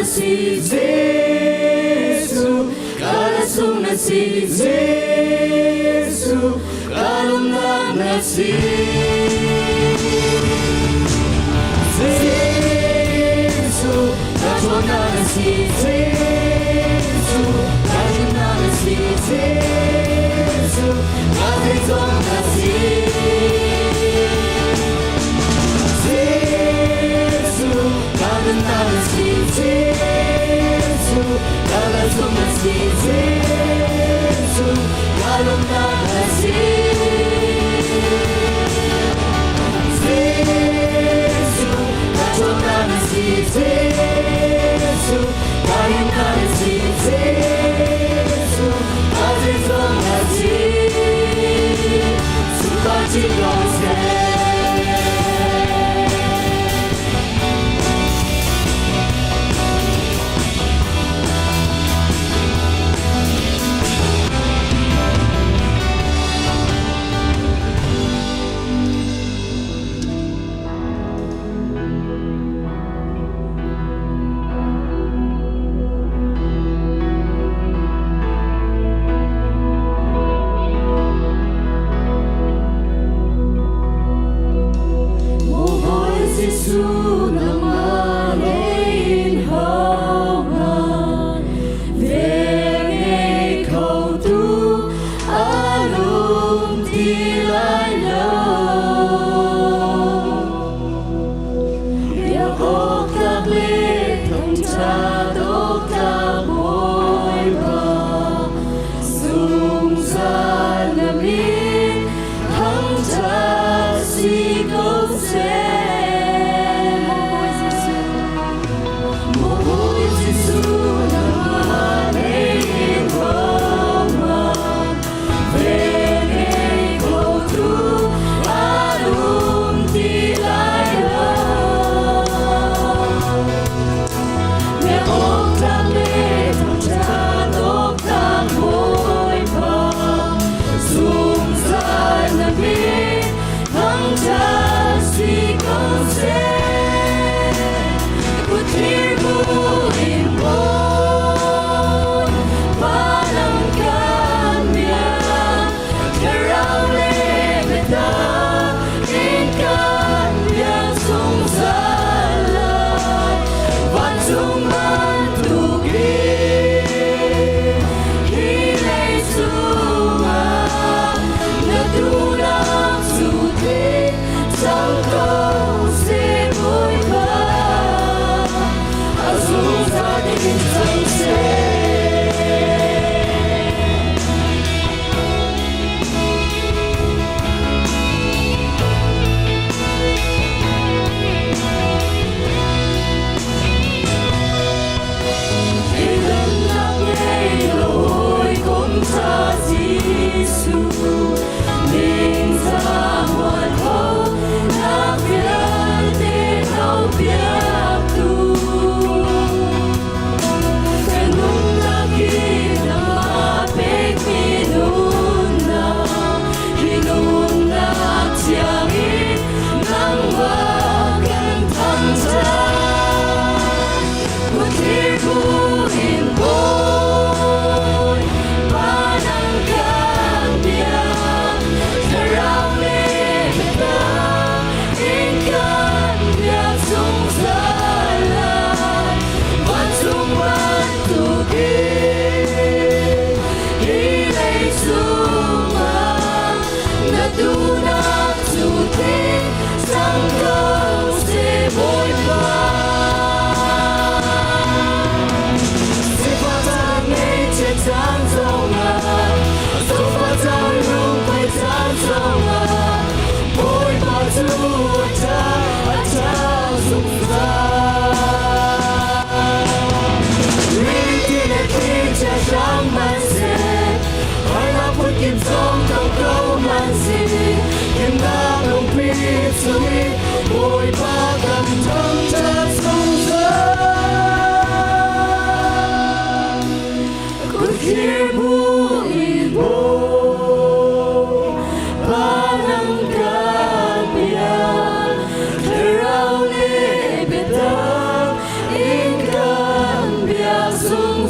na si Jesuh, ka sung na si Jesuh, ka lungnak na si. Jesuh, ka ṭhawnnak na si Jesuh, ka himnak na si Jesuh, ka zeizong na si. Jesuh, ka nunnak na si Jesuh, ka lamsung na si Jesuh, ka lungnak na si. Jesuh, ka ṭhawnnak na si Jesuh, ka himnak na si Jesuh, ka zeizong na si. Sungkar chin ko seh. Mawi Jesuh nangmah lei in hohmanh vel ngei khotu an um ti lai lo. Biak awk tlak le thangṭhat awk tlak Bawipa, zungzal na min thangṭhat si ko seh. Maw Jesuh, Maw Jesuh, nangmah lei in hohmanh vel ngei khotu an um ti lai lo.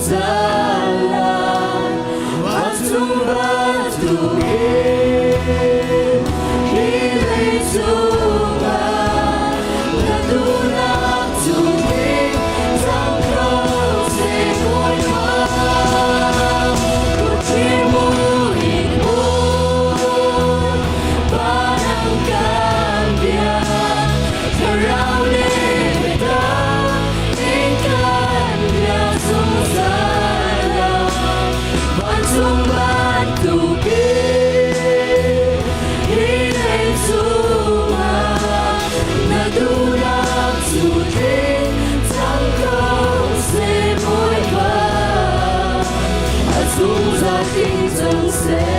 zungzal lai. Vancung bantukin hi leicung ah na duhnak chungin cang ko seh Bawipa. Kutthir mui hmun parang kan bia thlarau le biatak in kan bia zungzal lai. Vancung bantukin hi leicung ah na duhnak cu tling cang ko seh Bawipa. A zungzal tling cang seh.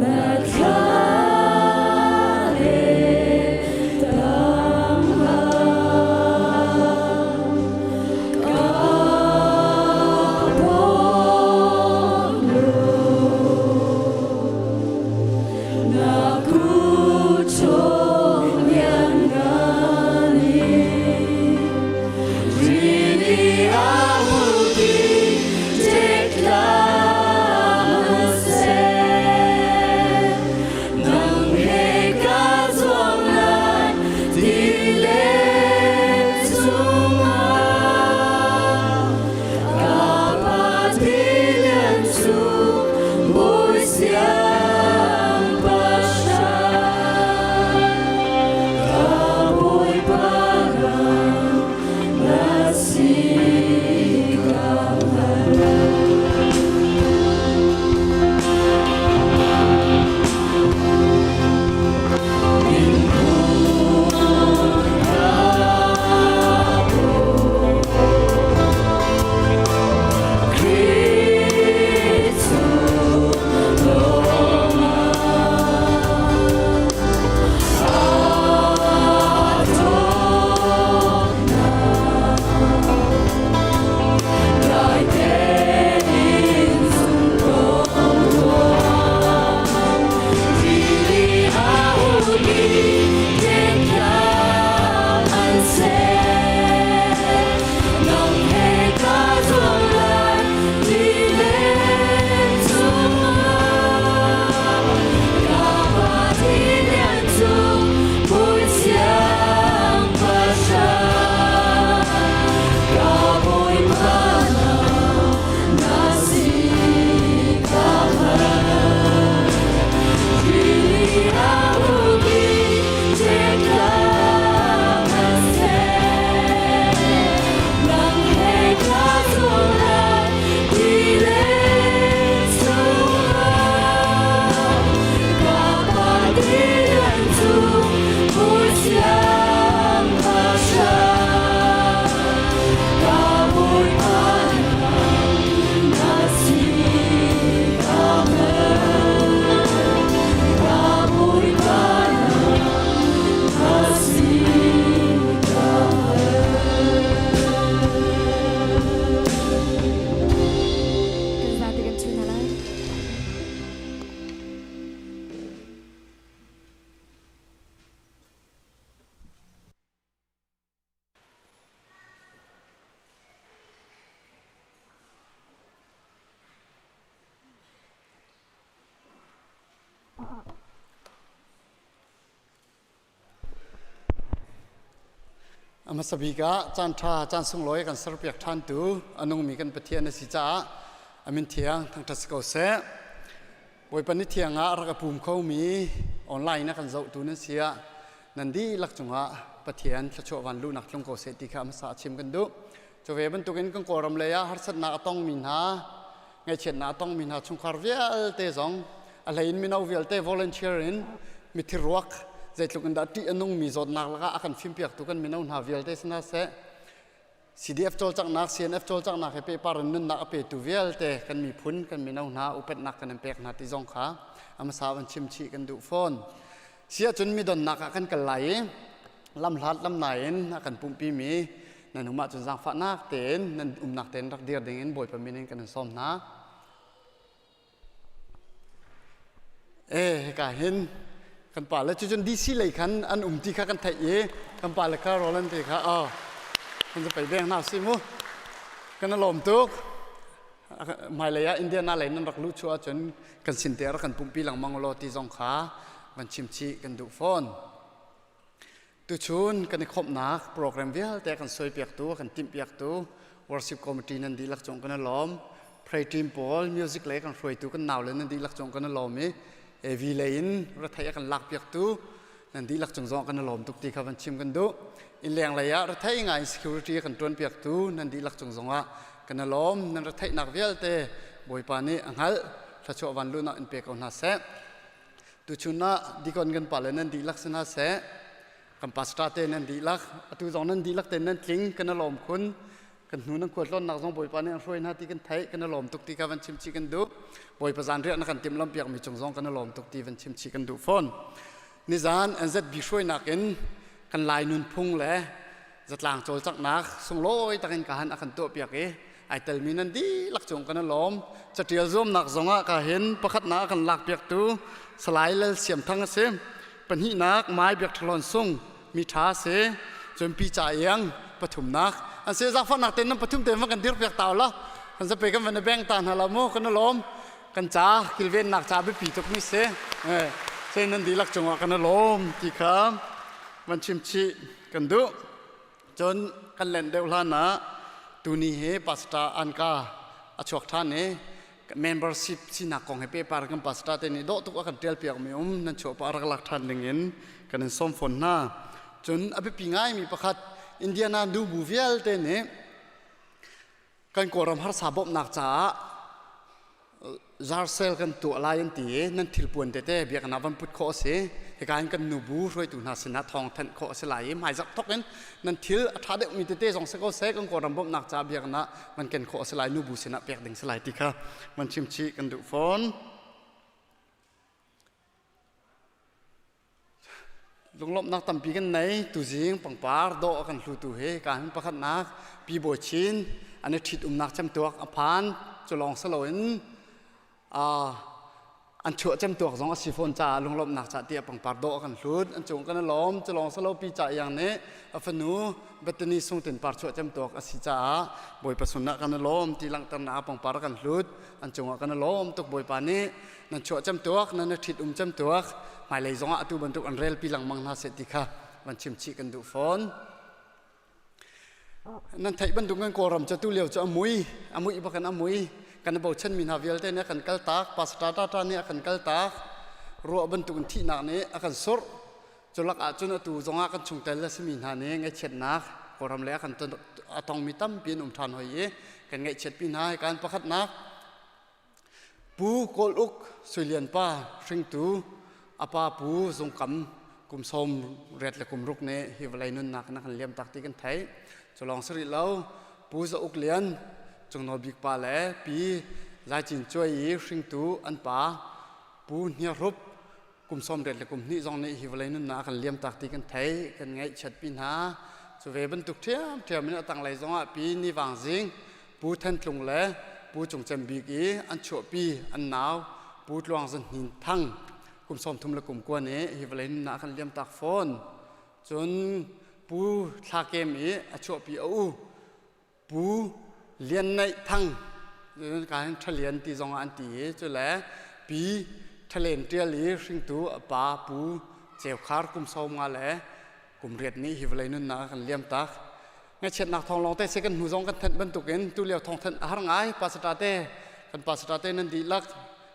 Na thla le tangah ka bawm law na kut chung lianngan in rili a hupi Nang he ka zuang lai ti le chungah ka pa tilian cu bawi siang pahrang ka bawipa nang na si ka Dai tein zung ko Rili a umi teklam an ser. Nang he ka zuang lai ti le chungah. Ka pa tilian cu pui siang pahrang. Ka Bawipa na si ka hngalh. Rili a umi teklam an ser. Nang he ka zuang lai ti le chungah. Ka pa tilian cu pui siang pahrang. Ka Bawipa na si ka hngalh. Ka Bawipa na si ka hngalh. Kan zate kan chun hna lai. A hmasa bik ah caan ṭha caan sunglawi kan serpiak ṭhantu a nungmi kan Pathian a si caah a min thiang thangṭhat si ko seh. Bawipa ni thiang ah rak a pum khomi online a kan zohtu nan si ah nan dihlak cungah Pathian thluachuah van luhnak tlung ko seh ti kha hmasa chim kan duh. Cu ve bantukin kan Kawlram lei ah harsatnak a tongmi hna, ngaihchiatnak a tongmi hna chungkhar vialte zong a hlei in mino vialte volunteer in mithi ruak zeitluk in dah ṭih a nungmi zawtnak lakah a kan fimpiaktu kan mino hna vialte si hna seh CDF cawlcanghnak, CNF cawlcanghnak he pehpar in nunnak a petu vialte kan miphun, kan mino hna upatnak kan in pek hna ti zong kha a hmasa van chim chih kan duh fawn. Si ahcun midonnak ah kan kal lai i lamhlat lamnai in a kan pumhpimi nan um ahcun zaangfahnak tein nan umnak tein rak dir ding in Bawipa min in kan in sawm hna. E hika hin kan pa le cucun DC lei khan an um ti kha kan theih i kan pa le kha Roland te kha oh kan za pei beng hna si mu kan lawm tuk hmailei ah Indiana lei nan rak luh chuah ahcun kan sin te rak kan pumpi lengmang law ti zong kha van chim chih kan duh fawn. Tuchun kan i khawmhnak program vialte kan suaipiaktu, kan timhpiaktu worship committee nan dihlak cung kan i lawm. Pray team pawl, music lei kan hruaitu kan naule nan dihlak cung kan i lawm i AV lei in rethei a kan lakpiaktu nan dihlak cung zong kan i lawm tuk ti kha van chim kan duh. Innleng lei ah rethei ngai in security a kan ṭuanpiaktu nan dihlak cung zongah kan i lawm. Nan retheihnak vialte Bawipa nih a hngalh. Thluachuah van luhnak in pe ko hna seh. Tuchun ah dikon kan pale nan dihlak si hna seh, kan pastor te nan dihlak, atu zong nan dihlak te nan tling, kan i lawm khun. Kan hnu nan khualtlawnnak zong Bawipa nih an hruai hna ti kan theih, kan i lawm tuk ti kha van chim chih kan duh. Bawipa zanriah na kan timhlamh piakmi cung zong kan i lawm tuk ti van chim chih kan duh fawn. Nizan NZB hruainak in kan Lai nunphung le zatlang cawlcanghnak sunglawi takin ka han a kan tuahpiak i ai telmi nan dihlak cung kan i lawm. Catial zuamnak zongah ka hin pakhatnak a kan lakpiaktu Salai Lal Siam Thang a si. Pahnihnak Mai Biak Ṭhalon Sung mi ṭha a si. Cun Pi Ca Iang pathumnak an si. Zaangfahnak tein nan pathum tein van kan dirpiak ta ulaw kan zape kan van i beng ta hna lo mu kan i lawm. Kan ca kilvennak ca biapi tuk mi si. Sai nan dihlak cungah kan i lawm ti kha van chim chih kan duh. Cun kan len deuh hlan ah tuni hi pastor anka a chuak ṭhan i membership sinak kong he pehpar kan pastor te nih dawh tuk a kan ṭial piak mi um nan chuah pah rak lak ṭhan ding in kan in sawm fawn hna. Cun a biapi ngaimi pakhat Indiana nubu vialte nih kan Kawlram harsa bawmhnak caah zarsel kan tuah lai an ti i nan thilpuan tete biakinn ah van put khawh a si. Hika hin kan nubu hruaitu hna sinah thawng thanh khawh a si lai i hmaizarh thawk in nan thil a ṭha deuhmi tete zong si ko seh kan Kawlram bawmhnak caah biakinn ah van ken khawh a si lai nubu sinah pek ding si lai ti kha van chim chih kan duh fawn. Lunglawmhnak tampi kan nei. Tuzing pangpar dawh a kan hlutu hi ka hin pakhatnak Pi Bawi Chin an i ṭhit umnak cemtuak a phan. Cu lawng si loin an chuah cemtuak zong a si fawn caah lunglawmhnak cah tiah pangpar dawh a kan hlut. An cung kan i lawm. Cu lawng si lo Pi Ca Iang nih a fanu Bethany Sungtin par chuah cemtuak a si caah Bawipa sun ah kan i lawm ti langhternak ah pangpar a kan hlut. An cungah kan i lawm tuk Bawipa nih nan chuah cem tuak nan i ṭhit um cem tuak hmailei zongah atu bantuk an relpi lengmang hna seh ti kha van chim chih kan duh fawn. Nan theih bantuk kan Kawlram cu tu lio cu a mui a muih bak in a mui kan i bochanmi hna vialte nih a kan kaltak pastor tata nih a kan kaltak ruah bantuk in thihnak nih a kan surh cu lak ah cun atu zongah kan chungtel a simi hna nih ngaihchiatnak Kawlram le a kan a tongmi tampi an um ṭhan hoi i kan ngaihchiatpi hna hi kan pakhatnak Pu Kawl Uk Sui Lian pa hringtu a pa Pu Zung Kam kum 86 le kum ruk nih hi vawlei nunnak in a kan liam tak ti kan theih. Cu lawng si rih lo, Pu Za Uk Lian Cung Nawl Bik pa le Pi Zai Cin Cuai i hringtu an pa Pu Hniar Hrup kum 82 le kum hnih zong nih hi vawlei nunnak a kan liam tak ti kan theih, kan ngaihchiatpi hna. Cu ve bantuk ṭhiamṭhiam in a tanglei zongah Pi Ni Vang Zing Pu Than Tlung le Pu Cung Cem Bik i an chuahpi an nau Pu Tluang Zan Hnin Thang kum 30 le kum kua nih hi vawlei nunnak a kan liamtak fawn. Cun Pu Thla Kem i a chuahpi a u Pu Lian Neih Thang ka hin Ṭhalian ti zong ah an ti i cule Pi Ṭhalen Ṭial i hringtu a pa Pu Ceu Khar kum 50 le kum riat nih hi vawlei nunnak a kan liamtak. Ngaihchiatnak thawng lawng te si kan hnu zong kan thanh bantukin tulio thawng thanh a har ngai pastor te kan pastor te nan dihlak.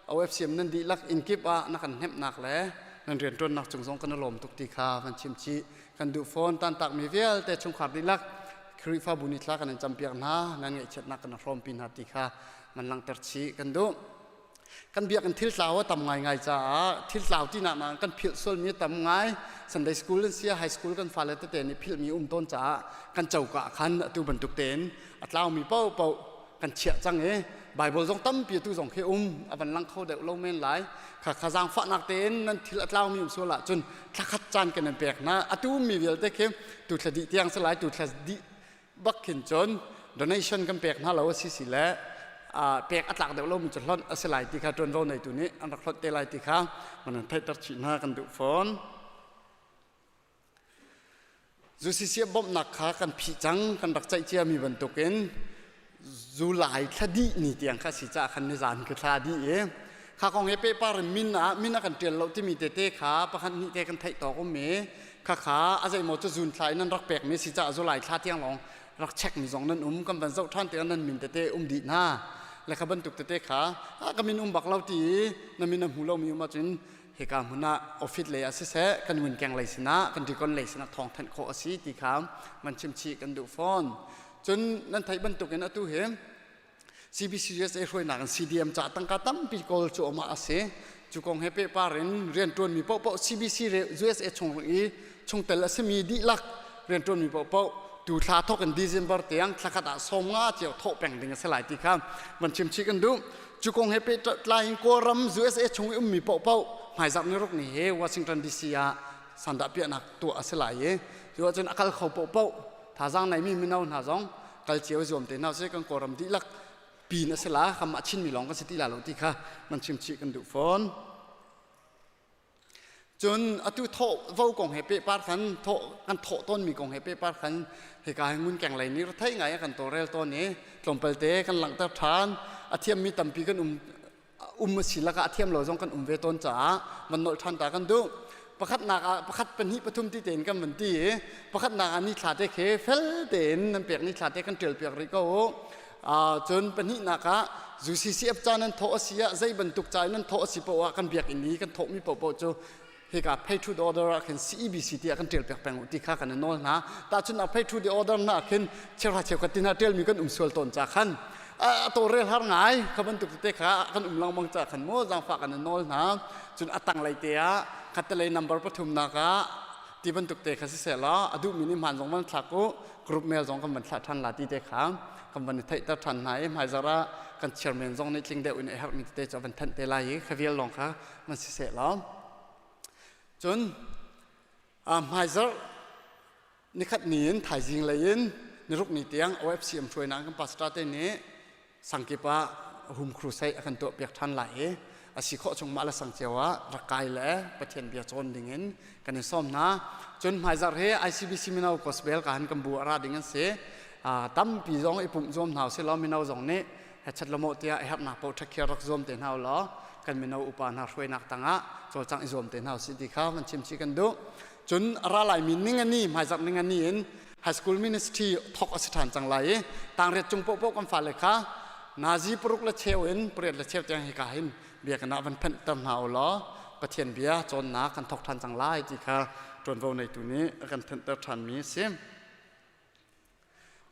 OFCM nan dihlak innkip ah na kan hnemhnak le nan rianṭuannak cung zong kan i lawm tuk ti kha van chim chih kan duh fawn. Tantakmi vialte chungkhar dihlak Khrihfabu nih thla kan in campiak hna, nan ngaihchiatnak kan hrawmpi hna ti kha man langhter chih kan duh. Kan biakinn thil tlau a tam ngaingai caah thil tlau ti nak kan philh sualmi a tam ngai. Sunday school an si, high school kan fale tete nih philhmi um tawn caah kan coka khan atu bantuk tein a tlaumi paohpaoh kan chiah cang i Bible zong tampi atu zong khi um a van lang kho deuh lo men lai. Kha kha zaangfahnak tein nan thil a tlaumi um sual ahcun thlakhat caan kan in pek hna. Atu mi vialte khi tu thla dih tiang si lai. Tu thla dih bak khin cun donation kan pek hna lo a si si le pek a tlak deuh lomi cu hlonh a si lai ti kha ṭuanvo neitu nih an rak hlonh te lai ti kha man an theihter chih hna kan duh fawn. Zucc bawmhnak kha kan phih cang. Kan rak ceih ciami bantukin July thla dih ni tiang kha si caah khan nizan ka thla dih i kha kong he pehpar in min ah min a kan ṭial lo timi tete kha pakhat hnih te kan theih tawk um i kha kha a zeimaw cu zun thla in nan rak pekmi si caah July thla tiang lawng rak check mi zong nan um. Kan van zoh ṭhan tikah nan min tete um dih hna le kha bantuk tete kha a ka min um bak lo ti i na min a hmu lomi um ahcun hika hmun ah office lei ah siseh, kan ngunkeng lei sinah, kan deacon lei sinah thawng thanh khawh a si ti kha man chimchih kan duh fawn. Cun nan theih bantukin atu hi CBCUSA hruainak in CDM ca tangka tampi kawl cu amah a si. Cu kong he pehpar in rianṭuanmi paohpaoh, CBC USA chung i chungtel a simi dihlak rianṭuanmi paohpaoh, tu thla thawk in December tiang thlakhat ah 50 cio thawh peng ding a si lai ti kha van chimchih kan duh. Cu kong he pehtlai in Kawlram USA chung i ummi paohpaoh hmaizarh ni ruk ni he Washington DC ah sandah piahnak tuah a si lai i cu ahcun a kal kho paohpaoh, thazaang neimi mino hna zong kal cio zuam te hna sih. Kan Kawlram dihlak pin a si la, kanmah Chinmi lawng kan si ti la lo ti kha man chimchih kan duh fawn. Cun atu thawh vo kong he pehpar khan thawh kan thawh tawnmi kong he pehpar khan hika hi ngunkeng lei nih rethei ngai a kan tawlrel tawn i tlawmpal te kan langhter ṭhan. A thiammi tampi kan um um a si lakah a thiam lo zong kan um ve tawn caah van nolh ṭhan ta kan duh. Pakhatnak ah pakhat, pahnih, pathum ti tein kan van ti i pakhatnak ah nithla te khi fel tein nan pek nithla te kan ṭial piak rih ko u. Cun pahnihnak ah UCCF ca nan thawh a si ah, zei bantuk ca in nan thawh a si paoh ah, kan biakinn i kan thawhmi paohpaoh cu hika pay to the order ah khin CEBC tiah kan ṭial piak peng u ti kha kan i nawl hna. Tahchunhnak, pay to the order hna khin cheuhra cheukhat ti hna ṭialmi kan um sual tawn ca khan a tawlrel har ngai. Kha bantuk tete kha kan um lengmang ca khan maw zaangfah kan i nawl hna. Cun a tanglei te ah khattelei number pathumnak ah ti bantuk te kha siseh law a duhmi nih hmaan zong van thlak u, group mail zong kan van thlah ṭhan la ti te kha kan van i theihter ṭhan hna i hmaizarh ah kan chairman zong nih tling deuh in a herhmi tete cu a van thanh te lai i kha vial lawng kha van siseh law. Cun hmaizarh nikhat ni in thaizing lei in niruk ni tiang OFCM hruainak kan pastor te nih sangkip ah home crusade a kan tuah piak ṭhan lai i a si khawh chung mah le sang cio ah rak kai le Pathian bia cawn ding in kan i sawm hna. Cun hmaizarh hi ICBC mino gospel ka han kan bu a ra ding an si. Tampi zong i pumh zuam hna usih law mino zong nih hechat lamo tiah a herhnak paoh ṭhakhiar rak zuam te hna u law kan mino upa hna hruainak tangah cawlcangh i zuam te hna usih ti kha van chim chih kan duh. Cun a ra laimi ningani, hmaizarh ningani in high school ministry thok a si ṭhan cang lai i tangriat cung paohpaoh kan fale kha nazi paruk le cheu in pariat le cheu tiang hika hin biakinn ah van phanhter hna u law Pathian bia cawnnak kan thok ṭhan cang lai ti kha ṭuanvo neitu nih a kan thanhter ṭhanmi a si.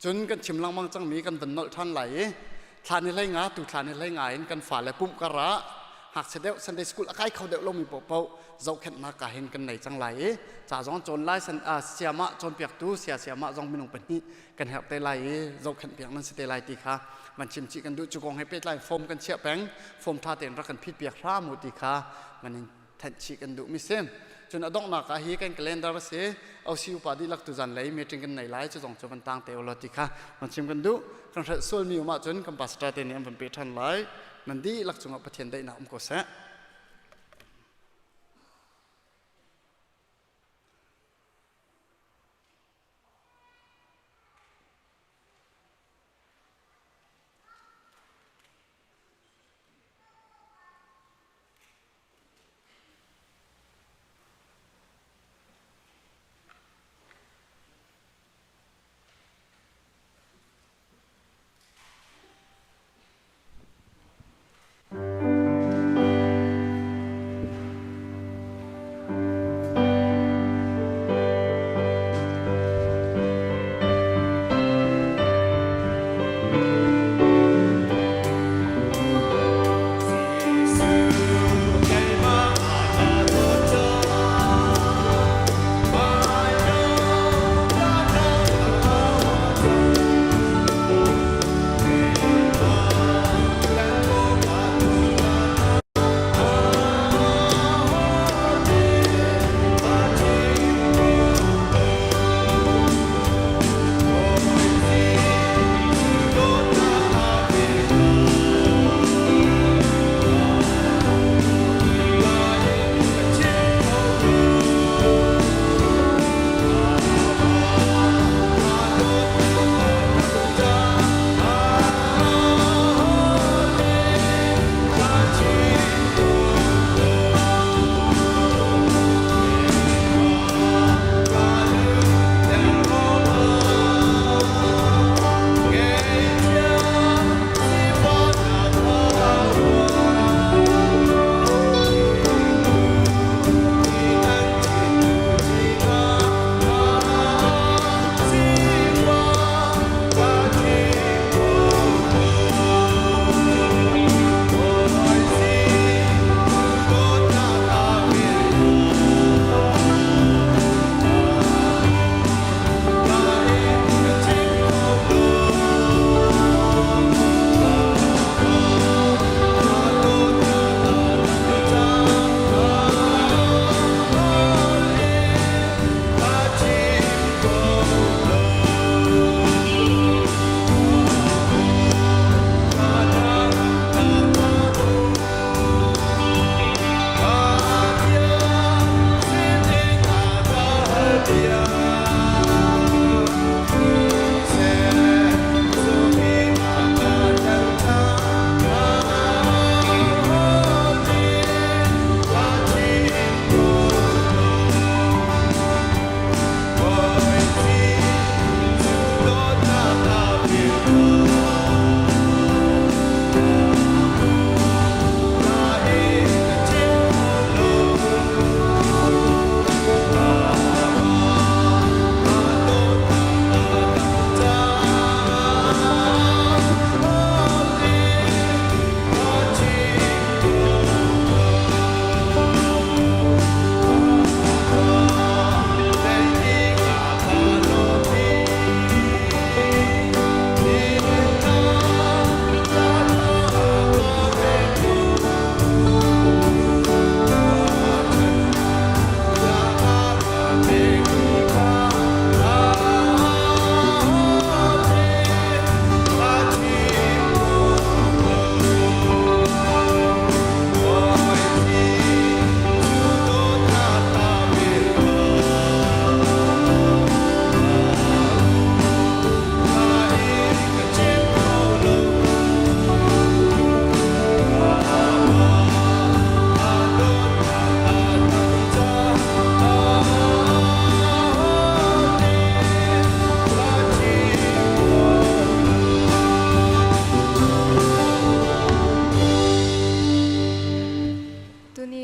Cun kan chim lengmang cangmi kan van nolh ṭhan lai i thla ni hlei nga, tu thla ni hlei nga in kan fale pumh kar ah ngakchia deuh, Sunday school a kai kho deuh lomi paohpaoh zohkhenhnak ka hin kan nei cang lai i ca zong cawn lai, siamah cawnpiaktu sia siamah zong minung pahnih kan herh te lai i zohkhenh piak nan si te lai ti kha van chim chih kan duh. Cu kong he pehtlai form kan chiah peng, form ṭha tein rak kan phit piak hram u ti kha van in thanh chih kan duhmi si. Cun a donghnak ah hi kan calendar a si. OC upa dihlak tu zan lei meeting kan nei lai, cu zong cu van tang te ulaw ti kha van chim kan duh. Kan hrelh sualmi um ahcun kan pastor te nih an van pe ṭhan lai. Nan dihlak cungah Pathian daihnak um ko seh.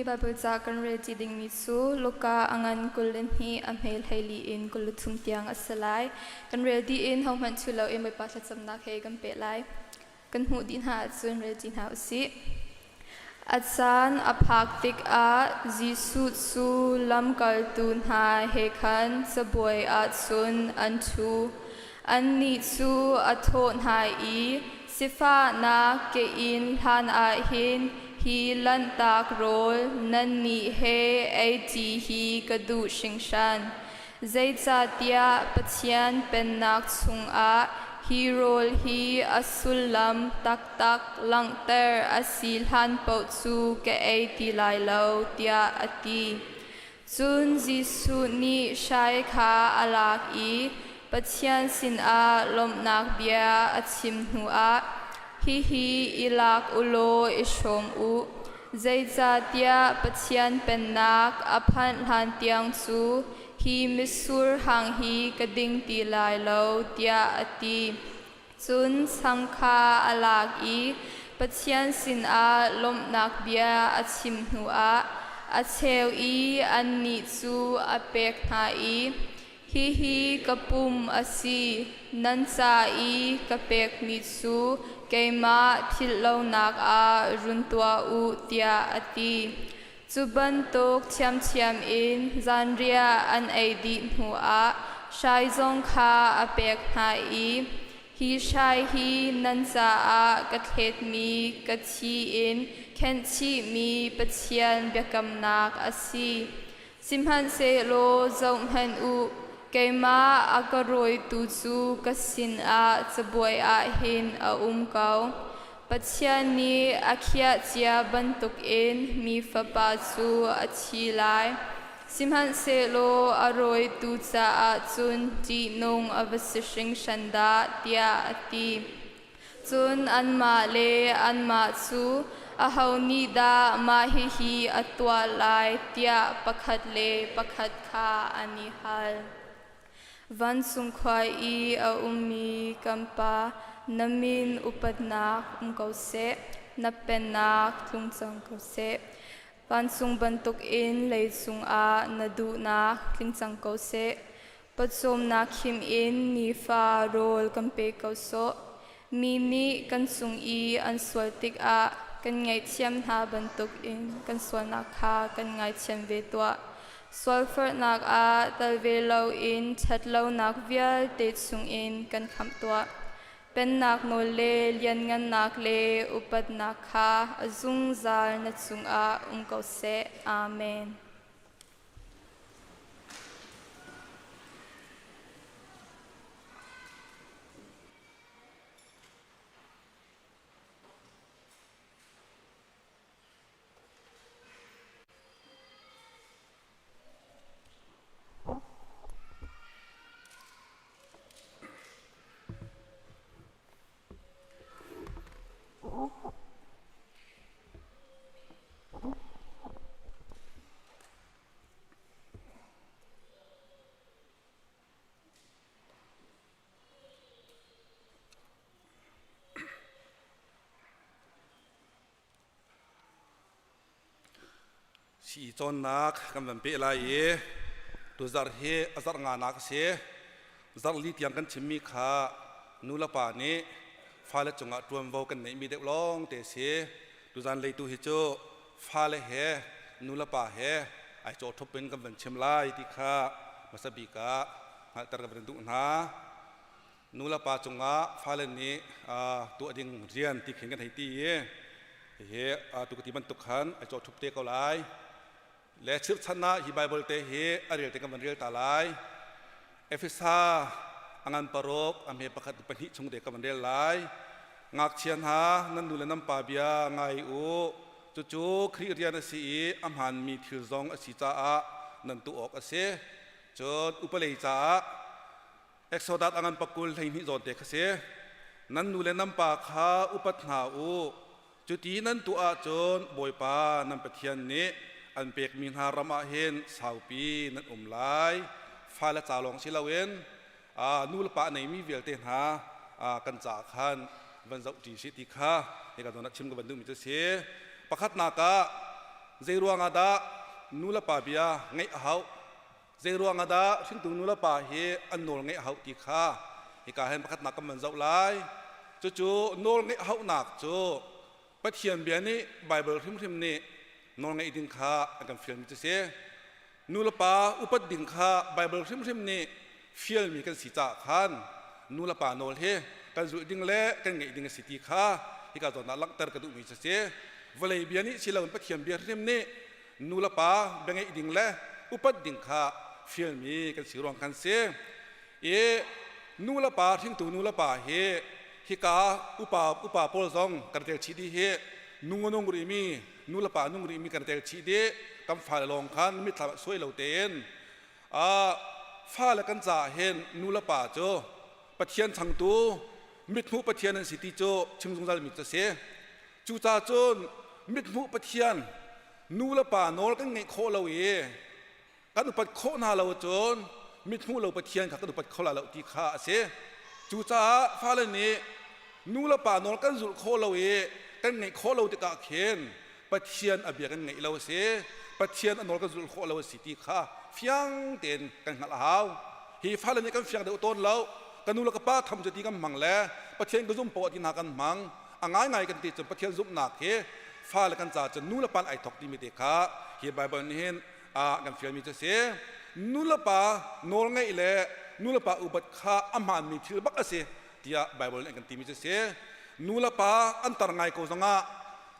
Baibal ca kan rel ṭi dingmi cu Luka a ngan 22 a hme 14 in 23 tiang a si lai. Kan rel dih in hohmanh ṭhu loin Bawipa thlacamnak he kan peh lai. Kan hmuh dih hna ahcun rel ṭi hna u sih. A caan a phak tikah Jesuh cu lamkaltu hna he khan cabuai ah cun an ṭhu. Annih cu a thawh hna i, Sifahnak ke in hlanah hin hi lanhtak rawl nannih he ei ṭi hi ka duh hringhran. Zeicahtiah Pathian Pennak chungah hi rawl hi a sullam taktak langhter a si hlan paoh cu ka ei ti lai lo, tiah a ti. Cun Jesuh nih hrai kha a lak i Pathian sinah lawmhnak bia a chim hnuah, Hihi i lak u law i hrawm u. Zeicahtiah Pathian Pennak a phanh hlantiang cu hi mitsur hang hi ka ding ti lai lo, tiah a ti. Cun chang kha a lak i Pathian sinah lawmhnak bia a chim hnuah a cheu i annih cu a pek hna i, Hihi ka pum a si, nan ca i ka pekmi cu keimah philh lonak ah run tuah u, tiah a ti. Cu bantuk ṭhiamṭhiam in zanriah an ei dih hnuah hrai zong kha a pek hna i, Hi hrai hi nan caah ka thletmi ka thi in khenhchihmi Pathian biakamnak a si. Sihmanhsehlaw zohhmanh u, keimah a ka rawitu cu ka sinah cabuai ah hin a um ko. Pathian nih a khiah cia bantukin mi Fapa cu a thi lai. Sihmanhsehlaw a rawitu caah cun ṭihnung a va si hringhran dah, tiah a ti. Cun anmah le anmah cu, Aho nih dah mah hihi a tuah lai, tiah pakhat le pakhat kha an i hal. Vancung khua i a ummi kan Pa, na min upatnak um ko seh, na pennak tlung cang ko seh. Vancung bantukin leicung ah na duhnak tling cang ko seh. Pawcawmnak khim in nifa rawl kan pe ko sawh. Mi nih kan cung i an sual tikah kan ngaihthiam hna bantukin kan sualnak kha kan ngaithiam ve tuah. Sualforhnak ah tel ve loin ṭhatlonak vialte chungin kan khamh tuah. Pennak nawl le lianngannak le upatnak kha a zungzal na cungah um ko seh. Amen. Sii cawnnak kan van peh lai i tuzarh hi a zarh nganak a si. Zarh li tiang kan chimmi kha nu le pa nih fale cungah ṭuanvo kan neihmi deuh lawng te a si. Tuzan lei tu hi cu fale he nu le pa he ai cawh ṭhup in kan van chim lai ti kha hmasa bik ah hngalhter ka van duh hna. Nu le pa cungah fale nih tuah ding rian ti khin kan hei ti i hihi tu ka ti bantuk khan ai cawh ṭhup te ko lai. Le chirhchan ah hi Bible te hi a rel te kan van rel ta lai. Efesa a ngan paruk a hme pakhat pahnih chung te ka van rel lai. Ngakchia hna nan nu le nan pa bia ngai u. Cucu Khrih rian a si i a hmaanmi thil zong a si caah nan tuah awk a si. Cun upalei caah Exodus a ngan pakul 12 zawn te kha si. Nan nu le nan pa kha upat hna u. Cuti nan tuah ahcun Bawipa nan Pathian nih an pekmi hna ram ah hin saupi nan um lai. Fale ca lawng si loin nu le pa a neimi vialte hna kan caah khan van zoh ṭi sih ti kha hika zawn ah chim ka van duhmi cu a si. Pakhatnak ah. Zei ruangah dah nu le pa bia ngaih a hauh? Zei ruangah dah hringtu nu le pa hi an nawl ngaih a hauh ti kha hika hin pakhatnak kan van zoh lai. Cucu nawl ngaih hauhnak cu Pathian bia nih Baibal hrimhrim nih nawl ngaih ding kha an kan fialmi cu si. Nu le pa upat ding kha Baibal hrimhrim nih fialmi kan si caah khan nu le pa nawl hi kan zulh ding le kan ngaih ding a si ti kha hika zawn ah langhter ka duhmi cu si. Vawlei bia nih si loin Pathian bia hrim nih nu le pa bia ngaih ding le upat ding kha fialmi kan si ruang khan si. I nu le pa hringtu nu le pa hi hika upa upa pawl zong kan tel chih dih hi nung a nung rihmi nu le pa nung rihmi kan tel chih dih kan fale lawng khan mitthlam ah suai lo tein fale kan caah hin nu le pa cu Pathian changtu mithmuh Pathian an si ti cu chim zungzal mi cu a si. Cucaah cun mithmuh Pathian nu le pa nawl kan ngeih khawh lo i kan upat khawh hna lo cun mithmuh lo Pathian kha kan upat kho lai lo ti kha a si. Cucaah fale nih nu le pa nawl kan zulh khawh lo i kan ngeih khawh lo tikah khin Pathian a bia kan ngeih lo a si. Pathian a nawl kan zulh khawh lo a si ti kha fiang tein kan hngalh a hau. Hi fale nih kan fiang deuh tawn lo. Ka nu le ka pa tham cu ti kan hmang le Pathian ka zum poah ti hna kan hmang. A ngaingai kan ti cun Pathian zumhnak hi fale kan ca cun nu le pa ai thok timi te kha hi Baibal nih hin ah kan fialmi cu a si. Nu le pa nawl ngeih le nu le pa upat kha a hmaanmi thil bak a si tiah Baibal nih an kan timi cu a si. Nu le pa an tar ngai ko zongah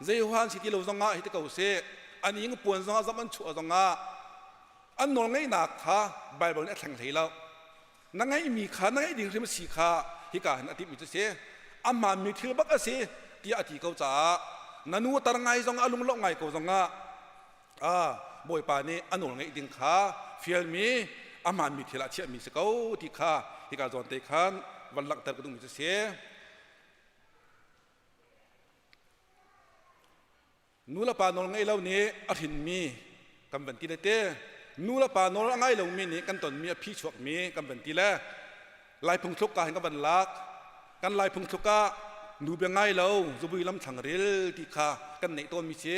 zei huan si ti lo zongah hi ti ko sih an ing puan zongah zam an chuah zongah an nawl ngeihnak kha Baibal nih a thleng hlei lo. Na ngeihmi kha na ngeih ding hrim a si kha hika hin a timhmi cu a si. A hmaanmi thil bak a si tiah a ti ko caah na nu tar ngai zongah a lungloh ngai ko zongah Bawipa nih a nawl ngeih ding kha fialmi a hmaanmi thil ah chiahmi si ko ti kha hika zawn te khan van langhter ka duhmi cu si. Nu le pa nawl ngeih lo nih a hrinmi kan van ti le te nu le pa nawl a ngai lomi nih kan tonmi a phi chuakmi kan van ti le Lai phungthluk ka hin ka van lak. Kan Lai phungthluk ah nu bia ngai lo zubui lam thlang ril ti kha kan neih tawnmi si.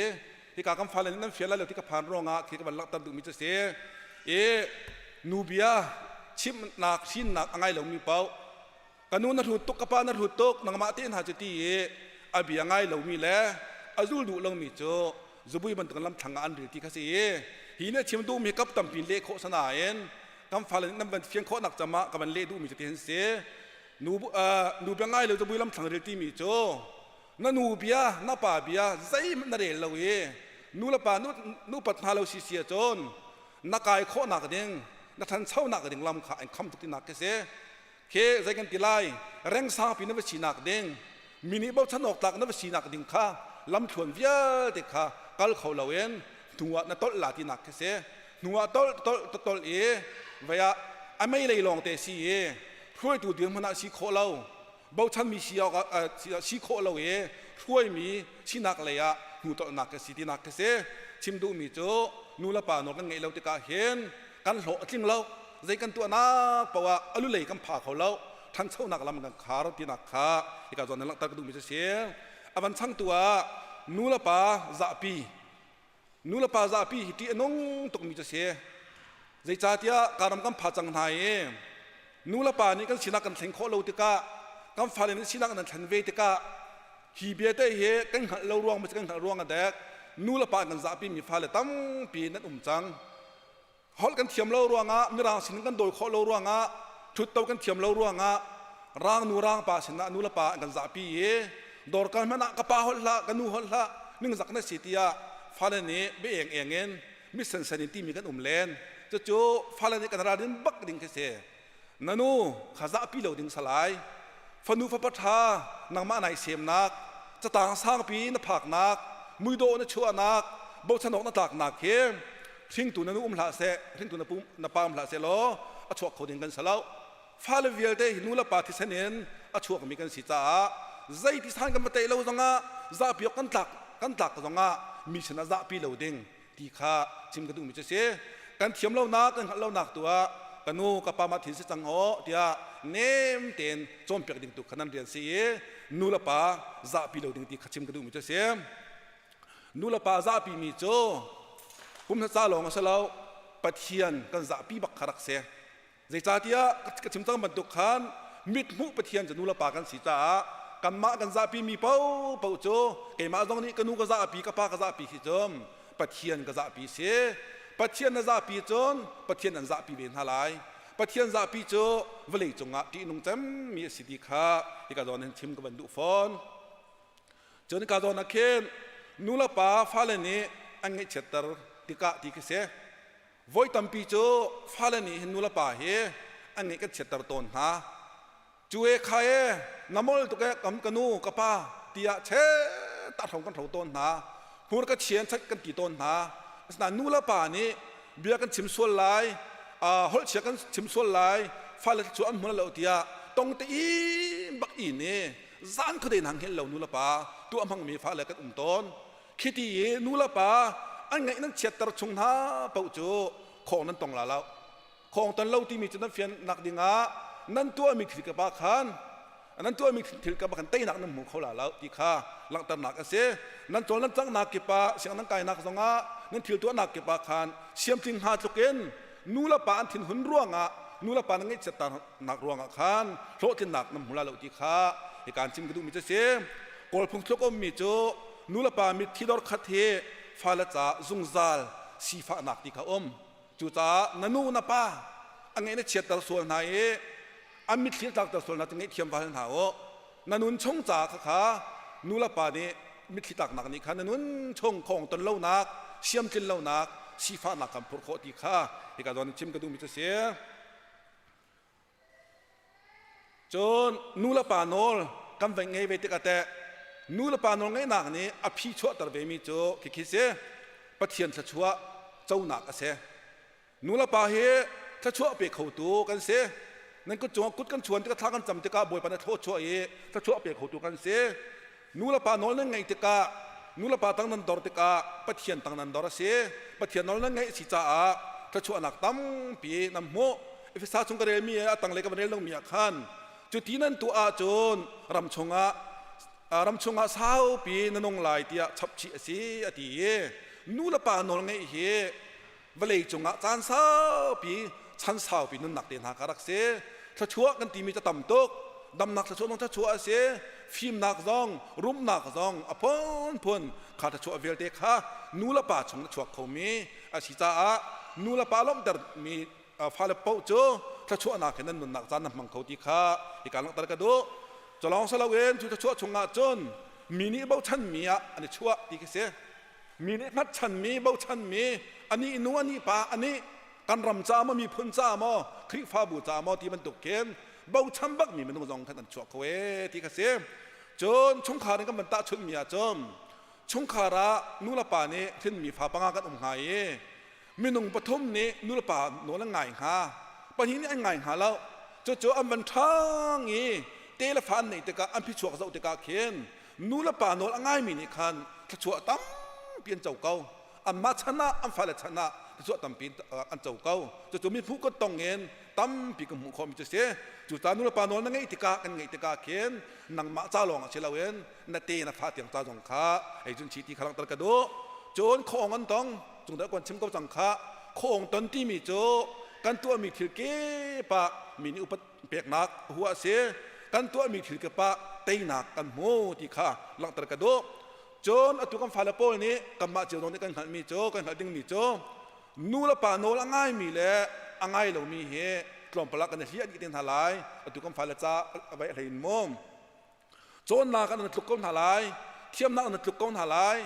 Hika kan fale nih nan fial lai lo ti ka phan ruangah khi ka van langhter duhmi cu si. I nu bia chimnak hrinnak a ngai lomi paoh ka nu na hrut tuk ka pa na hrut tuk nangmah te hna cu ti i a bia ngai lomi le a zul duh lomi cu zubui bantuk lam thlang ah an ril ti kha si i hi nih a chim duhmi kap tampi leh khawh sanain kan fale nih nan van fian khawhnak cam ah ka van leh duhmi cu ti hin si nu nu bia ngai lo cu lam thlang ril timi cu na nu bia na pa bia zeihmanh na rel lo i nu le pa nu pat hna lo si si ahcun na kai khawhnak ding na thanchonak ding lam kha an kham tuk tinak khi si Khi zei kan ti lai reng sangpi na va sinak ding mi nih bochan awk tlak na va sinak ding kha lamthluan vialte kha kal kho loin hnu ah na tolh la tinak khi si hnu ah tolh tolh tolh i vei ah a mei lei lawng te si i hruaitu dirhmun ah si khawh lo bochanmi si awk si khawh lo i hruaimi sinak lei ah hnu tolhnak khi si tinak khi si chim duhmi cu nu le pa nawl kan ngeih lo tikah hin kan hlawh a tling lo zei kan tuahnak paoh ah a lulei kan pha kho lo ṭhanchonak lam kan khar tinak kha hika zawn langhter ka duhmi cu si a van changtu ah nu le pa zahpi nu le pa zahpi hi ṭih a nung tukmi cu si zeicahtiah karam kan pha cang hna i nu le pa nih kan sinak kan thleng khawh lo tikah kan fale nih sinak nan thlen ve tikah hi bia te hi kan hngalh lo ruang kan hngalh ruang a dek nu le pa kan zahpi mi fale tampi nan um cang Holh kan thiam lo ruangah mirang sin kan dawi khawh lo ruangah ṭhutto kan thiam lo ruangah rang nu rang pa sinah nu le pa an kan zahpi i dawrkal hmanh ah ka pa holh hlah ka nu holh hlah ningzak na si tiah fale nih bia eng eng in mit sensen in timi kan um len cucu fale nih kan ralrin bak ding khi si na nu kha zahpi lo ding salai fanu fapa ṭha nangmah nai semnak catang sangpi na phaknak muidawh na chuahnak bochan awk na tlaknak hi hringtu na nu um hlah seh hringtu na pum na pa um hlah seh law a chuak kho ding kan si lo fale vialte hi nu le pa thisen in a chuakmi kan si caah zeiti san kan va teih lo zongah zahpi awk kan tlak kan tlak zongah mi sinah zahpi lo ding ti kha chim ka duhmi cu si kan thiam lonak kan hngalh lonak tu ah ka nu ka pa mah thin si cang aw tiah nem tein cawnpiak ding tu kha nan rian si i nu le pa zahpi lo ding ti kha chim ka duhmi cu si. Nu le pa zahpi mi cu pum ca lawng a si lo, Pathian kan zahpi bak kha rak si. Zeicahtiah ka chim cang bantuk khan mithmuh Pathian cu nu le pa kan si caah kanmah kan zahpi mi paohpaoh cu keimah zong nih ka nu ka zahpi, ka pa ka zahpi hi cu Pathian ka zahpi si. Pathian na zahpi cun Pathian an zahpi ve hna lai. Pathian zahpi cu vawlei cungah ṭihnung cemmi a si ti kha hika zawn hin chim ka van duh fawn. Cun ka zawn ah khin nu le pa fale nih an ngaihchiatter tikah ti khi si. Voi tampi cu fale nih hin nu le pa hi an ngaih kan chiatter tawn hna. Cu e kha e na mol tuk e kam ka nu ka pa tiah che ta hro kan hro tawn hna. Hmur ka chian chat kan ti tawn hna. Asinain nu le pa nih bia kan chim sual lai, holh chia kan chim sual lai, fale cu an hmun lo tiah tong te i bak i ne zan khuadei hna hngilh lo nu le pa tuah hmangmi fale kan um tawn. Khiti i nu le pa an ngaih nan chiatter chung hna paoh cu khawng nan tong la lo. Khawng ton lo timi cu nan fian nak dingah nan tuahmi thil ka pa khan nan tuahmi thil ka pa khan teinak nan hmu kho la lo ti kha langhternak a si. Nan cawl nan cangnak kip ah siang nan kainak zongah nan thil tuahnak kip ah khan siamtling hna tlukin nu le pa an thinhun ruangah nu le pa nan ngaihchiatnak ruangah khan hlawhtlinnak nan hmu la lo ti kha hi kaan chim ka duhmi cu si. Kawl phungthluk ummi cu nu le pa mitthi dor khat hi fale ca zungzal sifahnak ti kha um. Cucaah na nu na pa a ngeih na chiatter sual hna i an mitthli tlakter sual hna cu ngaihthiam va hal hna u. Na nun chung ca kha kha nu le pa nih mitthli tlaknak nih khan na nun chung khong ton lonak, siamtlin lonak, sifahnak kan phurh khawh ti kha hika zawn in chim ka duhmi cu si. Cun nu le pa nawl kan va ngei ve tikah teh nu le pa nawl ngeihnak nih a phi chuahter vemi cu khikhi si Pathian thluachuah conak a si. Nu le pa hi thluachuah pe khotu kan si. Nan kut cungah kut kan chuan tikah thla kan cam tikah Bawipa nih thluachuah i thluachuah pe khotu kan si. Nu le pa nawl nan ngeih tikah nu le pa tang nan dor tikah Pathian tang nan dor a si. Pathian nawl nan ngeih a si caah thluachuahnak tampi nan hmuh. Efesa chung ka relmi a tanglei ka van rel lomi ah khan cuti nan tuah ahcun ram chungah ram chungah saupi na nung lai tiah chapchih a si a ti i nu le pa nawl ngeih hi vawlei cungah caan saupi chan saupi nunnak te hna ka rak si. Thluachuah kan timi cu tam tuk. Damnak thluachuah zong thluachuah a si, fimnak zong, rumnak zong a phunphun kha thluachuah vialte kha nu le pa chung na chuak khomi a si caah nu le pa lawmhter mi fale paoh cu thluachuahnak he nan nunnak caan nan hmang kho ti kha hika langhter ka duh. Culawng si loin cu thluachuah chungah cun mi nih bochanmi ah an i chuah ti khi si. Mi nih hngatchanmi, bochanmi, anih nu, anih pa, anih kan ram ca maw, miphun ca maw, Khrihfabu ca maw ti bantuk khin bochan bakmi minung zong khan an chuak kho ee ti kha si. Cun chungkhar in kan van tahchunhmi ahcun chungkhar ah nu le pa nih hrinmi fa panga kan um hnga i minung pathum nih nu le pa nawl an ngai hnga, pahnih nih an ngai hnga lo. Cucu an van ṭhang i te le fa an neih tikah an phichuak zoh tikah khin nu le pa nawl a ngaimi nih khan thluachuah tampi an co ko. Anmah chan ah an fale chan ah thluachuah tampi an co ko. Cucu mithmuh kan tong in tampi kan hmuh khawhmi cu si. Cucaah nu le pa nawl na ngeih tikah kan ngeih tikah khin nangmah ca lawng ah si loin na te na fa tiang ca zong kha ei cun chi ti kha langhter ka duh. Cun khuaawng an tong cung dah kan chim ko cang kha. Khuaawng ton timi cu kan tuahmi thil kip ah mi nih upat peknak hua a si. Kan tuahmi thil kip ah teinak kan hmu ti kha langhter ka duh. Cun atu kan fale pawl nih kanmah cio zong nih kan hngalhmi cu kan hngalh dingmi cu nu le pa nawl a ngaimi le a ngai lomi hi tlawmpal ah kan i hliah dih te hna lai. Atu kan fale ca a vai hlei in mu. Cawnnak ah nan tluk ko hna lai, thiamnak nan tluk ko hna lai,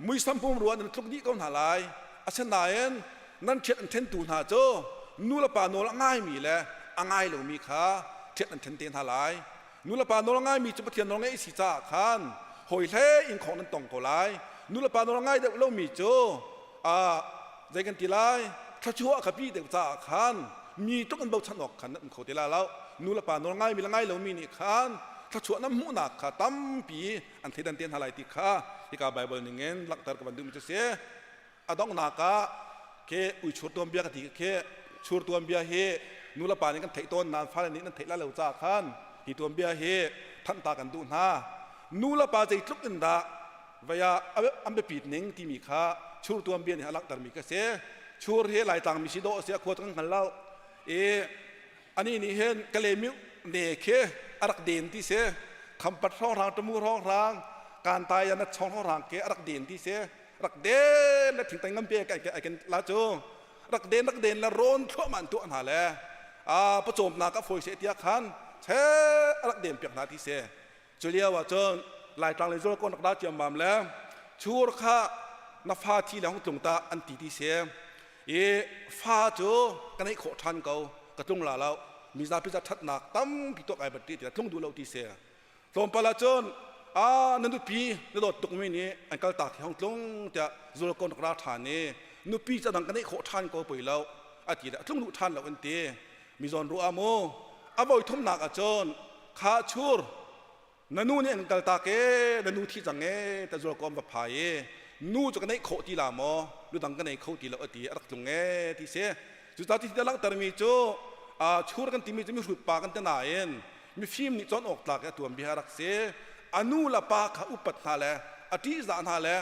muisam pumrua nan tluk dih ko hna lai. Asinain nan ṭhiat an ṭhentu hna cu nu le pa nawl a ngaimi le a ngai lomi kha ṭhiat an ṭhen te hna lai. Nu le pa nawl a ngaimi cu Pathian nawl ngeih si caah khan hawi hlei in khong nan tong ko lai. Nu le pa nawl a ngai deuh lomi cu zei kan ti lai, thluachuah kha pi deuh caah khan mi tluk in bochan awk khan nan um kho ti lai lo. Nu le pa nawl ngaimi le ngai lomi nih khan thluachuah nan hmuhnak kha tampi an thleidan te hna lai ti kha hika Baibal ningin langhter ka van duhmi cu si. A donghnak ah khi uichur tuanbia ka ti khi chur tuanbia hi nu le pa nih kan theih tawn nain fale nih nan theih lai lo caah khan hi tuanbia hi thanh ta kan duh hna. Nu le pa zeitluk in dah Vaya an biapit ning timi kha chur tuan bia nih a langhtermi ka si. Chur hi Laitlang mi si dawh a si a khua kan hngal lo. I ani nih hin Kalemiu ne khi a rak den ti si. Khampat hrawnghrang Tamu hrawnghrang Kantaya na chong hrawnghrang ke a rak den ti si. Rak den le thingtang ngampi ai kan la cu. Rak den rak den le rawn thluahmah an tuah hna le a pawcawmnak a fawi seh tiah khan che a rak den piak hna ti si. Cu lio ah cun Laitlang le Zualkawn rak da ciammam le chur kha na fa thi le hung tlung ta an ti ti si. I fa cu ka neih khawh ṭhan ko ka tlung la lo mizapi ca ṭhatnak tampi tuak ai bat ti tiah tlung duh lo ti si. Tlawmpal ah cun a na nupi na dawt tukmi nih an kal tak hi hong tlung tiah Zualkawn rak ra ṭhan i nupi ca dang ka neih khawh ṭhan ko poi lo a ti le a tlung duh ṭhan lo an ti. Mi zawn ruah mu a voi thumnak ah cun kha chur na nu nih an kal tak e na nu thi cang e ta zual kom va phai e nu cu ka neih khawh ti la maw nu dang ka nei kho ti lo a ti a rak tlung e ti si cu ta ti ti langhter mi cu chur kan timi cu mi hrut pa kan ti nain mifim nih cawn awk tlak i a tuan bia rak si a nu le pa kha upat hna le a ṭihzah hna le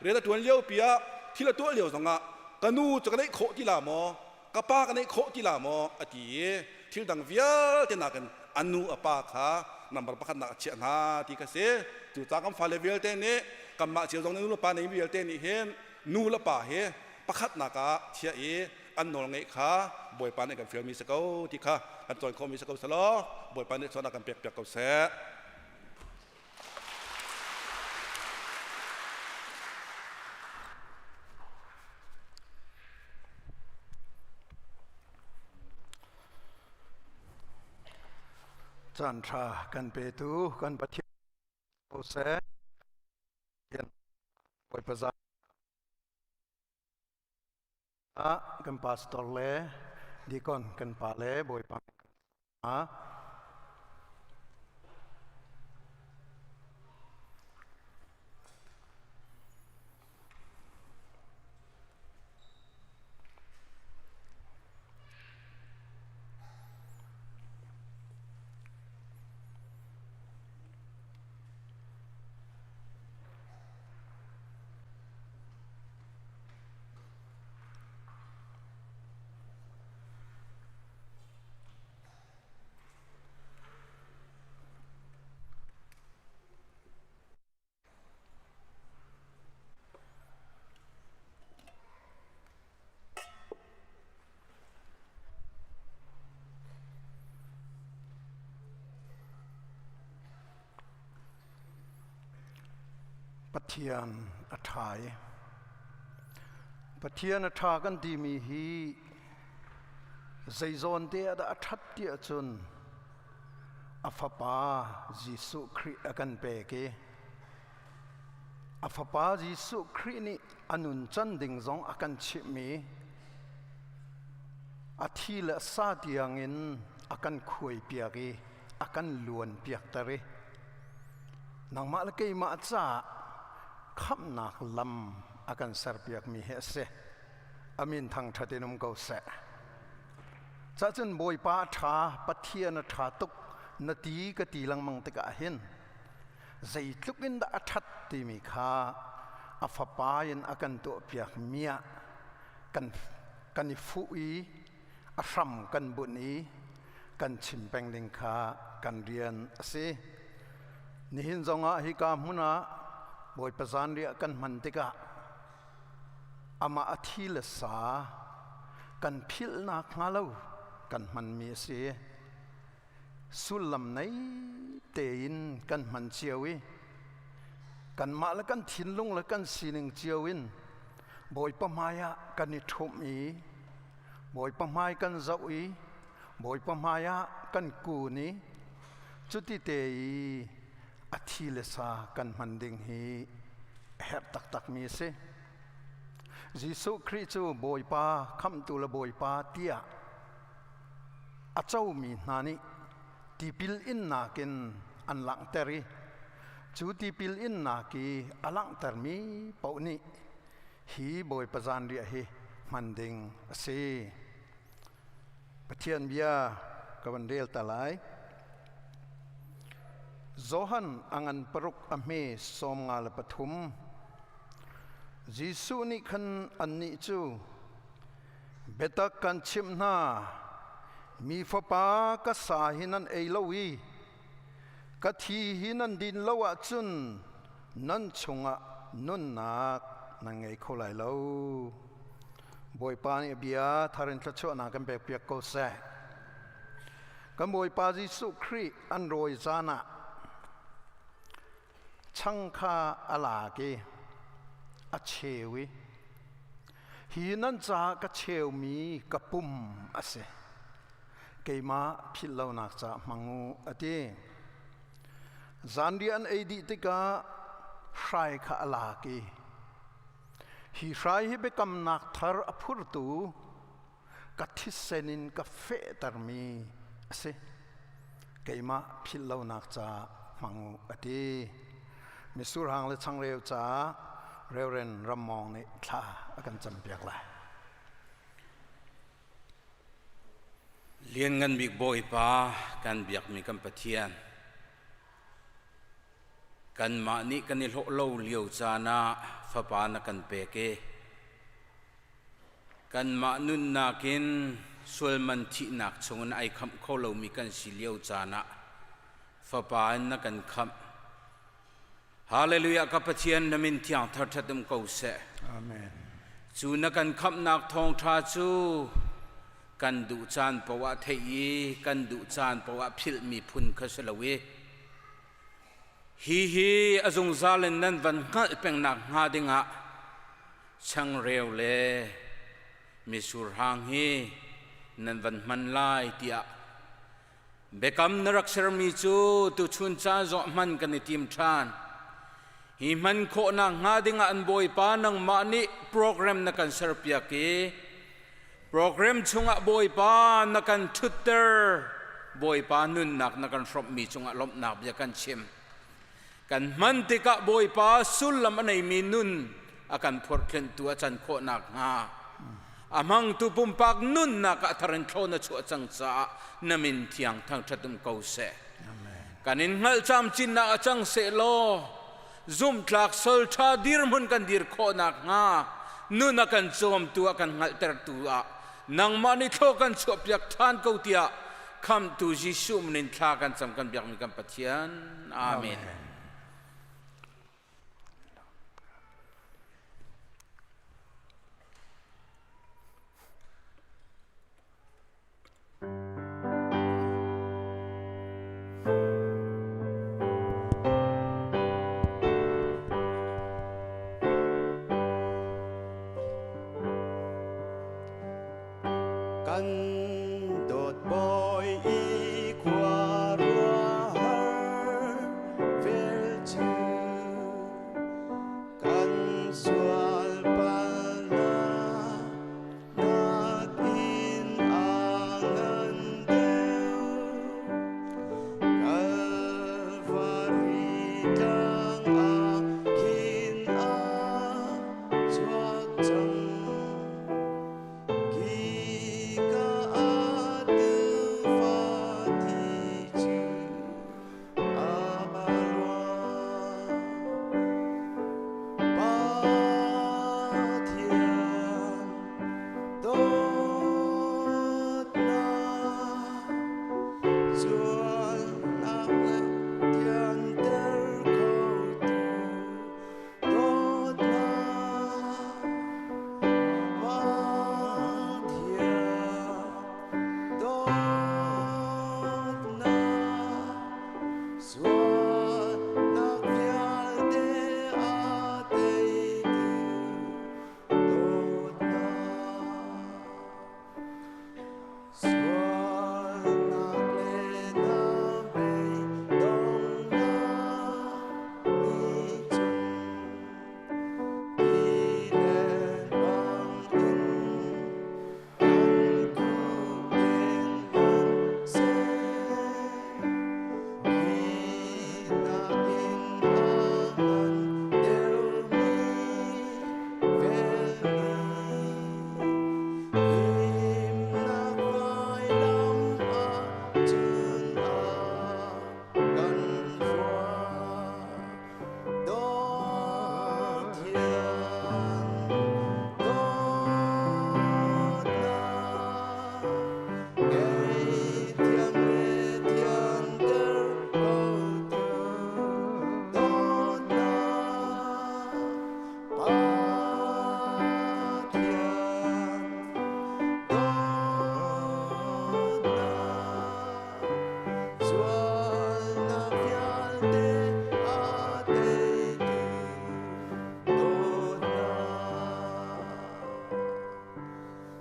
rian a ṭuan lio pi ah thil a tuah lio zongah ka nu cu ka neih khawh ti la maw ka pa ka neih khawh ti la maw a ti i thil dang vialte nakin a nu a pa kha number pakhat nak a chiah hna ti kha si. Cu ca kan fale vialte nih kanmah cio zong nih nu le pa nei vialte nih hin nu le pa hi pakhatnak ah chiah i an nawl ngeih kha Bawipa nih kan fialmi si ko ti kha kan cawn khawhmi si ko selaw Bawipa nih cawn a kan pek piak ko seh. Caan ṭha kan petu kan Pathian ko seh. Bawipa za ah kan pastor le deacon kan pa le Bawipa Pathian a ṭha i Pathian a ṭha kan timi hi Zeizawn te ah dah a ṭhat ti ahcun a Fapa Jesuh Khrih a kan pek i a Fapa Jesuh Khrih nih a nuncan ding zong a kan chimh i a thi le a sa tiangin a kan khuaipiak i a kan luanpiakter i nangmah le keimah caah khamhnak lam a kan serpiakmi hi a si. A min thangṭhat in um ko seh. Cahcun Bawipa a ṭha, Pathian a ṭha tuk na ti ka ti lengmang tikah hin zeitluk in dah a ṭhat timi kha a fapa in a kan tuahpiak mi ah kan kan i fuh i a hram kan bunh i kan chim peng ding kha kan rian a si. Nihin zongah hika hmun ah Bawipa zanriah kan hman tikah Amah a thi le sa kan philhnak hnga lo kan hmanmi a si. Sullam nei tein kan hman cio i kanmah le kan thinlung le kan sining cio in Bawipa hmai ah kan i ṭhumh i Bawipa hmai kan zoh i Bawipa hmai ah kan kun i cuti te i a thi le sa kan hman ding hi a herh taktakmi a si. Jesuh Khrih cu Bawipa, Khamhtu le Bawipa tiah a comi hna nih tipil innak in an langhter i cu tipil innak i a langhtermi paoh nih hi Bawipa zanriah hi hman ding a si. Pathian bia ka van rel ta lai. Johan a ngan paruk a hme 53. Jesuh nih khan annih cu, Biatak kan chimh hna, mi Fapa ka sa hi nan ei lo i ka thi hi nan din lo ahcun nan chungah nunnak nan ngei kho lai lo. Bawipa nih a bia thar in thluachuahnak kan pekpiak ko seh. Kan Bawipa Jesuh Khrih an rawi caan ah chang kha a lak i a cheu i hi nan caah ka cheumi ka pum a si keimah philh lonak caah hmang u a ti zanriah an ei dih tikah hrai kha a lak i hi hrai hi biakamnak thar a phurtu ka thisen in ka fehtermi a si keimah philh lonak caah hmang u a ti misur hang le changreu caah Reverend Rammawng nih thla a kan campiak lai. Lianngan bik Bawipa kan biakmi kan Pathian kanmah nih kan i hlawh lo lio caan ah fapa na kan pek i Kanmah nunnak in sualman thihnak chungin ai khamh kho lomi kan si lio caan ah Fapa in na kan khamh. Hallelujah ka Pathian na min thiang thar um ko seh. Amen. Cu na kan khamhnak thawngṭha cu kan duh caan poah theih i kan duh caan poah philhmi phun kha si lo i hi hi a zungzal in nan van hngalh pengnak hnga dingah changreu le mitsur hang hi nan van hman lai tiah biakam na rak sermi cu tuchun caan zong hman kan i tim ṭhan. Hi hman khawhnak hnga dingah an Bawipa nangmah nih program na kan serpiak i program chungah Bawipa na kan ṭhutter Bawipa nunnak na kan hrawmhmi cungah lawmhnak bia kan chim. Kan hman tikah Bawipa sullam a neimi nun a kan phorhtlentu a can khawh nakhnga a hmangtu pumpak nunnak ah thar in thlawn a chuah cang caah na min thiang thangṭhat um ko seh. Kan in hngalh camcinnak a cang seh law zumhtlak solṭha dirhmun kan dir khawh nakhnga nun a kan cawmtu a kan hngalhtertu ah nangmah nih thlaw kan chuahpiak ṭhan ko tiah Khamhtu Jesuh min in thla kan cam kan biakmi kan Pathian. Amen. Amen. Kan dawt bawi i khua ruahar vel cu kan sual palnak nakin a ngan deuh. Kalvari tlang ah khin a chuak cang.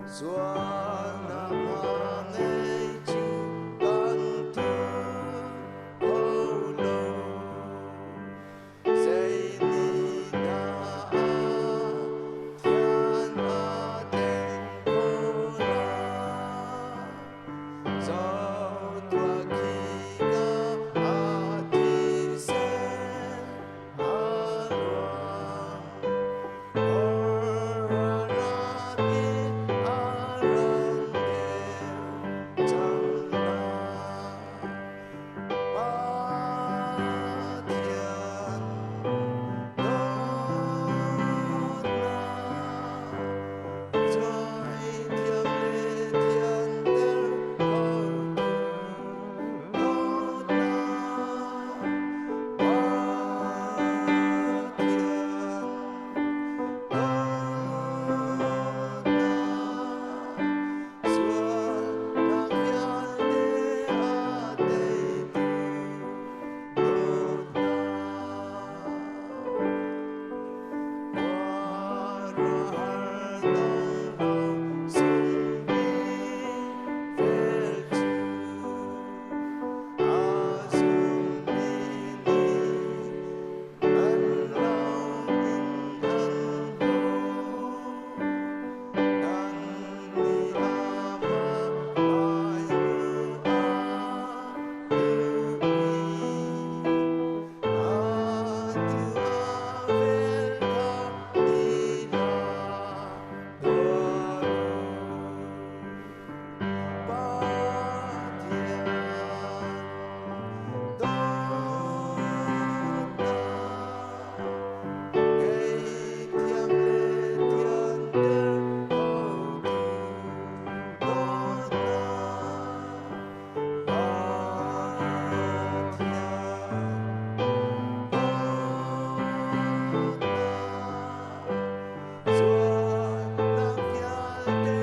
Sualnak hna ngei cu kan tu kho lo. Zei nih dah a thian a teng kho lai? Zoh tuah khika a thisen a luang. Khor a rat i a ran deuh cang lai. Pathian dawtnak caithiam le thianter khotu dawtnak Pathian dawtnak Sualnak vialte a teitu dawtnak. Khuaruahhar donglo sungmi vel cu a zummi nih an lo in an hmuh. Nannih amah hmai hmuh a duhmi atu a vel kha ti hlah tuah u. Pathian dawtnak kei thiam le thianter khotu dawtnak Pathian dawtnak sualnak vialte a teitu dawtnak.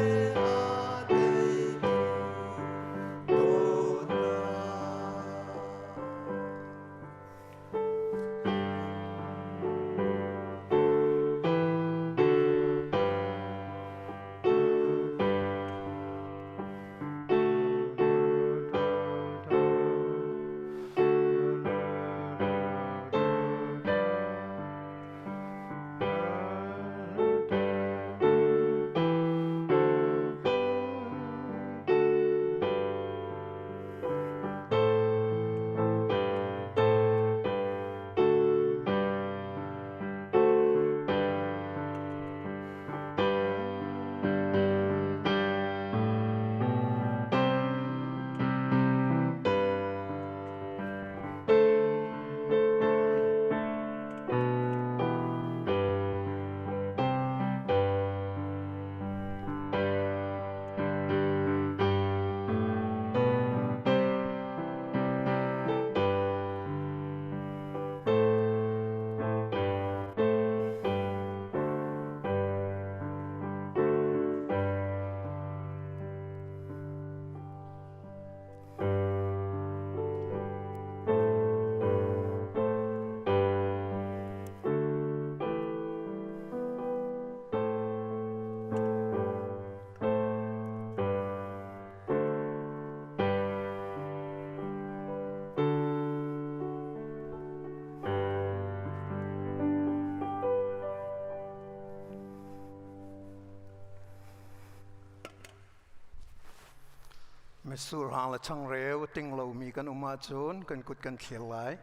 Mitsur hang le changreu ting lomi kan um ahcun kan kut kan thlir lai.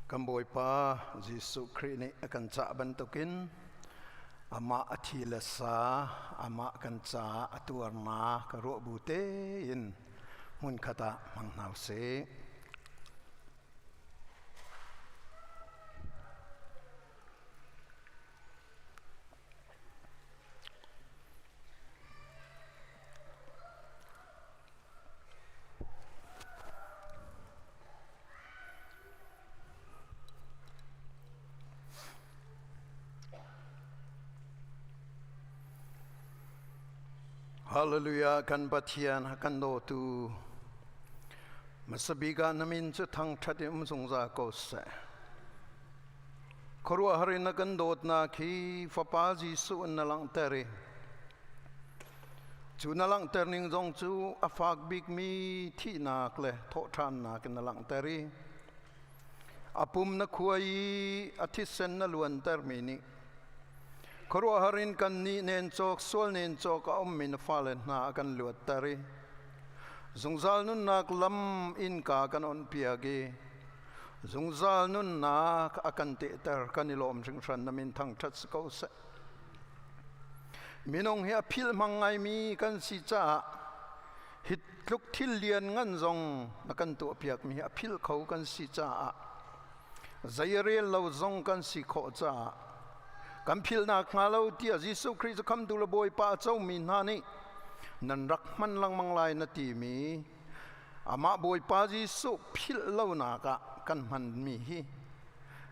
Kan Bawipa Jesuh Khrih nih a kan cah bantukin amah a thi le sa amah kan caah a tuarnak ka ruah bu tein hmunkhat ah hmang hna usih. Hallelujah kan Pathian kan dawtu Masabika na min cu thangṭhat in um zungzal ko seh. Khuaruahhar in na kan dawtnak hi Fapa Jesuh in na langhter i cu na langhter ning zong cu a fak bikmi thihnak le thawhṭhannak in na langhter i a pum na khuai i a thisen na luantermi nih khuaruahhar in kannih nen cawk sual nen cawk a ummi na fale hna a kan luatter i zungzal nunnak lam innka kan onpiak i zungzal nunnak a kan tehter. Kan i lawm hringhran. Na min thangṭhat si ko seh. Minung hi a philh hmang ngaimi kan si caah hi tluk thil lian ngan zong na kan tuahpiakmi hi a philh kho kan si caah, zei a rel lo zong kan si khawh caah, kan philhnak hnga lo tiah Jesuh Khrih cu khamtu le Bawipa a comi hna nih nan rak hman lengmang lai na timi amah Bawipa Jesuh philh lonak ah kan hmanmi hi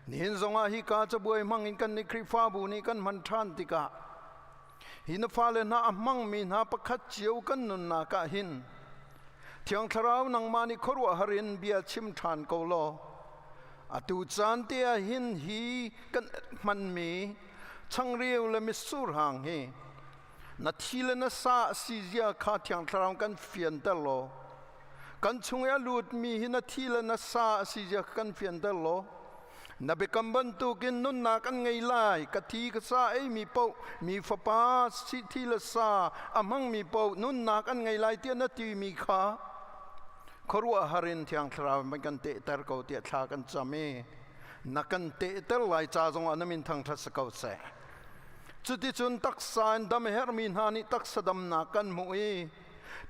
nihin zongah hi ka cabuai hmang in kan nih Khrihfabu nih kan hman ṭhan tikah, hi na fale hna a hmangmi hna pakhat cio kan nunnak ah hin Thiang Thlarau nangmah nih khuaruahhar in bia chim ṭhan ko law, atu caan te ah hin hi kan hmanmi changreu le mitsur hang hi na thi le na sa a si zia kha Thiang Thlarau kan fianter law, kan chung i a lutmi hi na thi le na sa a si zia kha kan fianter law, na biakam bantukin nunnak an ngei lai, ka thi ka sa eimi paoh, mi fapa si thi le sa a hmangmi paoh nunnak an ngei lai tiah na timi kha khuaruahhar in Thiang Thlarau in kan tehter ko tiah thla kan cam i na kan tehter lai ca zongah na min thangṭhat si ko seh. Cuticun taksa in dam a herhmi hna nih taksa damnak kan hmuh i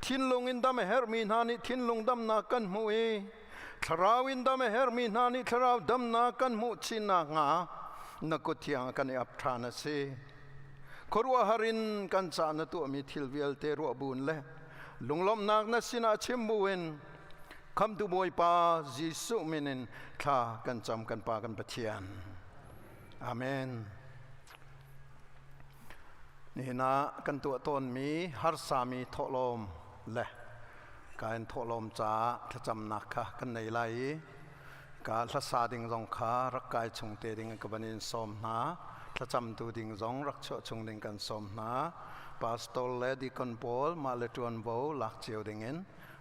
thinlung in dam a herhmi hna nih thinlung damnak kan hmuh i thlarau in dam a herhmi hna nih thlarau damnak kan hmuh chin nakhnga na kut thiang kan i ap ṭhan a si. Khuaruahhar in kan ca na tuahmi thil vialte ruah buin le lunglawmhnak na sinah chim buin Khamtu Bawipa Jesuh min in thla kan cam, kan Pa kan Pathian. Amen. Nihin ah kan tuah tawnmi harsami thawhlawm le kain thawhlawm caah thlacamnak kha kan nei lai i ka hlasa ding zong kha rak kai chung te ding ka van in sawm hna. Thlacamtu ding zong rak chuah chung ding kan sawm hna. Pastor le deacon pawl mah le ṭuanvo lak cio ding in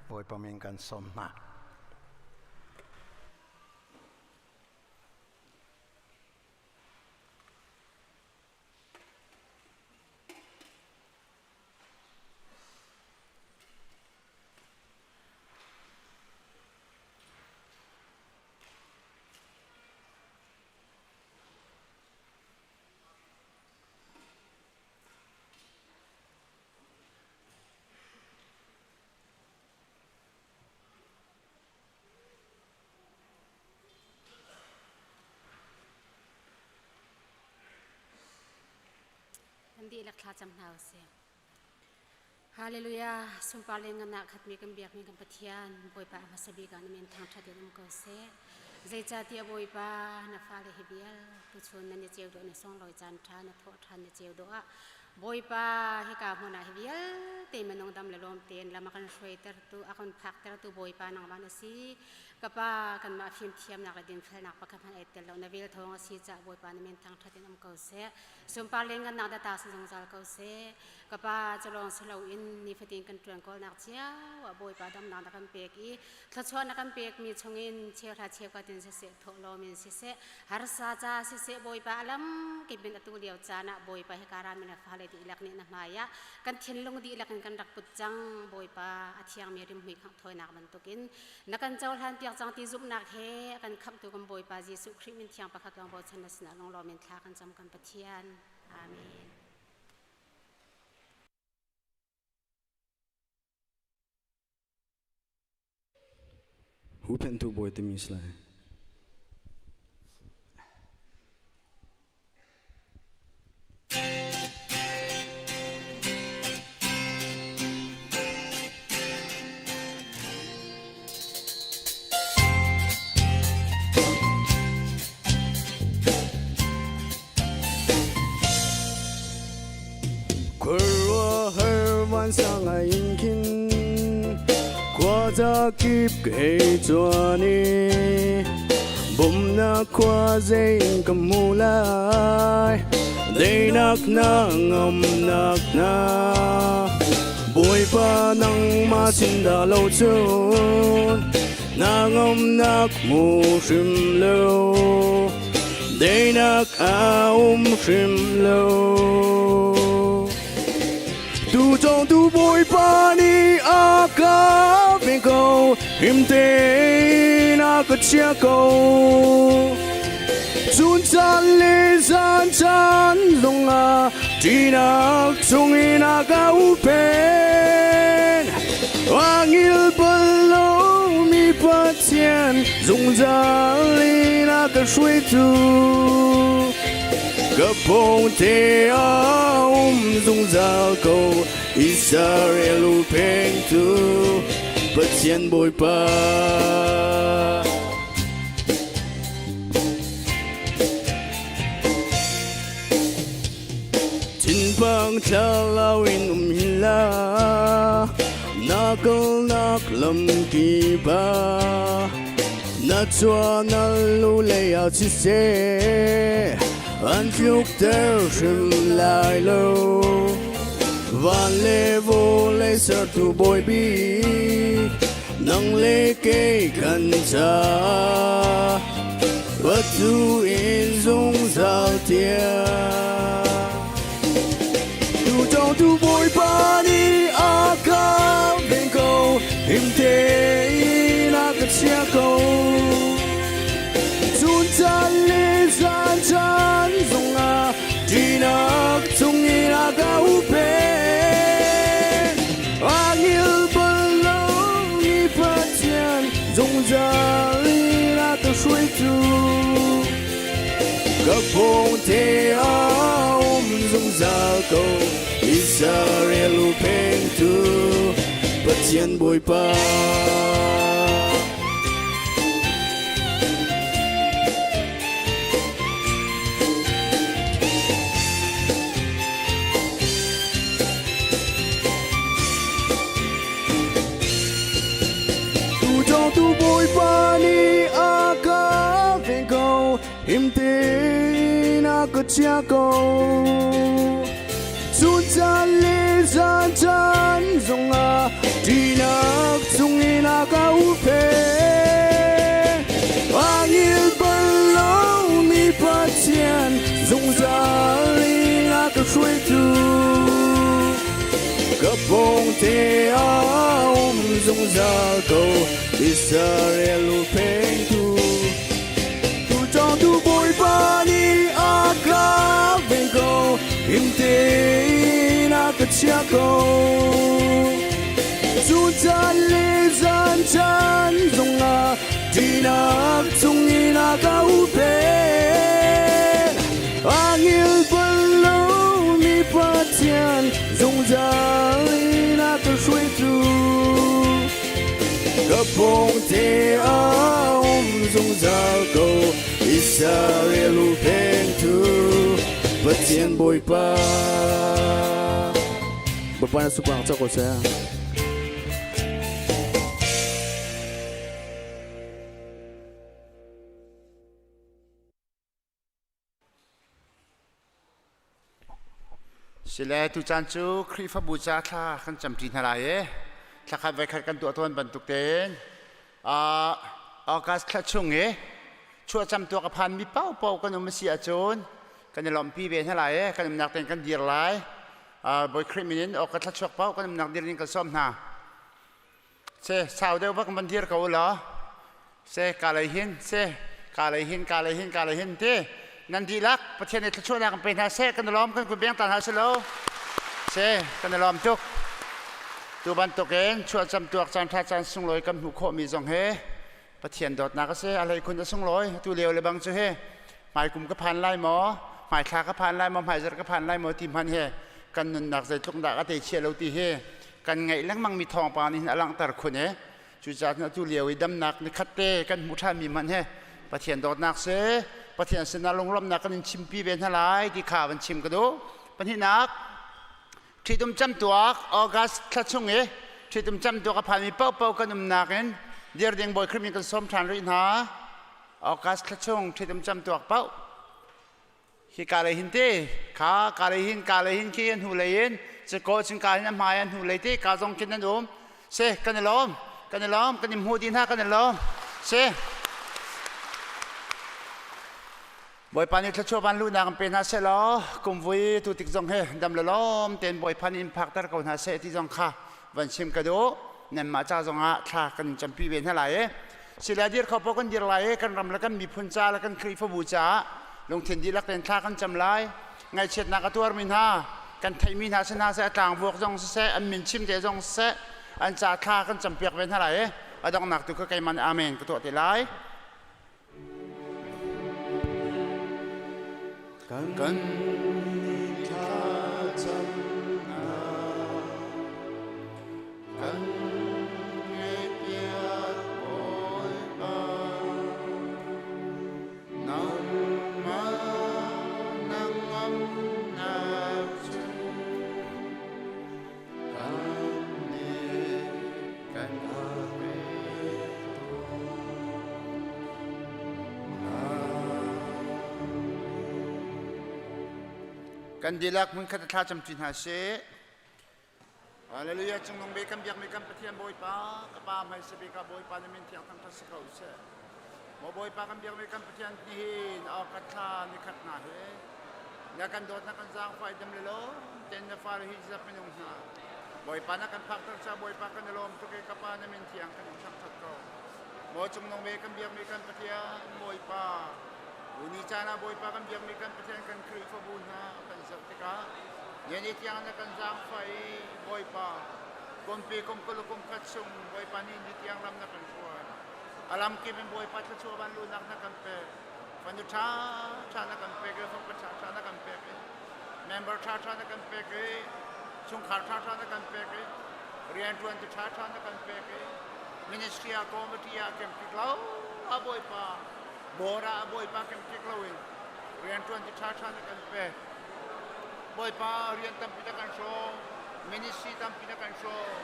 Bawipa min kan sawm hna. Kan dihlak thlacam hna usih. Hallelujah. Sunpar le ngan ah khatmi kan biakmi kan Pathian Bawipa a hmasa bik ah na min thangṭhat in um ko seh. Zeicahtiah Bawipa na fale hi vial tuchun nan i ceu dawh na songlawi caan ṭha na thawh ṭhan na ceu dawh ah Bawipa hika hmun ah hi vialte minung dam le lawm tein lam a kan hruaitertu a kan phaktertu Bawipa nangmah na si. Ka Pa, kanmah fimthiamnak le dinfelnak pakhat hmanh ai tel lo, na vel thawng a si caah Bawipa na min thangṭhat in um ko seh. Sunpar le ngannak data si zungzal ko seh. Ka Pa, cu lawng si loin nifatin kan ṭuan kawlnak cio ah Bawipa damnak na kan pek i thluachuah na kan pekmi chungin cheuhra cheukhat in siseh, thawhlawm in siseh, harsa ca siseh, Bawipa a lam kip in atu lio caan ah Bawipa hika rami na fale dihlak nih na hmai ah kan thinlung dihlak in kan rak put cang. Bawipa, a thiangmi rimhmui khangh thawinak bantukin Na kan cohlan piak cang ti zumhnak he a kan khamhtu kan Bawipa Jesuh Khrih min thiang pakhat lawng bochan na sinah lunglawm in thla kan cam kan Pathian. Amen. Huhphenhtu bawi timi si lai. Khuaruahhar vansang ai in khin khua zakip ka hei cuan i. Bawmhnak khua zei ka hmu lai Deinak na ngamnak na Bawipa nangmah sin dah lo cun Na ngamnak hmu hrim lo Deinak a um hrim lo Tu cawngtu Bawipa nih a ka ve ko, him tein a ka chia ko. Chun caan le zan caan zongah ṭihnak chungin a ka upen. Angil bal lomi Pathian zungzal in a ka hruaitu. Ka pawngte a um zungzal ko Israel upengtu Pathian Bawipa. Thinpang thlalau in um hin la na kalnak lam kiba na chua na lu lei ah siseh an tlukter hrim lai lo van le vawlei sertu bawi bik nang le kei kan ca atu in zungzal tiang Tu cawngtu Bawipa nih a ka ven ko him tein a ka chia ko Chun caan le zan caan zongah ṭihnak chungin a ka huhphenh. Angil bal lomi Pathian zungzal in a ka hruaitu. Ka pawngte a um zungzal ko Israel hupphengtu Pathian Bawipa. Tu Bawipa nih a ka ven ko him tein a ka chia ko Chun caan le zan caan zongah ṭihnak chungin a ka huhphenh. Angil bal lomi Pathian zungzal in a ka hruaitu. Ka pawngte a um zungzal ko Israel huhphengtu. Tucawngtu Bawipa nih a ka ven ko, him tein a ka chia ko. Chun caan le zan caan zongah ṭihnak chungin a ka huhphenh. Angil bal lomi Pathian zungzal in a ka hruaitu. Ka pawngte a um zungzal ko Israel huhphengtu Pathian Bawipa. Bawipa na supang cak ko seh. Sile tucaan cu Khrihfabu ca thla kan camṭi hna lai i thlakhat voikhat kan tuah tawn bantuk tein August thla chung i chuahcam tuak a phanmi paohpaoh kan um a si ahcun kan i lawmhpi ve hna lai i kan umnak tein kan dir lai. Bawi Khrih min in August thla chuak paoh kan umnak dir in kan sawm hna. Se sau deuh bak van dir ko u law se ka lei hin se ka lei hin ka lei hin ka lei hin ti nan dihlak Pathian nih thluachuahnak kan pe hna seh kan i lawm kan kut beng ta hna si lo se kan i lawm tuk tu bantukin chuahcam tuak caan ṭha caan sunglawi kan hmuh khawhmi zong hi Pathian dawtnak a si a hleikhun a sunglawi tu lio le bang cu hi hmaikum ka phan lai maw hmaithla ka phan lai maw hmaizarh ka phan lai maw ti hmanh hi kan nunnak zeitluk dah a tei chia lo ti hi kan ngaih lengmangmi thawngpang nih hin a langhter khun i cucaah cun atu lio i damnak nikhat te kan hmuh ṭhanmi hmanh hi Pathian dawtnak si Pathian sinah lunglawmhnak kan in chimpi ve hna lai ti kha van chim ka duh. Pahnihnak ṭhitum camtuak August thla chung i ṭhitum camtuak a phanmi paohpaoh kan umnak in dir ding Bawi Khrih min kan sawm ṭhan rih hna. August thla chung ṭhitum camtuak paoh hi ka lei hin te kha ka lei hin ka lei hin khi an hnu lei in cikaw cun ka hin a hmai an hnu lei te ka zong khin an um se kan i lawm kan i lawm kan i hmuh dih hna kan i lawm se Bawipa nih thluachuah van luhnak in pe hna seh law kumvui tu tik zong hi dam le lawm tein Bawipa nih in phakter ko hna seh ti zong kha van chim ka duh nanmah ca zong ah thla kan in campi ve hna lai i sila dir kho paoh kan dir lai i kan ram le kan miphun ca le kan Khrihfabu caah lungthin dihlak tein thla kan cam lai ngaihchiatnak a tuarmi hna kan theihmi hna si hna seh a tlangvuak zong siseh an min chim te zong siseh an ca thla kan campiak ve hna lai i a donghnak tu kha keimah nih amen ka tuah te lai. Kan thlacamnak kan ngaihpiak Bawipa, nangmah na ngamnak cu kannih kan pe Kan dihlak hmunkhat thla camṭi hna sih. Hallelujah cungnung bik kan biakmi kan Pathian Bawipa ka pa hmaisa bik ah Bawipa na min thiang thangṭhat si ko seh. Maw Bawipa kan biakmi kan Pathian nihin awk ka thla nikhat hna hi na kan dawt na kan zaangfah i dam le lawm tein na fale hi zap minung hna Bawipa na kan phakter ca Bawipa kan i lawm tuk i ka pa na min thiang kan in thangṭhat ko. Maw cungnung bik kan biakmi kan Pathian Bawipa Uni caan ah Bawipa kan biakmi kan Pathian kan Khrihfabu hna kan zoh tikah nian tiang na kan zaangfah i Bawipa kumpi kum 20 kum khat chung Bawipa nih ni tiang lam na kan hruai. A lam kip in Bawipa thluachuah van luhnak na kan pek. Fanu ṭha ṭha na kan pek i fapa ṭha ṭha na kan pek i member ṭha ṭha na kan pek i chungkhar ṭha ṭha na kan pek i rianṭuantu ṭha ṭha na kan pek i ministry ah committee ah kemkik lo a Bawipa board ah a Bawipa kemkik loin rianṭuan ti ṭha ṭha na kan pek. Bawipa rian tampi na kan hrawm, ministry tampi na kan hrawm,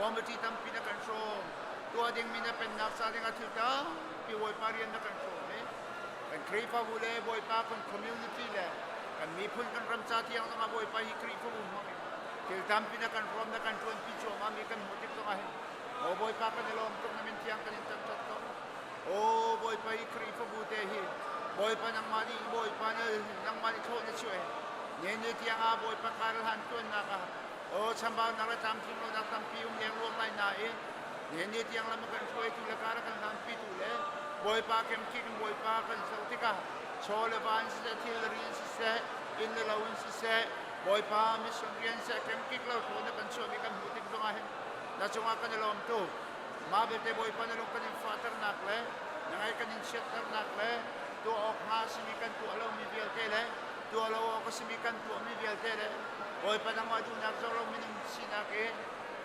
committee tampi na kan hrawm, tuah dingmi na pennak ca dingah thil tampi Bawipa rian na kan hrawm i kan Khrihfabu le Bawipa kan community le kan miphun kan ram ca tiang zongah Bawipa hi Khrihfabu hmang in thil tampi na kan hrawm na kan ṭuanpi cuahmah mi kan hmuh tik zongah hin Aw Bawipa kan i lawm tuk na min thiang kan in thangṭhat ko. Aw Bawipa hi Khrihfabu te hi Bawipa nangmah nih Bawipa na nangmah nih thlawh na chuah ne ne tiang ah Bawipa kar hlan tuannak ah aw chambaunak le tlamtling lonak tampi um leng ruang lai nain ne ne tiang lam a kan hruaitu le kar a kan hlanpitu le Bawipa kemkik in Bawipa kan zoh tikah chaw le va in siseh thil le ri in siseh inn le lo in siseh Bawipa mission rian seh kemkik lo thlaw na kan chuahmi kan hmuh tik zongah hin na cungah kan i lawm tuk. Mah belte Bawipa na lung kan in fahternak le na ngaih kan in chiatternak le tuah awk hnga a simi kan tuah lomi vialte le tuah lo awk a simi kan tuahmi vialte le Bawipa nangmah duhnak zoh lo minung sinak in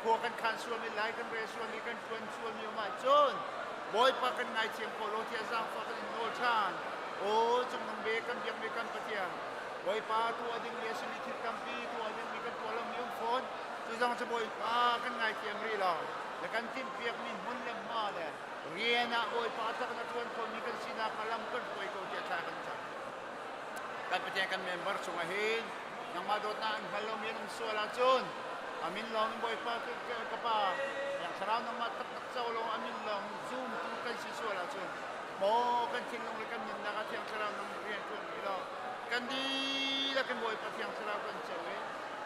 khua kan khan sualmi lai kan rel sualmi kan ṭuan sualmi um ahcun Bawipa kan ngaithiam ko law tiah zaangfah kan in nawl ṭhan. Aw cungnung bik kan biakmi kan Pathian Bawipa tuah dingmi a simi thil tampi tuah dingmi kan tuah lomi um fawn cu zong cu Bawipa kan ngaithiam rih lo. Na kan timhpiakmi hmun le hma le rian ah Bawipa tak na ṭuan khomi kan sinak kha lam kan hruai ko tiah thla kan cam. Kan Pathian kan member chungah hin nangmah dawtnak an hngal lomi an um sual ahcun amin lawng in Bawipa ka Pa Thiang Thlarau nangmah taktak co lawng amin lawng zumtu kan si sual ahcun maw kan thinlung le kan nunnak ah Thiang Thlarau nang rian ṭuan rih law kan dihlak in Bawipa Thiang Thlarau kan co i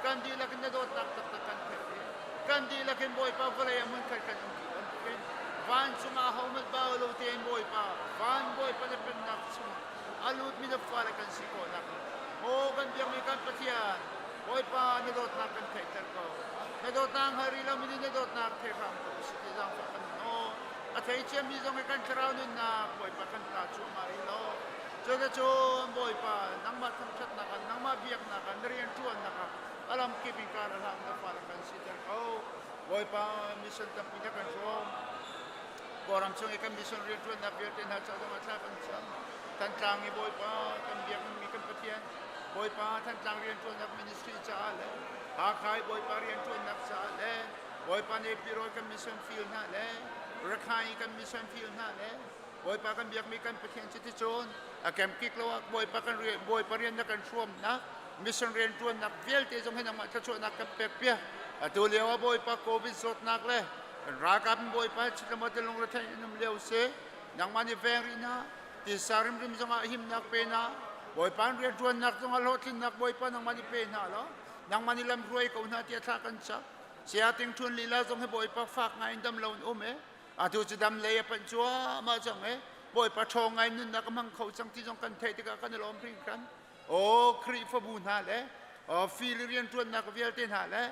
kan dihlak in na dawtnak taktak kan theih i kan dihlak in Bawipa vawlei ah hmunkhat kan um ti bantukin vancung ah ahohmanh bau lo tein Bawipa van Bawipa na pennak chungah a lutmi na fale kan si khawh nak maw kan biakmi kan Pathian Bawipa na dawtnak kan theihter ko na dawtnak hngal rih lomi nih na dawtnak thei hram ko si ti zaangfah kan nawl a thei ciami zong hi kan thlarau nunnak Bawipa kan ta cuahmah rih lo cuticun Bawipa nangmah thangṭhatnak ah nangmah biaknak ah na rianṭuannak ah a lamkip in kar a hlang na fale kan siter ko. Bawipa mission tampi na kan hrawm. Kawlram chung i kan mission rianṭuannak vialte hna ca zongah thla kan cam. Thantlang i Bawipa kan biakmi kan Pathian Bawipa Thantlang rianṭuannak ministry caah le Hakha i Bawipa rianṭuannak caah le Bawipa Nepirawl kan mission field hna le Rakhine i kan mission field hna le. Bawipa kan biakmi kan Pathian cuticun a kemkik lo ah Bawipa kan rian Bawipa rian na kan hruamnak mission rian ṭuannak vialte zong hi nangmah thluachuahnak kan pek piak. Atu lio ah Bawipa COVID zawtnak le kan ralkap in Bawipa chitlamo te lungretheih in um lio si. Nangmah nih veng rih hna. Tisa rimrim zongah himnak pe hna. Bawipa an rian ṭuannak zongah hlawhtlinnak Bawipa nangmah nih pe hna law nangmah nih lam hruai ko hna tiah thla kan cam. Saya Ting Ṭhun lila zong hi Bawipa fak ngai in dam lo in um e. Atu cu dam lei a panh cuahmah cang e. Bawipa ṭhawng ngai nunnak a hmang kho cang ti zong kan theih tikah kan i lawm hringhran. Aw Khrihfabu hna le aw fili rianṭuannak vialte hna le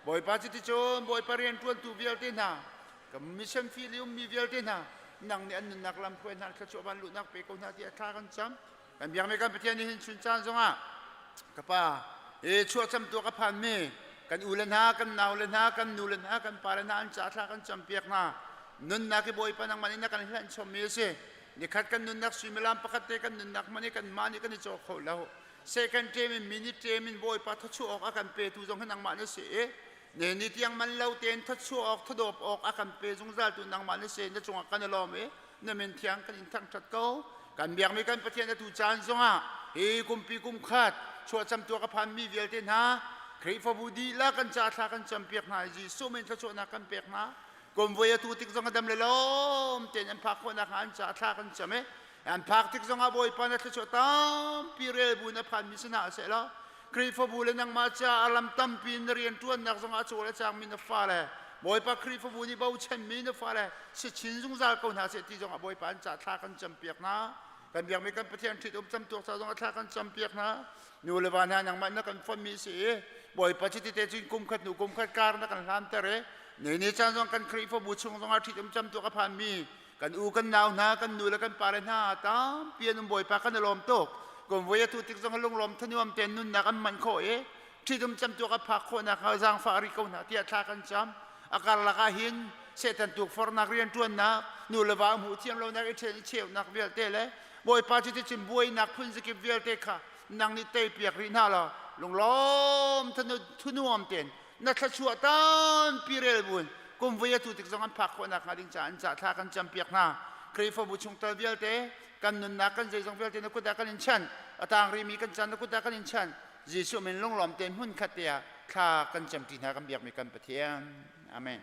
Bawipa cuticun Bawipa rianṭuantu vialte hna kan mission field i ummi vialte hna nang nih an nunnak lam hruai hna thluachuah van luhnak pe ko hna tiah thla kan cam. Kan biakmi kan Pathian nih hin chun caan zongah ka pa e chuahcam tuak a phanmi kan u le hna kan nau le hna kan nu le hna kan pa le hna an ca thla kan campiak hna nunnak hi Bawipa nangmah nih na kan hlanh chommi a si nikhat kan nunnak suimilam pakhat te kan nunnak hmanh i kanmah nih kan i caw kho lo second term in minute term in Bawipa thawchuah awk a kan petu zong hi nangmah na si i ne ni tiang man lo tein thawchuah awk thadawp awk a kan pe zungzal tu nangmah na si na cungah kan i lawm i na min thiang kan in thangṭhat ko kan biakmi kan Pathian atu caan zongah hi kumpi kum khat chuahcam tuak a phanmi vialte hna Khrihfabu dihlak kan ca thla kan campiak hna i Jesuh min thluachuahnak kan pek hna kumvoi atu tik zong a dam le lawm tein an phak khawhnak hnga an ca thla kan cam i an phak tik zongah Bawipa na thluachuah tampi rel bu na phanmi si hna seh law Khrihfabu le nangmah ca a lam tampi in na rianṭuannak zongah a cawl a cangmi na fale Bawipa Khrihfabu nih bochanmi na fale si chin zungzal ko hna seh ti zongah Bawipa an ca thla kan campiak hna. Kan biakmi kan Pathian ṭhit-um camtuak ca zongah thla kan campiak hna. Nu le va hna nangmah na kan fonhmi si i Bawipa chiti te cun kum khat hnu kum khat kar na kan hlanter i ni ni caan zong kan Khrihfabu chung zongah ṭhit-um camtuak a phanmi kan u kan nau hna kan nu le kan pale hna tampi an um Bawipa kan i lawm tuk kum voi a tu tik zong lunglawm thanuam tein nunnak an man khawh i ṭhitum camtuak a phak khawhnak hnga zaangfah rih ko hna tiah thla kan cam a karlak ah hin Satan tukforhnak rianṭuannak nu le va hmuh thiam lonak i ṭhen i cheunak vialte le Bawipa cu ticun buainak phun zakip vialte kha nang nih teipiak rih hna law lunglawm thunuam tein na thluachuah tampi rel buin kum voi atu tik zong an phak khawhnak hnga ding caah an ca thla kan campiak hna. Khrihfabu chungtel vialte kan nunnak kan zeizong vialte na kut ah kan in chanh. A tang rihmi kan caan na kut ah kan in chanh. Jesuh min lunglawm tein hmun khat te ah thla kan camṭi hna kan biakmi kan Pathian. Amen.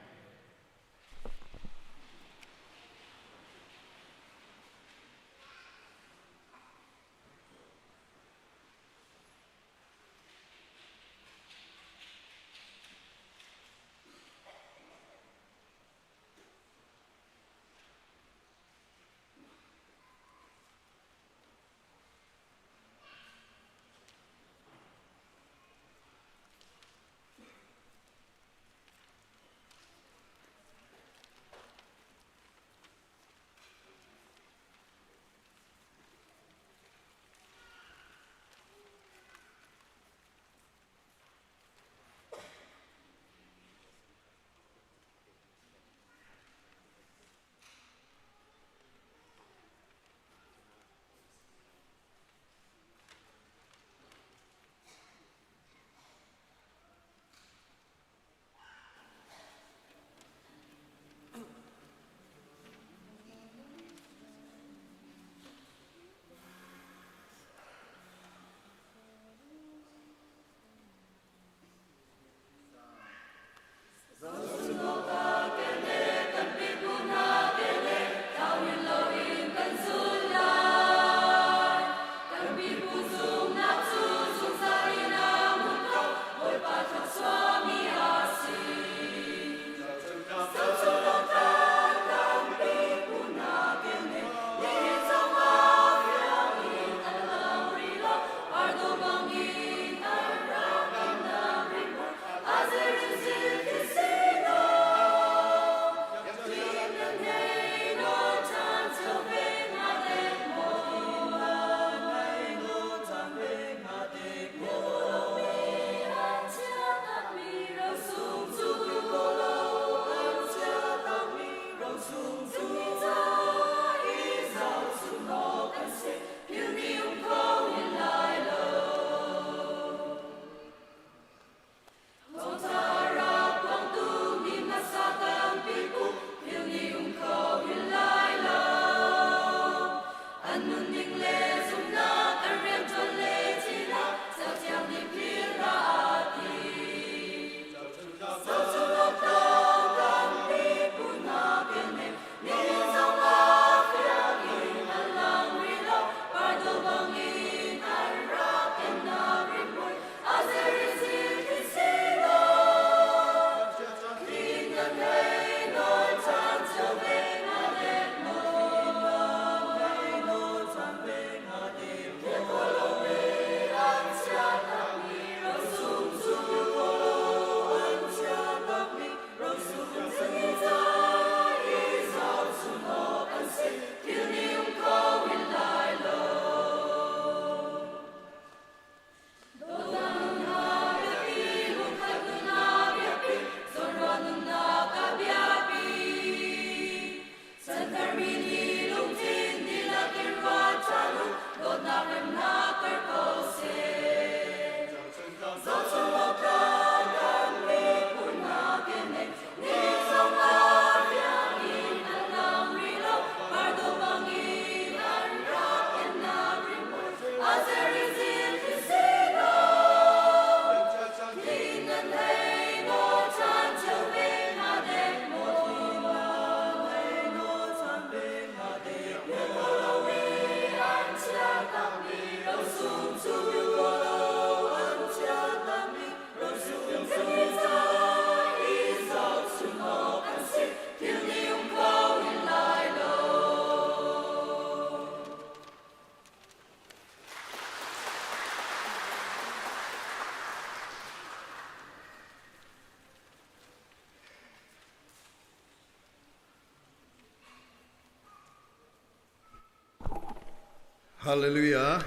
Hallelujah.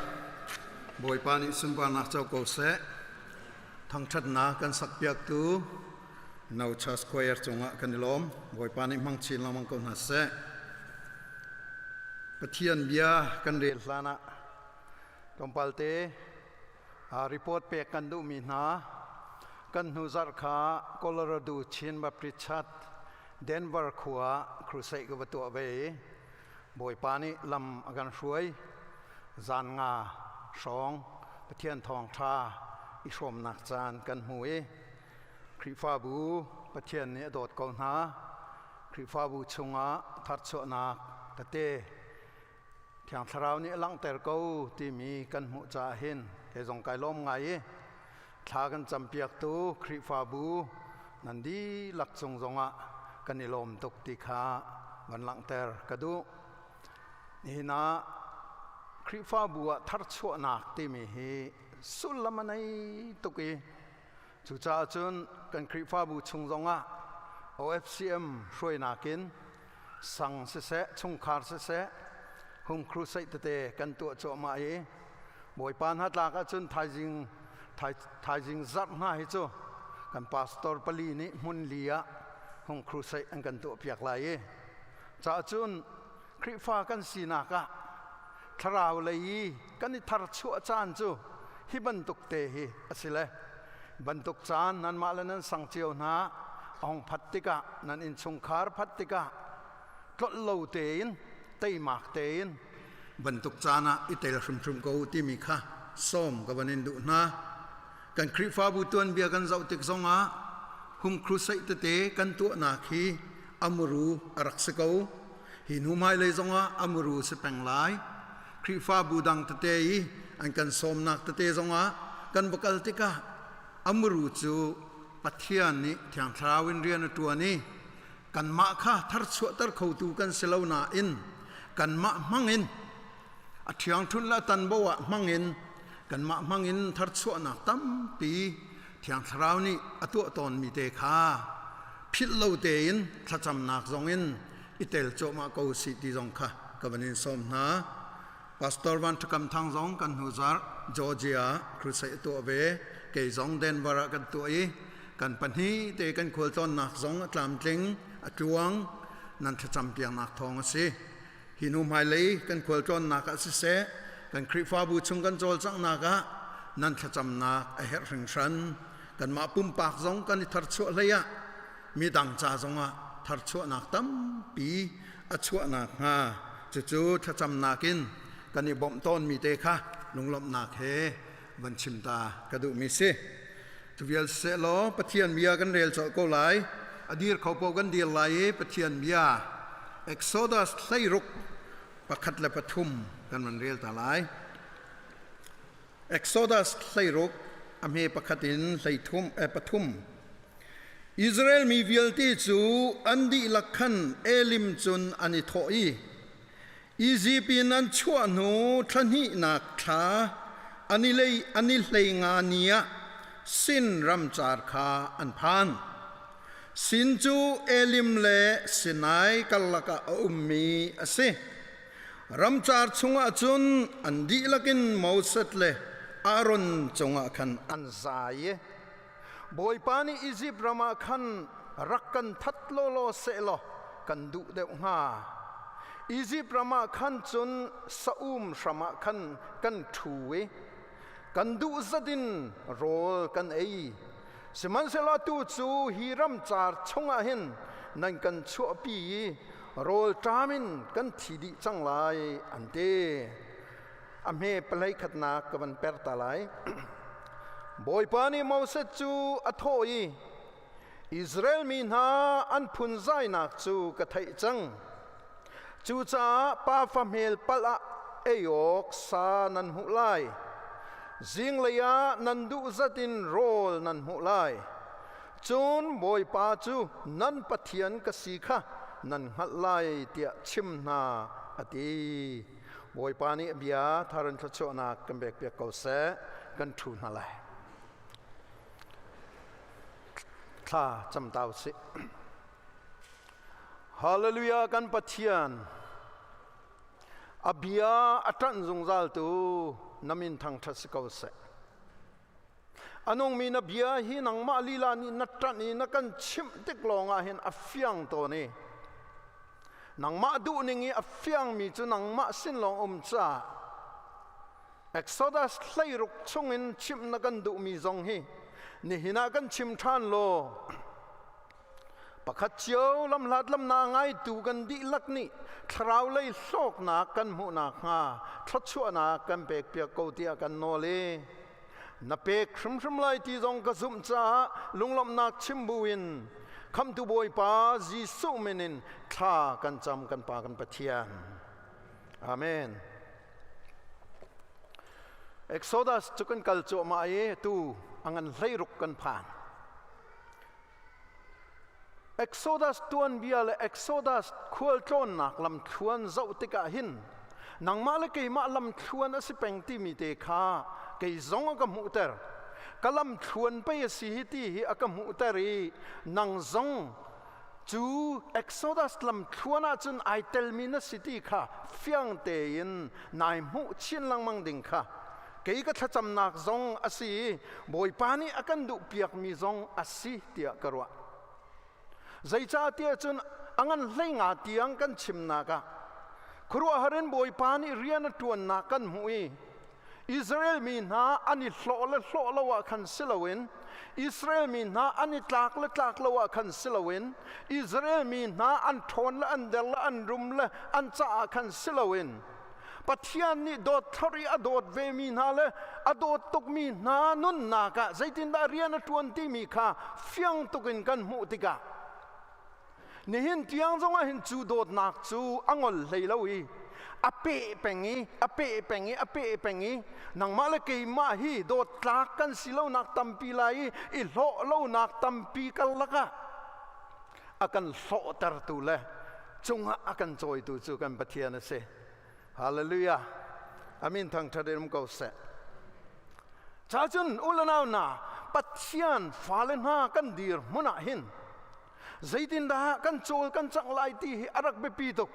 Bawipa nih sunparnak co ko seh. Thangṭhatnak kan sakpiaktu No Church Choir cungah kan i lawm. Bawipa nih hmang chin lengmang ko hna seh. Pathian bia kan rel hlan ah tlawmpal te report pek kan duhmi hna kan hnu zarh kha Colorado Chin Baptist Church Denver khua crusade ka va tuah ve i Bawipa nih lam a kan hruai. Zan nga hrawng Pathian thawngṭha i hrawmnak caan kan hmu i Khrihfabu Pathian nih a dawt ko hna. Khrihfabu chungah tharchuahnak tete Thiang Thlarau nih a langhter ko timi kan hmuh caah hin kei zong kai lawm ngai i thla kan campiaktu Khrihfabu nan dihlak cung zongah kan i lawm tuk ti kha van langhter ka duh. Nihin ah Khrihfabu ah tharchuahnak timi hi sullam a nei tuk i cucaah cun kan Khrihfabu chung zongah OFCM hruainak in sang siseh chungkhar siseh hung crusade tete kan tuah cuahmah i Bawipa hna tlak ahcun thaizing thaizing zarh hna hi cu kan pastor pali nih hmun li ah hung crusade an kan tuah piak lai i caah cun Khrihfa kan sinak ah thlarau lei i kan i tharchuah caan cu hi bantuk te hi a si le bantuk caan nanmah le nan sang cio hna a hung phat tikah nan innchungkhar phat tikah tlolh lo tein teimak tein bantuk caan ah i tel hrimhrim ko timi kha sawm ka van in duh hna. Kan Khrihfabu tuanbia kan zoh tik zongah hum crusade tete kan tuahnak hi amuru a rak si ko. Hi hnu hmailei zongah amuru si peng lai. Khrihfabu dang tete i an kan sawmnak tete zongah kan va kal tikah amuru cu Pathian nih Thiang Thlarau in rian a ṭuan i kanmah kha tharchuahter khotu kan si lo nain kanmah hmangin a ṭhiangṭhunh le a tanbo ah hmangin kanmah hmangin tharchuahnak tampi Thiang Thlarau nih a tuah tawnmi te kha philh lo tein thlacamnak zongin i tel cuahmah ko sih ti zong kha ka van in sawm hna. Pastor Van Ṭhakam Thang zong kan hnu zarh Georgia crusade a tuah ve. Kei zong Denver ah kan tuah i kan pahnih te kan khualtlawnnak zong a tlamtling a tluang nan thlacam piaknak thawng a si hi hnu hmailei kan khualtlawnnak ah siseh kan Khrihfabu chung kan cawlcanghnak ah nan thlacamnak a herh hringhran kanmah pumpak zong kan i tharchuah hlei ah midang ca zongah tharchuahnak tampi a chuahnak hnga cucu thlacamnak in kan i bawmh tawnmi te kha lunglawmhnak he van chim ta ka duhmi si. Cu vial sehlaw Pathian bia kan rel colh ko lai. A dir kho paoh kan dir lai i Pathian bia Exodus 16 pakhat le pathum kan van rel ta lai. Exodus 16 a hme pakhat in hleithum eh, pathum Israel mi vialte cu an dihlak khan Elim cun an i thawh i Izipt in an chuah hnu thla hnihnak thla an i lei an i hlei nga ni ah Sin ramcar kha an phan. Sin cu Elim le Sinai karlak ah a ummi a si. Ramcar chungah cun an dihlak in Moses le Aaron cungah khan an zai i Bawipa nih Izipt ram ah khan rak kan that lawlaw sehlaw kan duh deuh hnga. Izipt ram ah khan cun saum hram ah khan kan ṭhu i kan duh zat in rawl kan ei. Sihmanhsehlaw atu cu hi ramcar chungah hin nan kan chuahpi i rawl ṭam in kan thi dih cang lai, an ti. A hme palei khatnak ka van per ta lai. Bawipa nih Moses cu a thawh i, Israel mi hna an phunzainak cu ka theih cang. Cucaah pafa hmel palh ah ei awk sa nan hmuh lai. Zinglei ah nan duh zat in rawl nan hmuh lai. Cun Bawipa cu nan Pathian ka si kha nan hngalh lai tiah chim hna, a ti. Bawipa nih a bia thar in thluachuahnak kan pekpiak ko seh. Kan ṭhu hna lai. Thla cam ta usih. Hallelujah kan Pathian. A bia a ṭanh zungzaltu na min thangṭhat si ko seh. A nungmi na bia hi nangmah lila nih na ṭanh i na kan chimh tik lawngah hin a fiang tawn i nangmah duhning i a fiangmi cu nangmah sin lawng um caah Exodus 16 chungin chimh na kan duhmi zong hi nihin ah kan chim ṭhan law pakhat cio lamhlat lamna ngaitu kan dihlak nih thlarau lei hlawknak kan hmuh nakhnga thluachuahnak kan pekpiak ko tiah kan nawl i na pek hrimhrim lai ti zong ka zumh caah lunglawmhnak chim buin Khamhtu Bawipa Jesuh min in thla kan cam kan Pa kan Pathian. Amen. Exodus cu kan kal cuahmah i tu a ngan 16 kan phan. Exodus tuanbia le Exodus khualtlawnnak lamthluan zoh tikah hin nangmah le keimah lamthluan a si peng timi te kha kei zong a ka hmuhter. Ka lamthluan pei a si hi ti hi a ka hmuhter i nang zong cu Exodus lamthluan ahcun ai telmi na si ti kha fiang tein nai hmuh chin lengmang ding kha kei ka thlacamnak zong a si i Bawipa nih a kan duhpiakmi zong a si tiah ka ruah. Zeicahtiah cun a ngan 15 tiang kan chimnak ah khuaruahhar in Bawipa nih rian a ṭuannak kan hmuh i Israel mi hna an i hlawh le hlawh lo ah khan si loin Israel mi hna an i tlak le tlak lo ah khan si loin Israel mi hna an ṭhawn le an der le an rum le an caah khan si loin Pathian nih dawt thlorh i a dawt vemi hna le a dawt tukmi hna nunnak ah zeitindah rian a ṭuan timi kha fiang tuk in kan hmuh tikah nihin tiang zongah hin cu dawtnak cu a ngol hlei lo i a peh peng i a peh peng i a peh peng i nangmah le keimah hi dawt tlak kan si lonak tampi lai i i hlawh lonak tampi karlak ah a kan hlawhtertu le cungah a kan cawitu cu kan Pathian a si. Hallelujah. Amin thangṭhat in um ko seh. Ca cun u le nau hna Pathian fale hna kan dir hmun ah hin zeitindah kan cawl kan cangh lai ti hi a rak biapi tuk.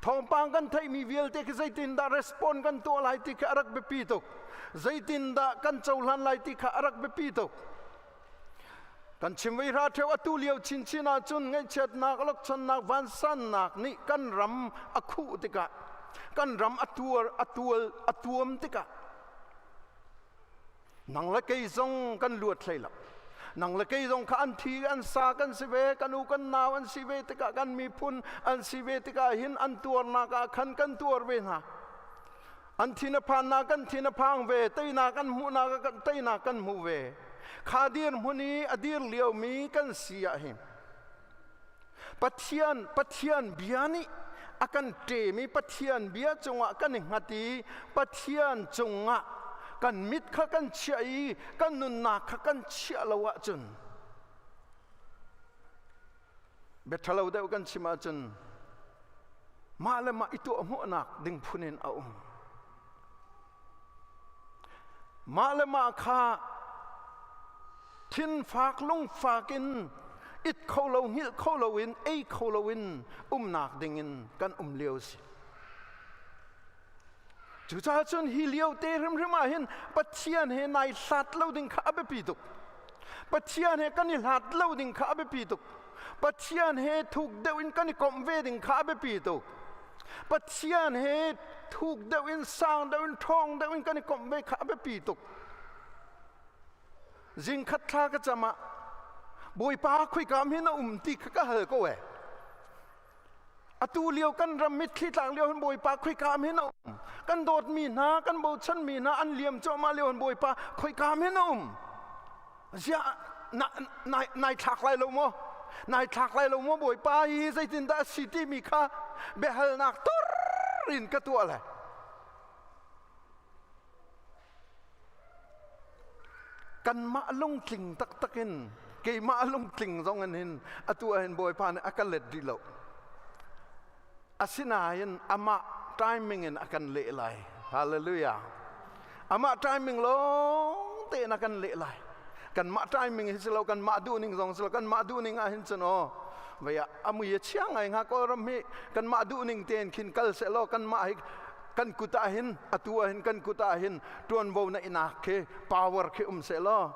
Thawngpang kan theihmi vialte khi zeitindah respond kan tuah lai ti khi a rak biapi tuk. Zeitindah kan cohlan lai ti kha a rak biapi tuk. Kan chim vei hra ṭheo atu lio chinchin ahcun ngaihchiatnak, lokchonnak, vansannak nih kan ram a khuh tikah, kan ram a tuar, a tual, a tuam tikah nang le kei zong kan luat hlei lo. Nang le kei zong kha an thi an sa kan si ve, kan u kan nau an si ve tikah kan miphun an si ve tikah hin an tuarnak ah khan kan tuar ve hna. An thin a phannak kan thin a phang ve, teinak an hmuhnak kan teinak kan hmu ve. Kha dirhmun i a dir liomi kan si ah hin Pathian Pathian bia nih a kan ṭem i Pathian bia cungah kan i hngat i Pathian cungah kan mit kha kan chiah i kan nunnak kha kan chiah lo ahcun bia ṭhalo deuh kan chim ahcun mah le mah i tuahhmuhnak ding phun in a um. Mah le mah kha thinfak lungfak in it kho lo hngilh kho lo in ei kho lo in umnak ding in kan um lio si. Cucaah cun hi lio te hrimhrim ah hin Pathian he nai hlat lo ding kha a biapi tuk. Pathian he kan i hlat lo ding kha a biapi tuk. Pathian he thuk deuh in kan i komh ve ding kha a biapi tuk. Pathian he thuk deuh in sang deuh in ṭhawng deuh in kan i komh ve kha a biapi tuk. Zingkhat thla ka cam ah Bawipa khoika hin a um ti kha ka hal ko ee. Atu lio kan ram mitthli tlak lio hin Bawipa khoika hin a um. Kan dawtmi hna, kan bochanmi hna an liam cuahmah lio hin Bawipa khoika hin a um. Ziah nai nai thlak lai lo maw? Nai thlak lai lo maw Bawipa hi zeitindah a si timi kha biahalnak tur in ka tuah lai. Kanmah lungtling taktak in keimah lungtling zong in hin atu ah hin Bawipa nih a ka let rih lo. Asinain amah timing in a kan leh lai. Hallelujah. Amah timing lawng tein a kan leh lai. Kanmah timing hi si lo, kanmah duhning zong si lo, kanmah duhning ah hin cun aw. Vei ah a mui a chia ngai hnga. Kawlram hi kanmah duhning tein khin kal sehlaw kanmah hi kan kut ah hin, atu ah hin kan kut ah hin ṭuanvo na inak khi, power khi um sehlaw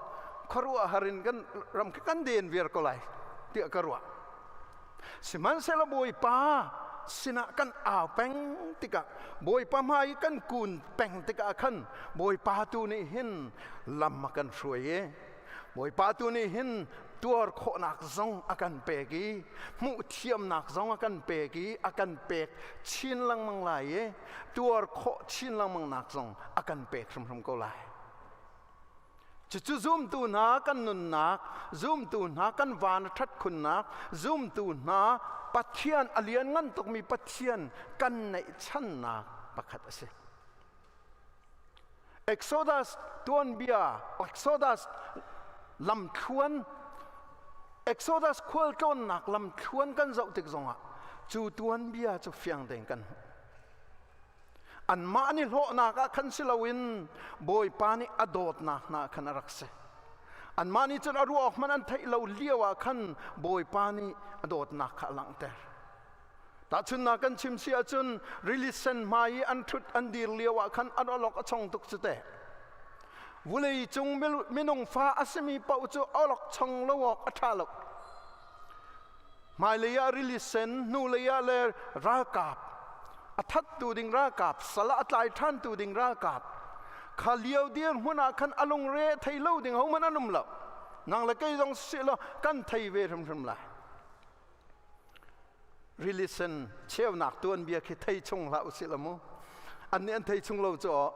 khuaruahhar in kan ram khi kan den viar ko lai tiah ka ruah. Sihmanhsehlaw Bawipa sinah kan au peng tikah, Bawipa hmai i kan kun peng tikah khan Bawipa tu nih hin lam a kan hruai i Bawipa tu nih hin tuar khawhnak zong a kan pek i hmuh thiamnak zong a kan pek i a kan pek chin lengmang lai i tuar khawh chin lengmang nak zong a kan pek hrimhrim ko lai. Cucu zumtu hna kan nunnak, zumtu hna kan van a ṭhat khunnak, zumtu hna Pathian a lianngan tukmi Pathian kan neihchannak pakhat a si. Exodus tuanbia, Exodus lamthluan, Exodus khualtlawnnak lamthluan kan zoh tik zongah cu tuanbia cu fiang tein kan hmuh. Anmah an i hlawhnak ah khan si loin Bawipa nih a dawtnak hna khan a rak si. Anmah nih cun a ruah awk hmanh an theih lo lio ah khan Bawipa nih a dawtnak kha a langhter. Tahchunhnak kan chim si ahcun rili sen hmai i an ṭhut an dir lio ah khan an awlok a chong tuk cu teh. Vulei cung minung fa a simi paoh cu awlok chong lo awk a ṭha lo. Hmailei ah rili sen, hnulei ah le ralkap, a thattu ding ralkap, sal ah a tlai ṭhantu ding ralkap. Kha lio dirhmun ah khan a lungre thei lo ding hohmanh an um lo. Nang le kei zong siseh law kan thei ve hrimhrim lai. Rili sen cheunak tuanbia khi thei chung hlah usih law mu. An nih an thei chung lo cu aw.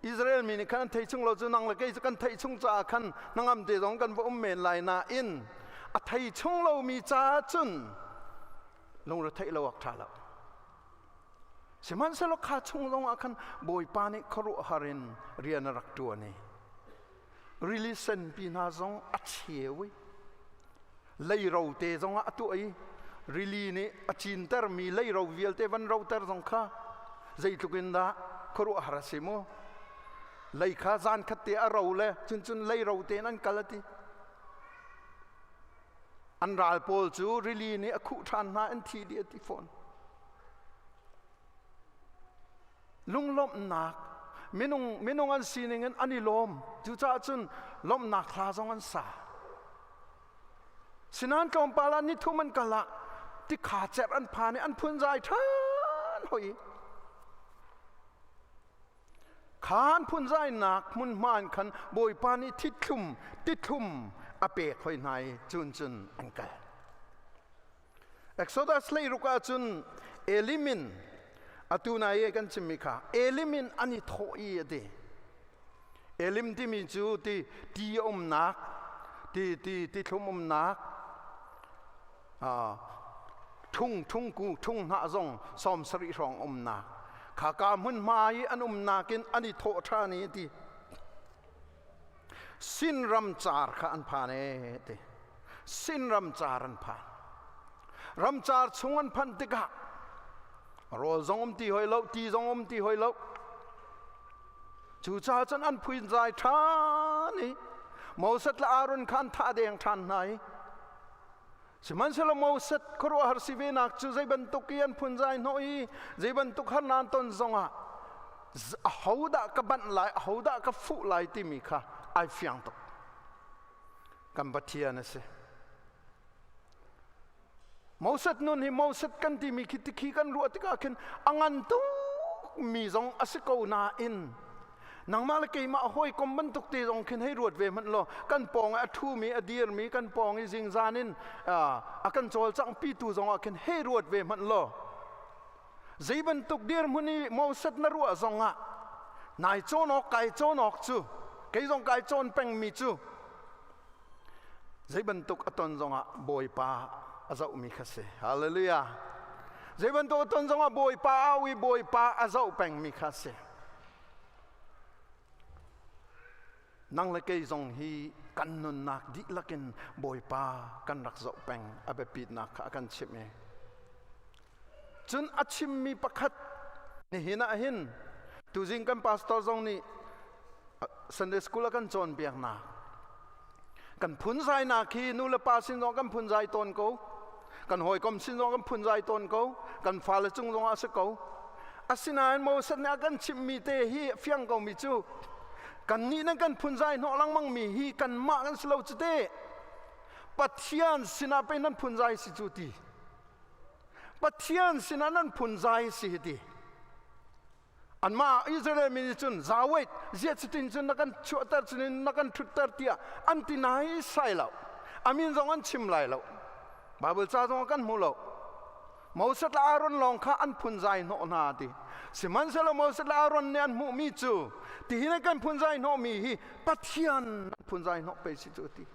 Israel mi nih khan an thei chung lo cu nang le kei cu kan theih chung caah khan hnangam te zong kan va um men lai nain a thei chung lomi caah cun lungretheih lo awk ṭha lo. Sihmanhsehlaw kha chung zongah khan Bawipa nih khuaruahhar in rian a rak ṭuan i rili senpi hna zong a cheu i leiro te zongah a tuah i rili nih a cintermi leiro vialte van roter zong kha zeitluk in dah khuaruahhar a si mu. Lei kha zan khat te a ro le cun cun leiro tein an kal a ti. An ral pawl cu rili nih a khuh ṭhan hna, an thi dih a ti fawn. Lunglawmhnak minung an sining in an i lawm. Cucaah cun lawmhnak hla zong an sa. Sinan tlawmpal ah nithum an kal ah tikha cerh an phan i an phunzai ṭhan hoi. Khan phunzainak hmunhma in khan Bawipa nih thithlum tithlum a pek hoi hna i cun cun an kal. Exodus 16 ah cun Elimin atu nai i kan chimmi kha Elimin an i thawh i a ti. Elim timi cu ti ti umnak ti ti ti thlum umnak ṭhung ṭhung ku ṭhung hnah zong 70 hrawng umnak khaka hmunhma i an umnak in an i thawh ṭhan i ti Sin ram car kha an phan e ti. Sin ram car an phan. Ram car chung an phanh tikah rawl zong um ti hoi lo, ti zong um ti hoi lo. Cucaah cun an phuinzai ṭhan i Moses le Aaron kha an thah deng ṭhan hna i Sihmanhsehlaw Moses khuaruahhar si venak cu zei bantuk i an phunzai hnawh i zei bantuk harnak an ton zongah ahodah ka banh lai, ahodah ka fuh lai timi kha ai fiang tuk. Kan Pathian a si. Moses nun hi Moses kan timi khi tikhi kan ruah tikah khin a ngan tuk mi zong a si ko nain nangmah le keimah hawikom bantuk te zong khin hei ruat ve hmanh law kan pawng ah a ṭhumi a dirmi kan pawng i zingzan in a kan cawlcangh pitu zong ah khin hei ruat ve hmanh law zei bantuk dirhmun i Moses na ruah zong ah nai cawn awk kai cawn awk cu kei zong kai cawn pengmi cu zei bantuk a ton zongah Bawipa a zohmi kha si. Hallelujah. Zei bantuk a ton zongah Bawipa au i Bawipa a zoh pengmi kha si. Nang le kei zong hi kan nunnak dihlak in Bawipa kan rak zoh peng a biapitnak kha a kan chimh i cun a chimmi pakhat nihin ah hin tuzing kan pastor zong nih Sunday school a kan cawnpiaknak kan phunzainak hi nu le pa sin zong kan phunzai tawn ko. Kan hawikom sin zong kan phunzai tawn ko. Kan fale cung zong ah a si ko. Asinain Moses nih a kan chimhmi te hi fiang komi cu kannih nan kan phunzai hnawh lengmang mi hi kanmah kan si lo cu te. Pathian sinah pei nan phunzai si cu ti. Pathian sinah nan phunzai si hi ti. Anmah Israel mi nih cun zaweit ziah cutin cun na kan chuahter cunin na kan ṭhutter tiah an ti nai sai lo. A min zong an chim lai lo. Bible ca zong kan hmu lo. Moses le Aaron lawng kha an phunzai hnawh hna ti. Sihmanhsehlaw Moses le Aaron nih an hmuhmi cu tihin an kan phunzai hnawhmi hi Pathian an phunzai hnawh pei si cu ti.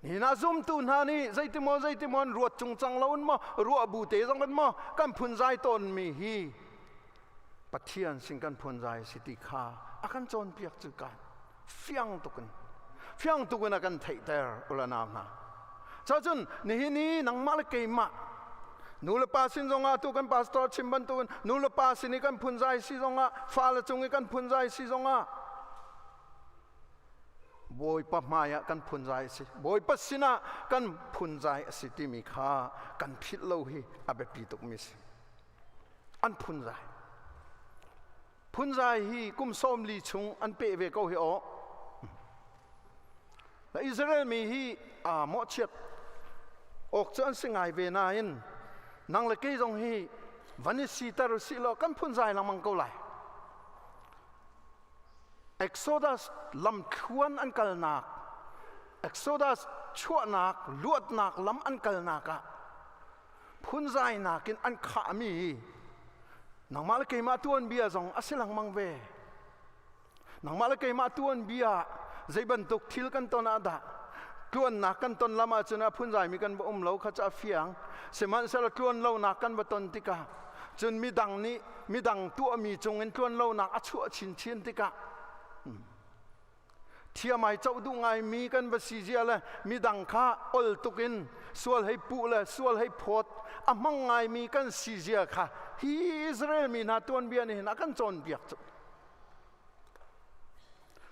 Nihin ah zumtu hna nih zeitimaw zeitimaw an ruat cungcang lo in maw ruah bu te zong in maw kan phunzai tawnmi hi Pathian sin kan phunzai si ti kha a kan cawnpiak cu kan fiang tukin fiang tukin a kan theihter ula nau hna. Cacun nihin i nangmah le keimah nu le pa sin zongah tu kan pastor chim bantukin nu le pa sin i kan phunzai si zongah fale cung i kan phunzai si zongah Bawipa hmaiah kan phunzai a si. Bawipa sinah kan phunzai a si timi kha kan philh lo hi a biapi tukmi a si. An phunzai. Phunzai hi kum 40 chung an peh ve ko hi aw. Na Israel mi hi aa mawhchiat awk cu an si ngai ve nain nang le kei zong hi van i siter usih law kan phunzai lengmang ko lai. Exodus lamthluan an kalnak, Exodus chuahnak, luatnak lam an kalnak ah phunzainak in an khahmi nangmah le keimah tuanbia zong a si lengmang ve. Nangmah le keimah tuanbia zei bantuk thil kan ton ah dah tluannak kan ton lam ahcun a phunzaimi kan va um lo kha cu a fiang. Sihmanhsehlaw tluan lonak kan va ton tikah cun midang nih midang tuahmi cungin tluan lonak a chuah chinchin tikah thiam ai coh duh ngaimi kan va si zia le midang kha ol tukin sual hei puh le sual hei phawt a hmang ngaimi kan si zia kha hi Israel mi hna tuanbia nih hin a kan cawnpiak cu.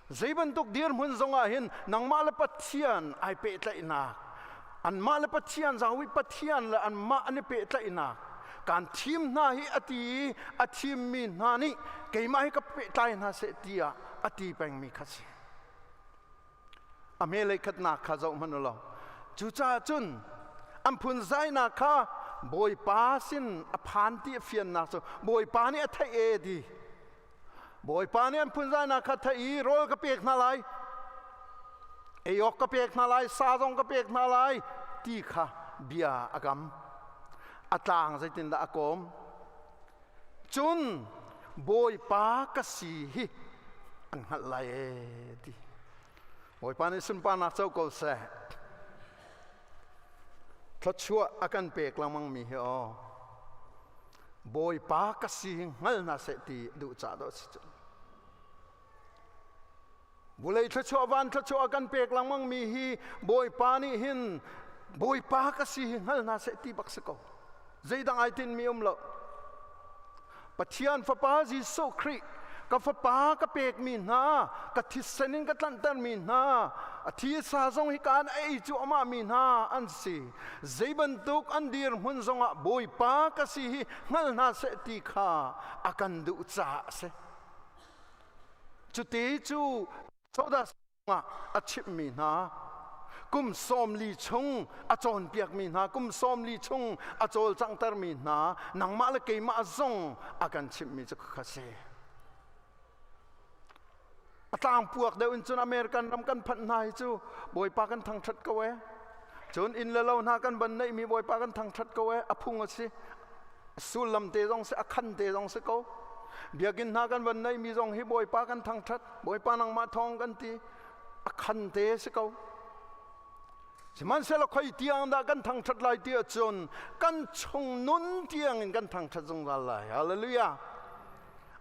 Zei bantuk dirhmun zongah hin nangmah le Pathian ai pehtlaihnak, anmah le Pathian zawi Pathian le anmah an i pehtlaihnak, kaan thim hna hi a ti i a thimmi hna nih keimah hi ka pehtlai hna seh tiah a ti pengmi kha si. A hmelei khatnak kha zoh hmanh u law. Cucaah cun an phunzainak kha Bawipa sin a phan ti a fiannak cu Bawipa nih a theih e ti. Bawipa nih an phunzainak kha theih i rawl ka pek hna lai, ei awk ka pek hna lai, sa zong ka pek hna lai ti kha bia a kam. A tlang zeitindah a kawm? Cun Bawipa ka si hi an hngalh lai ee ti. Bawipa nih sunparnak co ko seh. Thluachuah a kan pek lengmang mi hi aw. Bawipa ka si hi hngal hna seh ti duh ca dawh si cu. Vulei thluachuah van thluachuah a kan pek lengmang mi hi Bawipa nih hin Bawipa ka si hi hngal hna seh ti bak si ko. Zeidang ai tinmi um lo. Pathian Fapa Jesuh Khrih ka fapa ka pekmi hna ka thisen in ka tlanhtermi hna a thisa zong hi kaan ei cuahmah mi hna an si zei bantuk an dirhmun zongah Bawipa ka si hi hngal hna seh ti kha a kan duh caah a si. Cuti cu Sodas ah a chimhmi hna kum 40 chung a cawnpiakmi hna kum 40 chung a cawlcanghtermi hna nangmah le keimah zong a kan chimhmi cu kha si. A tlangpuak deuh in cun American ram kan phanh hna hi cu Bawipa kan thangṭhat ko ee. Cun inn le lo hna kan ban neihmi Bawipa kan thangṭhat ko ee. A phung a si. Sullam te zong si, a khan te zong si ko. Biakinn hna kan van neihmi zong hi Bawipa kan thangṭhat. Bawipa nangmah thawng kan ti. A khan te si ko. Sihmanhsehlaw khoi tiang dah kan thangṭhat lai ti ahcun kan chung nun tiang in kan thangṭhat zungzal lai. Hallelujah.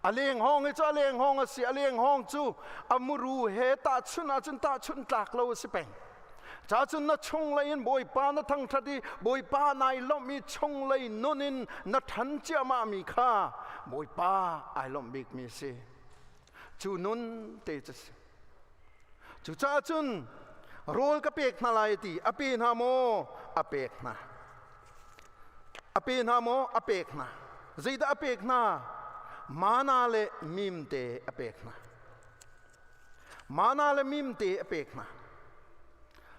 A leng hawng hi cu a leng hawng a si. A leng hawng cu a muru he tahchunh ahcun tahchunh tlak lo a si peng. Ca cun na chunglei in Bawipa na thangṭhat i Bawipa nai lawmh i chunglei nun in na ṭhan ciahmahmi kha Bawipa ai lawmh bikmi a si. Cu nun te cu si. Cucaah cun rawl ka pek hna lai ti a pe hna maw? A pek hna. A pe hna maw? A pek hna. Zeidah a pek hna? Mana le mimte a pek hna. Mana le mimte a pek hna.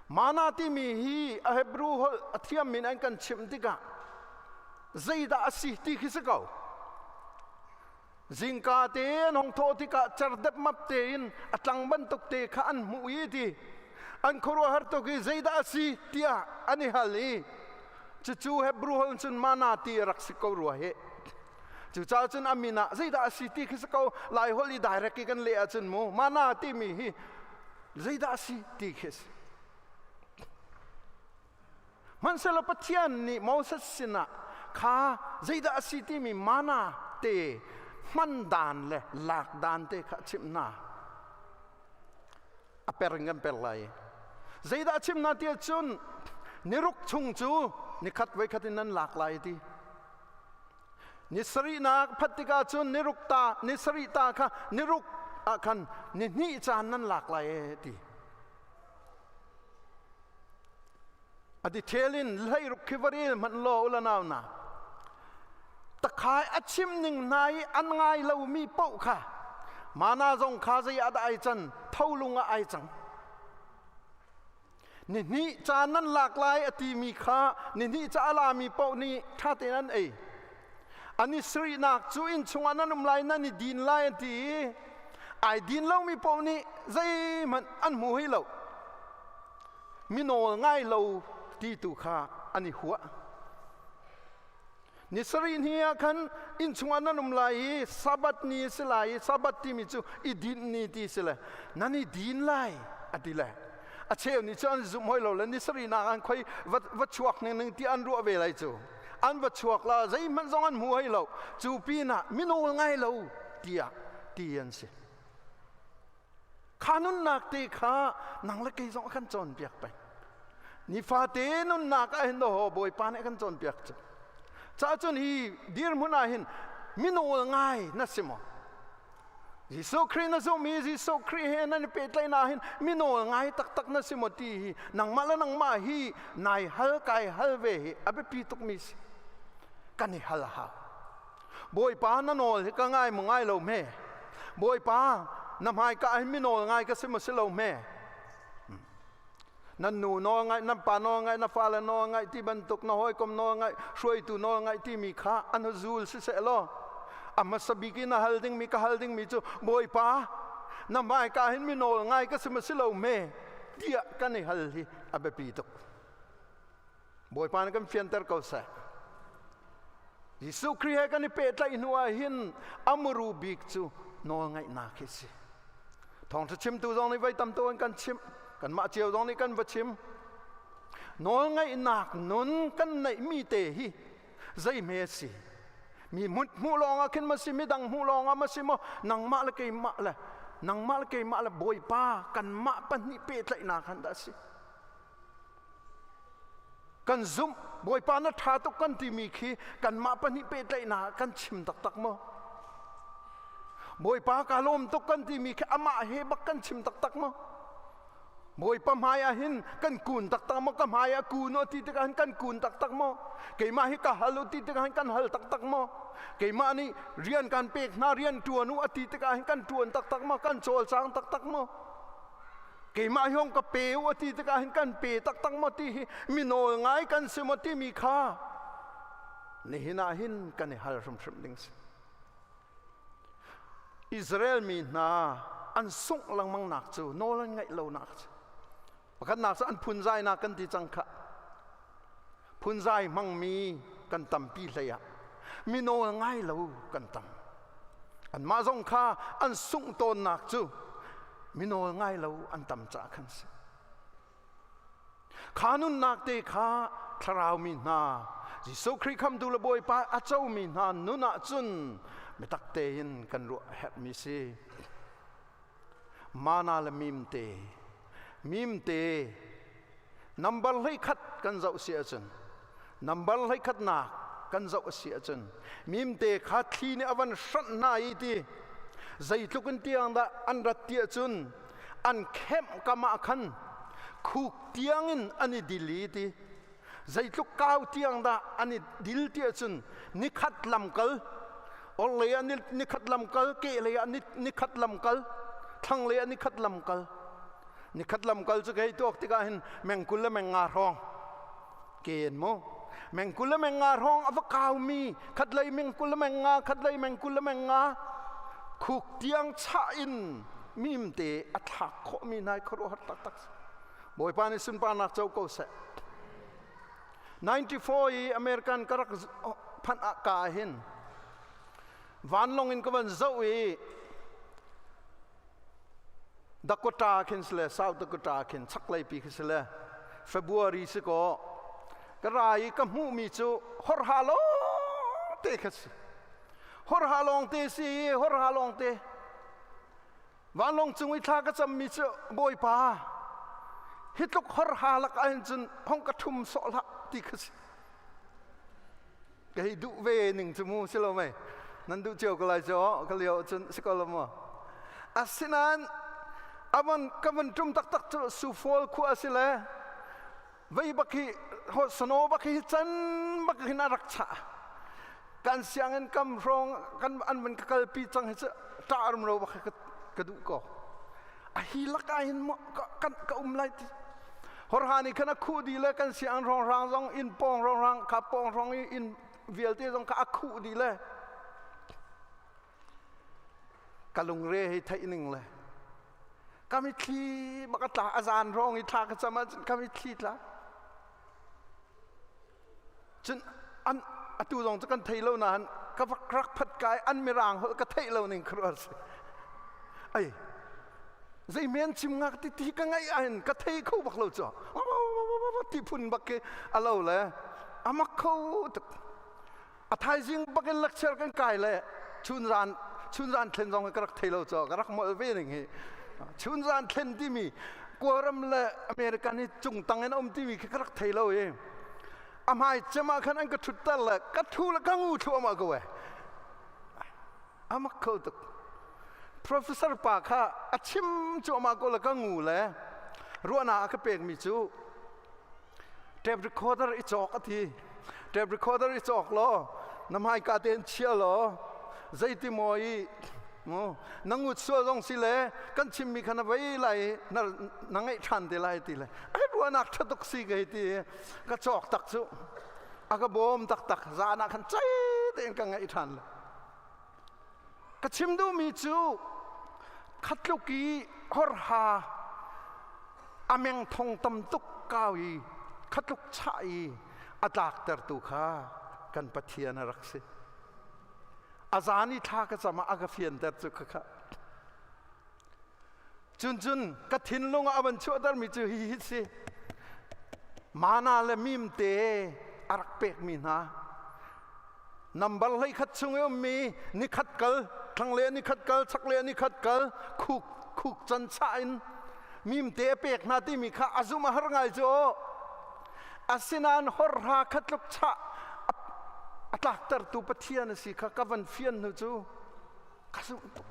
Mana timi hi a Hebrew holh a thiam min an kan chimh tikah zeidah a si ti khi si ko. Zingka te an hong thawh tikah cerdep map tein a tlang bantuk te kha an hmuh i ti an khuaruahhar tuk i zeidah a si tiah an i hal i cucu Hebrew holh cun mana ti a rak si ko rua hi. Cucaah cun a min ah zeidah a si ti khi si ko Lai holh i direct i kan leh ahcun mu mana timi hi zeidah a si ti khi a si. Hmanhsehlaw Pathian nih Moses sinah kha zeidah a si timi mana te hman dan le lak dan te kha a chimh hna. A per in kan per lai. Zeidah a chimh hna ti ahcun niruk chung cu nikhat voikhat in nan lak lai ti. Ni sarihnak phat tikah cun niruk ta ni sarih ta kha niruk ah khan ni hnih caan nan lak lai e ti. A detail in hleiruk khi va rel hmanh law ula nau na. Takhai a chim ning hna i an ngai lomi paoh kha mana zong kha zei ah dah ai can tholung ah ai cang. Ni hnih ca nan lak lai a timi kha ni hnih ca a lami paoh nih ṭha tein an ei. An i sarihnak cu inn chungah nan um lai nan i din lai an ti i ai din lomi paoh nih zeihmanh an hmu hoi lo. Mi nawl ngai lo ti tu kha an i huah. Ni sarih ni ah khan inn chungah nan um lai i Sabbath ni a si lai i Sabbath timi cu i dinh ni ti si le nan i din lai a ti le a cheu nih cu an zumh hoi lo le ni sarih nak an khoi va, va chuak ning ning ti an ruah ve lai cu an va chuak la zeihmanh zong an hmu hoi lo cu pinah minawl ngai lo tiah ti an si Kha nunnak te kha nang le kei zong a kan cawnpiak peng. Nifate nunnak ah hin daw Bawipa nih a kan cawnpiak cu. Ca cun hi dirhmun ah hin minawl ngai na si maw? Jesuh Khrih na zumh i Jesuh Khrih he nan i pehtlaihnak hin minawl ngai taktak na si maw ti hi nangmah le nangmah hi nai hal kai hal ve hi a biapi tukmi si. Kan i hal a hau. Bawipa na nawl hi ka ngai maw ngai lo hme? Bawipa na hmaika ah hin mi nawl ngai ka si maw si lo hme? Nan nu nawl ngaih, nan pa nawl ngaih, na fale nawl ngaih ti bantuk, na hawikom nawl ngaih, hruaitu nawl ngaih timi kha an zul siseh law a hmasa bik in na hal dingmi ka hal dingmi cu Bawipa na hmaika ah hin mi nawl ngai ka si maw si lo hme tiah kan i hal hi a biapi tuk. Bawipa nih kan fianter ko seh. Jesuh Khrih he kan i pehtlaih hnu ah hin a muru bik cu nawlngaihnak hi si. Thawngṭha chimtu zong nih voi tam tuk an kan chimh, kanmah cio zong nih kan va chim. Nawlngaihnak nun kan neihmi te hi zeihme a si? Mi hmuh hmuh lawng ah khin ma si, midang hmuh lawng ah ma si maw, nangmah le keimah le nangmah le keimah le Bawipa kanmah pahnih pehtlaihnak han dah a si. Kan zumh Bawipa na ṭha tuk kan timi khi kanmah pahnih pehtlaihnak ah kan chim taktak maw? Bawipa ka lawm tuk kan timi khi amah he bak kan chim taktak maw? Bawipa hmai ah hin kan kun taktak maw? Ka hmai ah kun u ti tikah hin kan kun taktak maw? Keimah hi ka hal u ti tikah hin kan hal taktak maw? Keimah nih rian kan pek hna rian ṭuan u a ti tikah hin kan ṭuan taktak maw? Kan cawlcang taktak maw? Keimah hi hong ka pe u a ti tikah hin kan pe taktak maw ti hi mi nawl ngai kan si maw timi kha nihin ah hin kan i hal hrimhrim ding si. Israel mi hna an sungh lengmang nak cu nawl an ngaih lo nak cu pakhatnak cu an phunzainak kan ti cang kha phunzai hmangmi kan tampi hlei ah mi nawl ngai lo kan tam anmah zong kha an sungh tawnnak cu mi nawl ngai lo an tam caah khan si kha nunnak te kha thlarau mi hna Jesuh Khrih khamtu le Bawipa a comi hna nun ah cun biatak tein kan ruah herhmi si mana le mimte mimte Number 11 kan zoh si ahcun number 11nak kan zoh a si ahcun mimte kha thli nih a van hranh hna i ti zeitluk in tiang dah an rat ti ahcun an kemh kam ah khan khuk tiang in an i dil i ti. Zeitluk kau tiang dah an i dil ti ahcun nikhat lamkal, orhlei ah nikhat lamkal, kehlei ah nikhat lamkal, thlanglei ah nikhat lamkal. Nikhat lamkal cu kei tuak tikah hin meng 20 le meng 5 hrawng ke in mu. Meng 20 le meng 5 hrawng a va kaumi khatlei meng 20 le meng 5, khatlei meng 20 le meng 5 khuk tiang chah in mimte a thlak khawhmi hna hi khuaruahhar taktak si. Bawipa nih sunparnak co ko seh. 94 i American ka rak phanh ah ka hin vanlong in ka van zoh i Dakota khin si le South Dakota khin chaklei pi khi si le February si ko ka ra i ka hmuhmi cu horha lawng te kha si. Horha lawng te si horha lawng te. Vanlawng cung i thla ka cammi cu Bawipa hi tluk horha lak ahhin cun hong ka ṭhum sawh hlah ti kha si. Ka hei duh ve ning cu mu si lo mei. Nan duh cio ko lai cu ka lio cun si ko lo maw. Asinain avan ka van ṭum taktak cu Sufol khua a si le vei bak hi snow bak hi can bak hin a rak chah kan sianginn kam hrawng kan an van ka kalpi cang hi cu ṭah rumro bak hi ka duh ko a hi lakah hin maw kan ka um lai ti horha nih khan a khuh dih le kan sianginn hrawnghrang zong inn pawng hrawnghrang kha pawng hrawng i inn vialte zong kha a khuh dih le Ka lungre hi theih ning le ka mitthli bak a tla a zan hrawng i thla ka cam ahcun ka mitthli tla. Cun an atu zong cu kan thei lo nain ka vak rak phat kai an mirang holh ka theih lo ning khuaruah si. Ai zei men chim ngak ti ti ka ngaih ahhin ka thei kho bak lo cu. Ti phun bak khi a lo le amak kho tuk. A thaizing bakin lecture kan kai le chunzan chunzan thlen zong ka rak thei lo cho ka rak molh ve ning hi. Chunzan thlen timi Kawlram le American hi cungtang in a um timi khi ka rak thei lo i a hmai cem ah khan an ka ṭhutter le ka ṭhu le ka ngu thluahmah ko e. A mak kho tuk. Professor pa kha a chim cuahmah ko le ka ngu le ruahnak a ka pekmi cu Tape recorder i cawk a ti. Tape recorder i cawk law na hmaika tein chia law zeiti maw i na ngut sual zong si le kan chimmi kha na vei lai na na ngaih ṭhan te lai ti le ai ruahnak ṭha tuk si ka hei ti i ka cawk tak cu a ka bawm taktak zan ah khan cei tein ka ngaih ṭhan le Ka chim duhmi cu khatluk i horha a meng thong tam tuk kau i khatluk chah i a tlaktertu kha kan Pathian a rak si. A zan i thla ka cam ah a ka fianter cu khakha. Cun cun ka thinlung ah a van chuahtermi cu hihi si. Mana le mimte a rak pekmi hna. Nambar 11 chung i ummi nikhat kal, thlanglei nikhat kal, chaklei nikhat kal, khuk khuk can chah in mimte a pek hna timi kha a zumh a har ngai cu aw. Asinain horha khatluk chah a tlaktertu Pathian a si kha ka van fian hnu cu ka zumh tuk.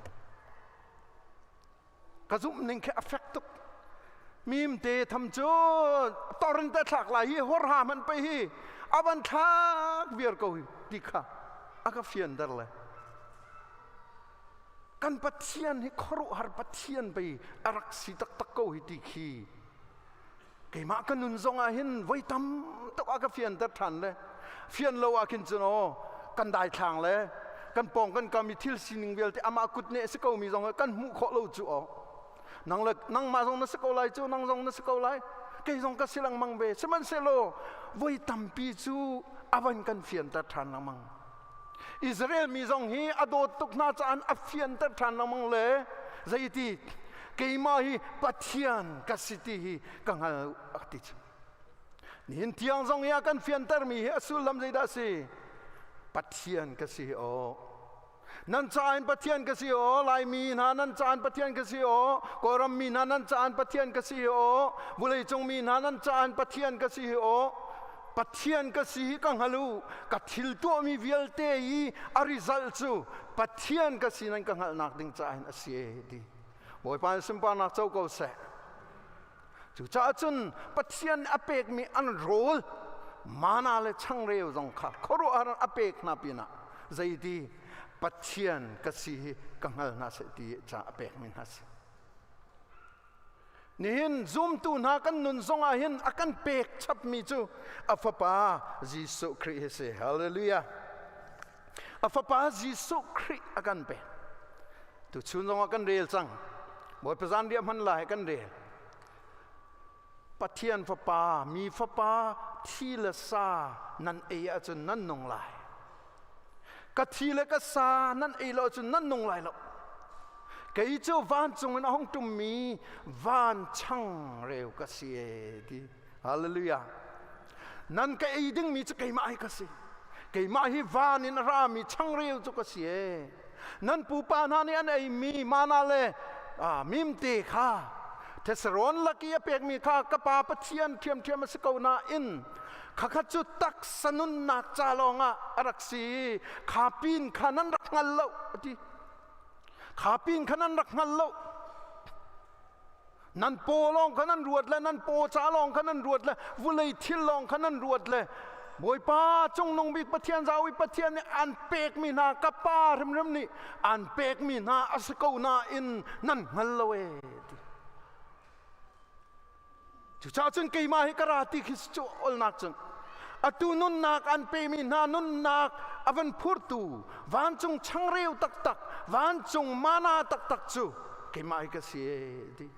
Ka zumh ning khi a fek tuk. Mimte tham cu torin te thlak lai hi horha hmanh pei hi a van thlak viar ko hi ti kha a ka fianter le kan Pathian hi khuaruahhar Pathian pei a rak si taktak ko hi ti khi Keimah ka nun zong ah hin voi tam tuk a ka fianter ṭhan le fian lo ah khin cun aw kan daithlang le kan pawng kan kam i thil sining vialte amah kut nih a si komi zong kan hmuh khawh lo cu aw nang le nangmah zong na si ko lai cu nang zong na si ko lai kei zong ka si lengmang ve sihmanhsehlaw voi tampi cu a van kan fianter ṭhan lengmang Israel mi zong hi a dawt tuk hna caah a fianter ṭhan lengmang le zeiti keimah hi Pathian ka si ti hi ka hngal a ti cu. Nihin tiang zong hi a kan fiantermi hi a sullam zeidah a si? Pathian ka si aw. Nan caah in Pathian ka si aw, Laimi hna nan caah in Pathian ka si aw, Kawlram mi hna nan caah in Pathian ka si aw, vawleicung mi hna nan caah in Pathian ka si aw. Pathian ka si hi ka hngal u ka thil tuahmi vialte i a result cu Pathian ka si nan ka hngalhnak ding caah hin a si e ti Bawipa nih sunparnak co ko seh cucaah cun Pathian a pekmi an rawl. Mana le changreu zong kha khuaruahhar a pek hna pinah zeiti Pathian ka si hi ka hngal hna seh ti ca a pekmi hna si. Nihin zumtu hna kan nun zongah hin a kan pek chapmi cu a fapa Jesuh Khrih hi si. Hallelujah. A fapa Jesuh Khrih a kan pek. Tuchun zongah kan rel cang. Bawipa zan riah hman lai kan rel. Pathian fapa, mi fapa thi le sa nan ei ahcun nan nung lai. Ka thi le ka sa nan ei lo ahcun nan nung lai lo. Kei cu vancung in a hung ṭummi van changreu ka si e ti. Hallelujah. Nan ka ei dingmi cu keimah hi ka si. Keimah hi van in a rami changreu cu ka si e. Nan pupa hna nih an eimi mana le mimte kha thesarawn lak i a pekmi kha ka pa Pathian ṭhiamṭhiam a si ko nain khakhat cu taksa nunnak ca lawngah a rak si kha pin kha nan rak hngal lo a ti. Kha pin kha nan rak hngal lo. Nan paw lawng kha nan ruat le nan paw ca lawng kha nan ruat le vulei thil lawng kha nan ruat le Bawipa cungnung bik Pathian zawi Pathian nih an pekmi hna ka pa hrimhrim nih an pekmi hna a si ko nain nan hngal lo ee ti. Cucaah cun keimah hi ka ra ti khi cu olnak cun atu nunnak an pemi hna nunnak a van phurtu vancung changreu taktak vancung mana taktak cu keimah hi ka si ee ti.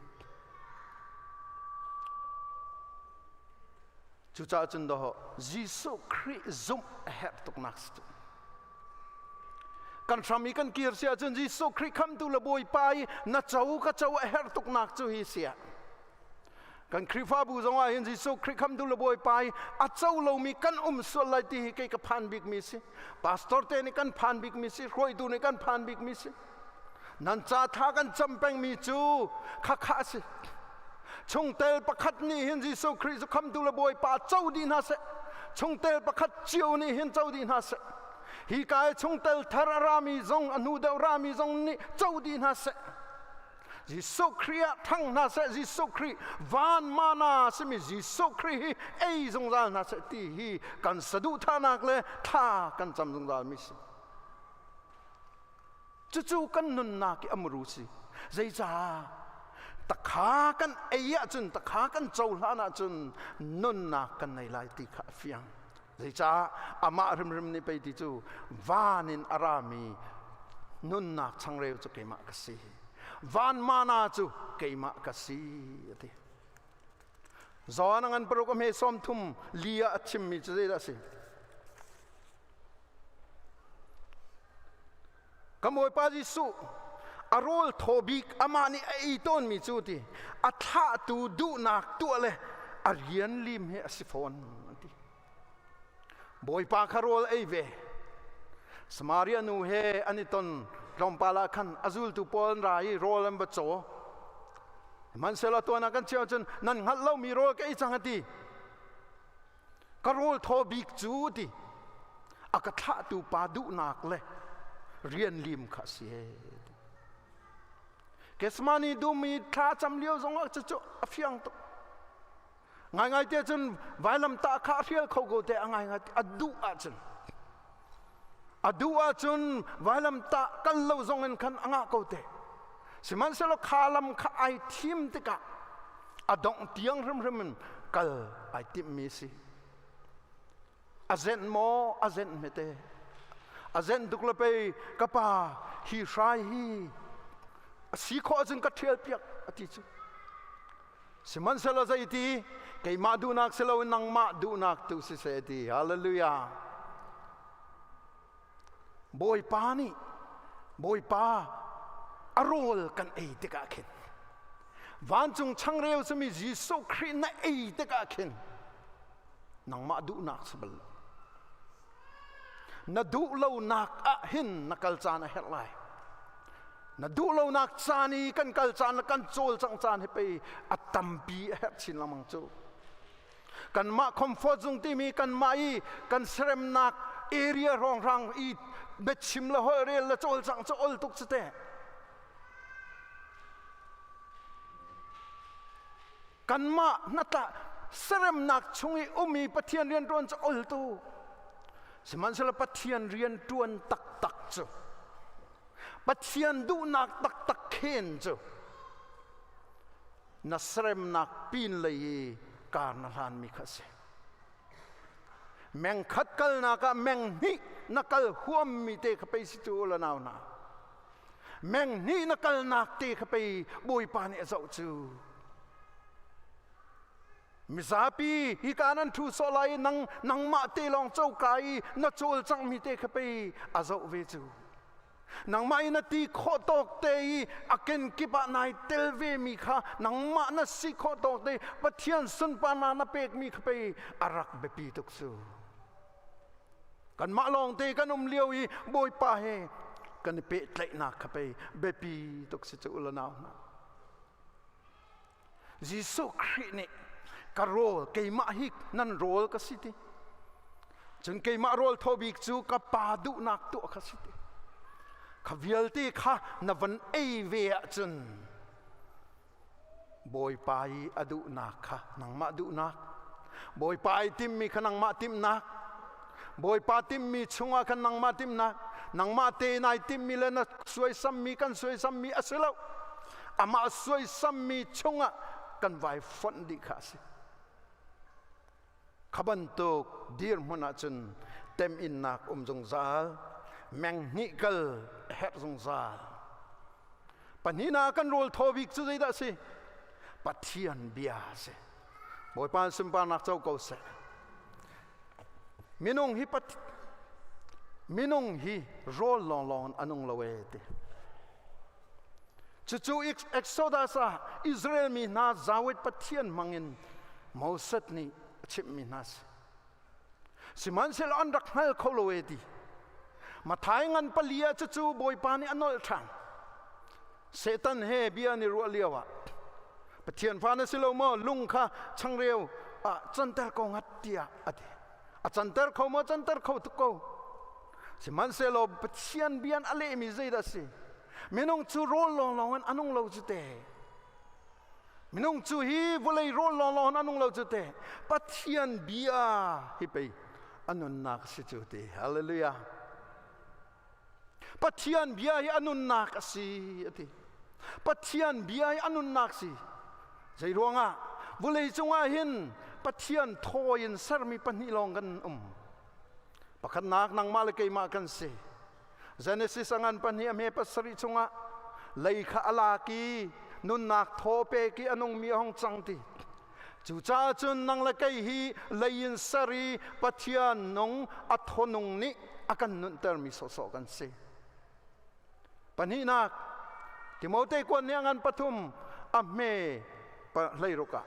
Cucaah cun dawh Jesuh Khrih zumh a herh tuknak si cu. Kan hram i kan kir si ahcun Jesuh Khrih khamtu le Bawipa i na co ka co a herh tuknak cu hi si ah. Kan Khrihfabu zong ah hin Jesuh Khrih khamtu le Bawipa i a co lomi kan um sual lai ti hi kei ka phan bikmi si. Pastor te nih kan phan bikmi si, hruaitu nih kan phan bikmi si. Nan ca tha kan cam pengmi cu khakha a si. Chungtel pakhat nih hin Jesuh Khrih cu khamtu le Bawipa co dih hna seh. Chungtel pakhat cio nih hin co dih hna seh. Hi ka i chungtel thar a rami zong a hnu deuh rami zong nih co dih hna seh. Jesuh Khrih ah thang hna seh. Jesuh Khrih van mana simi Jesuh Khrih hi ei zungzal hna seh ti hi kan saduhthahnak le thla kan cam zungzal mi si. Cucu kan nunnak i a muru si. Zeicah? Takha kan ei ahcun, takha kan cohlan ahcun nunnak kan nei lai ti kha a fiang. Zeicah? Amah hrimhrim nih pei ti cu van in a rami nunnak changreu cu keimah ka si. Van mana cu keimah ka si a ti. Zawn a ngan paruk a hme 30 li ah a chimmi cu zeidah a si? Kan Bawipa Jesuh a rawl thaw bik amah nih a ei tawnmi cu ti a thlahtu duhnak tuah le a rian lim hi a si fawn an ti. Bawipa kha rawl ei ve. Samaria nu he an i ton tlawmpal ah khan a zultu pawl an ra i rawl an va caw. Hmanhsehlaw tuan ah kan chim ahcun nan hngalh lomi rawl ka ei cang a ti. Ka rawl thaw bik cu ti a ka thlahtu pa duhnak le rian lim kha a si. Gethsemane dum i thla cam lio zong ah cucu a fiang tuk. Ngaingai te cun vailamtah kha a hrial kho ko te a ngaingai a duh ahcun a duh ahcun vailamtah kal lo zong in khan a ngah ko te. Sihmanhsehlaw kha lam kha ai thim tikah a dongh tiang hrimhrim in kal ai timhmi a si. A zenh maw a zenh hmete. A zenh tuk le pei ka pa hi hrai hi a si khawh ahcun ka ṭhial piak a ti cu. Sihmanhsehlaw zeiti keimah duhnak si loin nangmah duhnak tu siseh ti. Hallelujah. Bawipa nih Bawipa a rawl kan ei tikah khin vancung changreu simi Jesuh Khrih na ei tikah khin nangmah duhnak si bal lo. Na duh lonak ah hin na kal caan a herh lai. Na duh lonak caan i kan kal caan le kan cawlcangh caan hi pei a tampi a herh chin lengmang cu. Kanmah comfort zung timi kanmah i kan seremnak area hrawnghrang i biachim le holhrel le cawlcangh cu ol tuk cu teh. Kanmah hnatla Seremnak chung i um i Pathian rianṭuan cu ol tu. Sihmanhsehlaw Pathian rianṭuan taktak cu Pathian duhnak taktak khen cu na seremnak pin lei i kar na hlanmi kha a si. Meng khat kalnak ah meng hnih na kal huammi te kha pei si cu la nau hna. Meng hnih na kalnak te kha pei Bawipa nih a zoh cu. Mizapi hika nan ṭhu sawh lai i nang nangmah te lawng coka i na cawlcanghmi te kha pei a zoh ve cu. Nangmah i na ti khawh tawk te i a kenkip ah nai tel vemi kha nangmah na si khawh tawk te Pathian sunparnak na pekmi kha pei a rak biapi tuk cu. Kanmah lawng te kan um lio i Bawipa he kan i pehtlaihnak kha pei biapi tuk si cu u le nau hna. Jesuh Khrih nih ka rawl keimah hi nan rawl ka si ti cun keimah rawl thaw bik cu ka pa duhnak tuah kha si ti kha vialte kha na van ei ve ahcun Bawipa i a duhnak kha nangmah duhnak Bawipa i timmi kha nangmah timhnak Bawipa timmi chungah khan nangmah timhnak nangmah te nai timmi le na suaisammi kan suaisammi a si lo amah suaisammi chungah kan vai fonh dih kha a si kha bantuk dirhmun ahcun teminnak um zungzal meng hnih kal herh zungzal pahnihnak kan rawl thaw bik cu zeidah a si Pathian bia a si Bawipa sunparnak co ko seh Minung hi pat minung hi rawl lawnglawng in a nung lo ee ti. Cucu Exodus ah Israel mi hna Zawet Pathian hmangin Moses nih a chimhmi hna si. Sihmanhsehlaw an rak hngal kho lo ee ti. Mathai ngan pali ah cucu Bawipa nih a nolh ṭhan. Satan he bia an i ruah lio ah Pathian fa na si lo maw lung kha changreu ah canter ko ngat tiah a ti. A canter kho maw canter kho tuk ko. Sihmanhsehlaw Pathian bia a lehmi zeidah a si? Minung cu rawl lawnglawng in a nung lo cu te. Minung cu hi vawlei rawl lawnglawng in a nung lo cu te. Pathian bia hi pei a nunnak a si cu ti. Hallelujah. Pathian bia hi a nunnak a si a ti. Pathian bia hi a nunnak si. Zei ruangah vawlei cungah hin Pathian thaw in sermi pahnih lawng kan um. Pakhatnak nangmah le keimah kan si. Genesis a ngan pahnih a hme pasarih chungah lei kha a lak i nunnak thaw pek i a nungmi a hung cang ti. Cucaah cun nang le kei hi lei in ser i Pathian nung a thonung nih a kan nuntermi sawhsawh kan si. Pahnihnak, Timote kuan nih a ngan pathum a hme hleiruk ah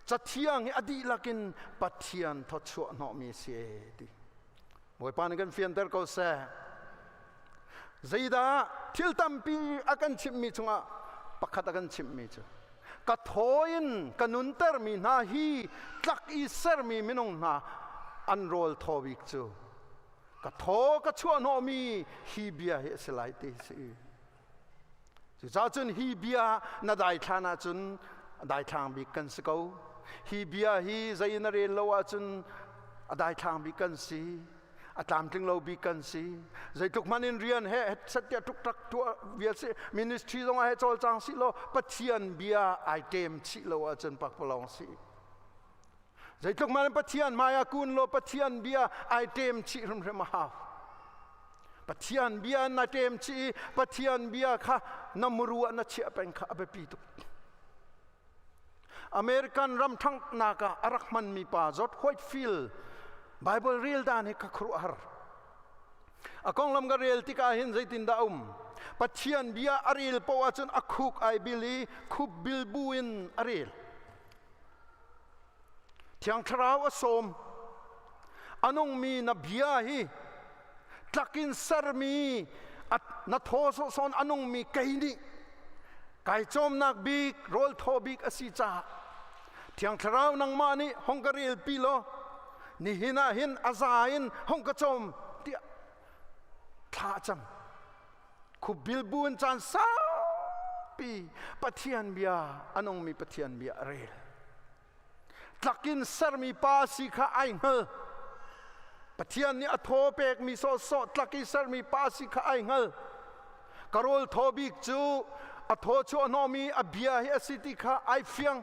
Cathiang hi a dihlak in Pathian thawchuah hnawhmi a si e ti. Bawipa nih kan fianter ko seh. Zeidah thil tampi a kan chimhmi chungah pakhat a kan chimhmi cu ka thaw in ka nuntermi hna hi tlak i sermi minung hna an rawl thaw bik cu ka thaw ka chuahhnawhmi hi bia hi a si lai ti si. Cucaah cun hi bia na daithlan ahcun daithlang bik kan si ko. Hi bia hi zei na rel lo ahcun a daithlang bik kan si. A tlamtling lo bik kan si. Zeitluk hmanh in rian he set tiah tuk tak tuah vial si ministry zong ah he cawlcang si law Pathian bia ai tem chih lo ahcun pakpalawng si. Zeitluk hmanh Pathian hmai ah kun law Pathian bia ai ṭem chih hrimhrim a hau. Pathian bia na ṭem chih i Pathian bia kha na muru ah na chiah peng kha a biapi tuk. American ram ṭhanghnak ah a rak hmanmi pa George Whitefield Bible rel dan hi ka khuaruahhar. A konglam ka rel tikah hin zeitindah a um? Pathian bia a rel paoh ahcun a khuk ai bil i khup bil bu in a rel. Thiang Thlarau a sawm. A nungmi na bia hi tlak in sermi na thaw sawhsawn a nungmi kei nih kai cawmnak bik rawl thaw bik a si caah Thiang Thlarau nangmah nih hong ka relpi law nihin ah hin a za in hong ka cawm tiah thla a cam. Khupbil bu in caan saupi Pathian bia a nungmi Pathian bia a rel. Tlakin sermi pa si kha ai hngal. Pathian nih a thaw pekmi sawhsawh tlak i sermi pa si kha ai hngal. Ka rawl thaw bik cu a thaw chuah hnawhmi a bia hi a si ti kha ai fiang.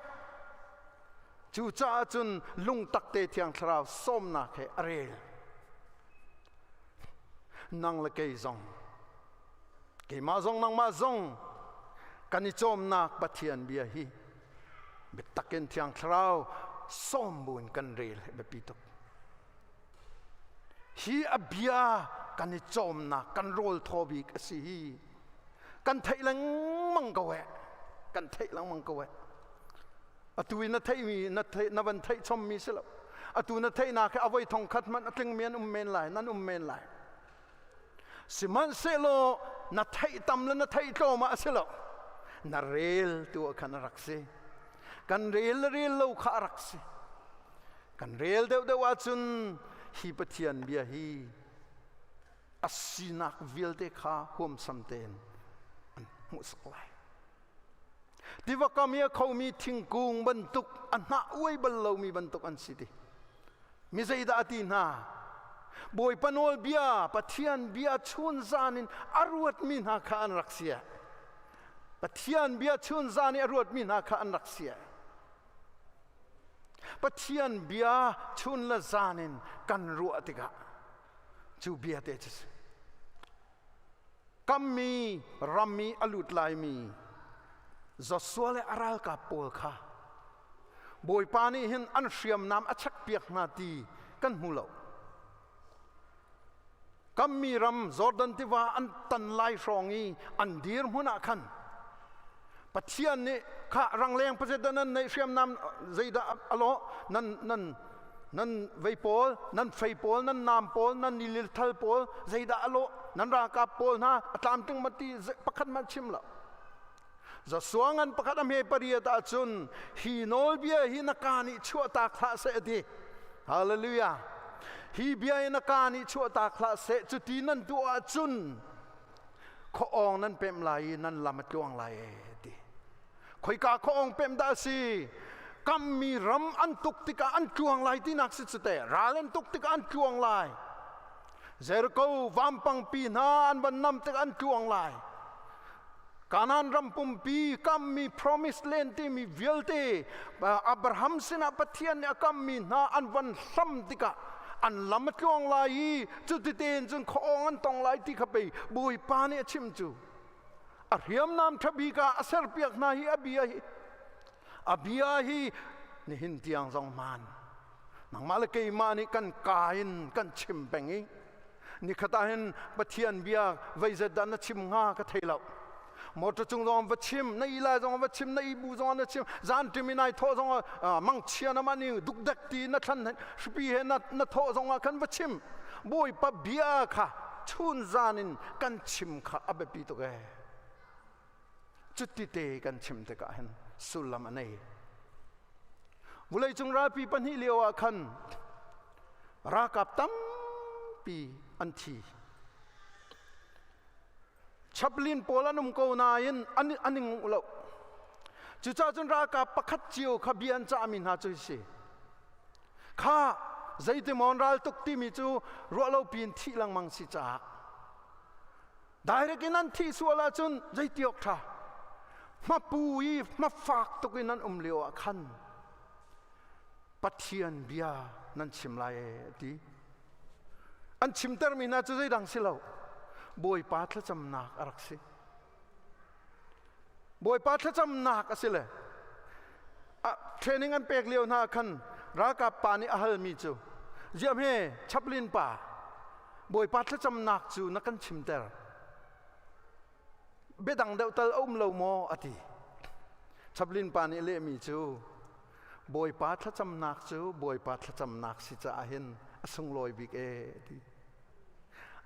Cucaah cun lungtak te Thiang Thlarau sawmnak he a rel. Nang le kei zong, keimah zong nangmah zong kan i cawmnak Pathian bia hi biatak in Thiang Thlarau sawm buin kan rel hi biapi tuk. Hi a bia kan i cawmnak kan rawl thaw bik a si hi kan theih lengmang ko eh kan theih lengmang ko eh atu in na theihmi na theih na van theih chommi si lo atu na theihnak hi avoi thong khat hmanh a tlingmi an um men lai nan um men lai sihmanhsehlaw na theih tam le na theih tlawm ah a si lo na rel tu ah khan a rak si kan rel le rel lo kha a rak si kan rel deuhdeuh ahcun hi Pathian bia hi a sinak vialte kha huamsam tein an hmuhsak lai Tiva kam i a khomi thingkung bantuk a hnah uai bal lomi bantuk an si ti. Mi zeidah a ti hna? Bawipa nawlbia, Pathian bia chun zan in a ruatmi hna kha an rak si. Pathian bia chun zan i a ruatmi hna kha an rak si. Pathian bia chun le zan in kan ruah tikah cu bia te cu si. Kammi ram i a lut laimi Joshua le a ralkap pawl kha Bawipa nih hin an hriamnam a chekpiak hna ti kan hmu lo. Kammi ram Jordan tiva an tan lai hrawng i an dir hmun ah khan Pathian nih kha rangleng pazet nan neih hriamnam zeidah a lawh nan nan nan vei pawl nan fei pawl nan nam pawl nan nilil thal pawl zeidah a lawh nan ralkap pawl hna a tlamtling ma ti pakhat hmanh chim lo Joshua ngan pakhat a hme pariat ahcun hi nawlbia hi na ka nih chuahtak hlah seh a ti hallelujah hi bia hi na ka nih chuahtak hlah seh cuti nan tuah ahcun khuaawng nan pemh lai i nan lam a tluang lai e ti khoika khuaawng pemh dah a si kammi ram an tuk tikah an tluang lai tinak si cu te ral an tuk tikah an tluang lai Jericho vampangpi hna an van nam tikah an tluang lai Kanaan ram pumpi kammi promise land timi vialte Abraham sinah Pathian nih a kammi hna an van hlam tikah an lam a tluang lai i cuti tein cun khuaawng an tong lai ti kha pei Bawipa nih a chim cu a hriamnam ṭha bik ah a serpiak hna hi a bia hi a bia hi nihin tiang zong hmaan nangmah le keimah nih kan ka in kan chim peng i nikhat ah hin Pathian bia veizet dah na chim hnga ka thei lo motor cung zong va chim na i lai zong va chim na i bu zong na chim zan ṭim in ai thawh zong mangchia na mani dukdek ti na thlan hripi he na na thawh zong ah khan va chim Bawipa bia kha chun zan in kan chim kha a biapi tuk ee cuti te kan chim tikah hin sullam a nei Vawleicung ralpi pahnih lio ah khan ralkap tampi an thi. Chaplain pawl an um ko nain an an i nguh lo. Cucaah cun ralkap pakhat cio kha bia an cahmi hna cu si. Kha zeitimawn raltuk timi cu ruahlopi in thih lengmang si caah direct in an thih sual ahcun zeitiawk ṭha hmapu i hmafak tuk in an um lio ah khan Pathian bia nan chim lai e a ti an chimtermi hna cu zeidang si lo Bawipa thlacamnak a rak si Bawipa thlacamnak a si le training an pek lio hna khan ralkap pa nih a halmi cu ziam he chaplain pa Bawipa thlacamnak cu na kan chimter biadang deuh tal a um lo maw a ti chaplain pa nih lehmi cu Bawipa thlacamnak cu Bawipa thlacamnak si caah hin a sunglawi bik e ti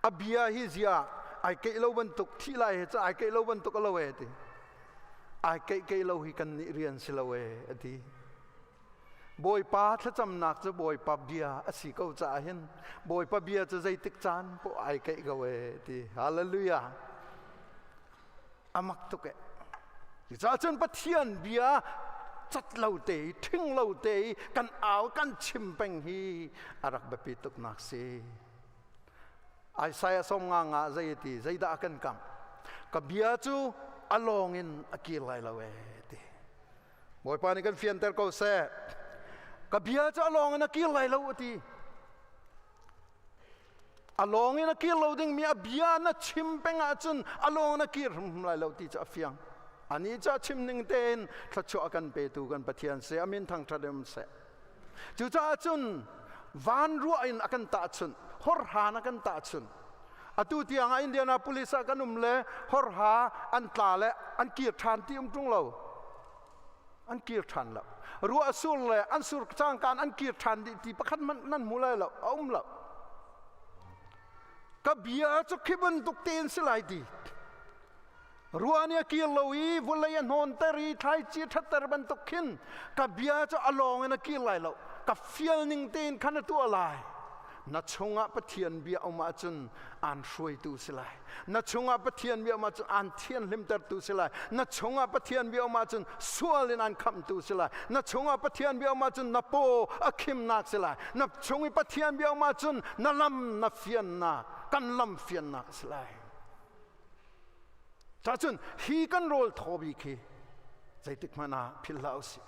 a bia hi zia ai keih lo bantuk thi lai he ca ai keih lo bantuk a lo e ti ai keih keih lo hi kan nih rian si lo e a ti Bawipa thlacamnak cu Bawipa bia a si ko caah hin Bawipa bia cu zeitik caan poh ai keih ko e ti hallelujah amak tuk e cucaah cun Pathian bia. cat lo te i ṭhing lo te i kan au kan chim peng hi a rak biapi tuknak si. Isaiah 50 nga zei ti zeidah a kan kamh? Ka bia cu a lawng in a kir lai lo ee ti. Bawipa nih kan fianter ko seh. Ka bia cu a lawng in a kir lai lo a ti. A lawng in a kir lo dingmi a bia na chim peng ahcun a lawng in a kir hrimhrim lai lo ti cu a fiang. Ani cu a chim ning tein thluachuah a kan petu kan Pathian si. A min thangṭhat um seh. Cucaah cun van ruah in a kan tahchunh, horhan a kan tahchunh. Atu tiang ah Indianapolis ah kan um le horha an tla le an kir ṭhan ti um ṭung lo. An kir ṭhan lo. Ruah a sur le an sur cangkaan an kir ṭhan dih ti pakhat hmanh nan hmu lai lo, a um lo. Ka bia cu khi bantuk tein si lai ti. Ruah nih a kir lo i vawlei a hnawnter i thlaici a ṭhatter bantuk khin ka bia cu a lawng in a kir lai lo. Ka fial ning tein khan a tuah lai. Na chungah Pathian bia um ahcun aan hruaitu si lai. Na chungah Pathian bia um ahcun aan thianhlimtertu si lai. Na chungah Pathian bia um ahcun sual in aan khamhtu si lai. Na chungah Pathian bia um ahcun na paw a khimnak si lai. Na chung i Pathian bia um ahcun na lam na fiannak, kan lam fiannak a si lai. Cacun hi kan rawl thaw bik hi zeitik hmanh ah philh hlah usih.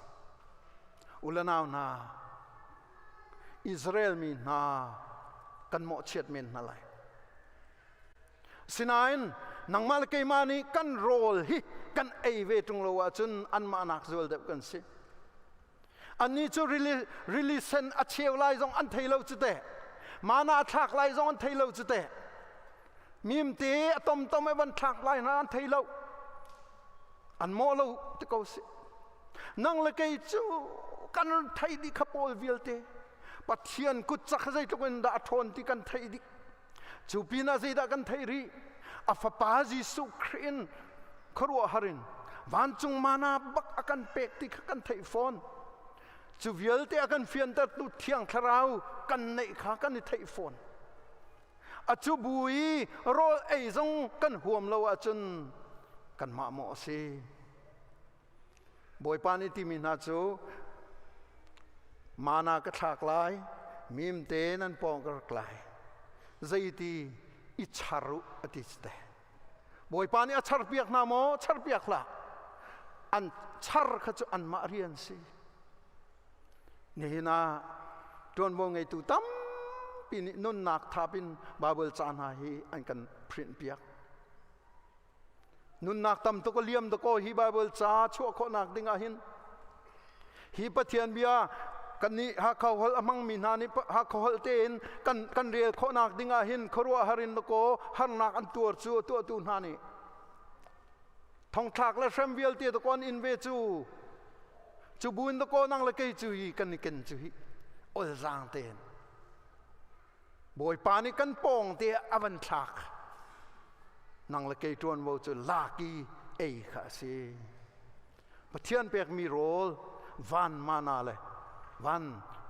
U le nau hna, Israel mi hna kan mawhchiat men hna lai. Sinain nangmah le keimah nih kan rawl hi kan ei ve ṭung lo ahcun anmah nak zual deuh kan si. Annih cu rili sen a cheu lai zong an thei lo cu teh. Mana a thlak lai zong an thei lo cu teh. Mimte a tomtom e van thlak lai hna an thei lo. An mawh lo ti ko si. Nang le kei cu kan thei dih kha pawl vialte. Pathian kut cak zeitluk in dah a ṭhawn ti kan theih dih. Cu pinah zeidah kan theih rih? A fapa Jesuh Khrih in khuaruahhar in vancung mana bak a kan pek ti kha kan theih fawn. Cu vialte a kan fiantertu Thiang Thlarau kan neih kha kan i theih fawn. A cu bu i rawl ei zong kan huam lo ahcun kanmah maw a si? Bawipa nih timi hna cu mana ka thlak lai, mimte nan pawng ka rak lai. Zeiti i char u a ti te. Bawipa nih a charpiak hna maw? Charpiak hlah. An char kha cu anmah rian si. Nihin ah ṭuanvo ngeitu tampi nih nunnak thap in Baibal ca hna hi an kan print piak. Nunnak tam tuk a liam dakaw hi Baibal ca chuah khawhnak ding ah hin hi Pathian bia kannih Hakha holh a hmangmi hna nih Hakha holh tein kan kan rel khawhnak ding ah hin khuaruahhar in dakaw harnak an tuar cu a tuahtu hna nih thongthlak le hrem vialte dakaw an in ve cu cu buin dakaw nang le kei cu hi kan i ken cu hi olzaang tein Bawipa nih kan pawng te a van thlak. Nang le kei ṭuanvo cu lak i ei kha a si. Pathian pekmi rawl van mana le van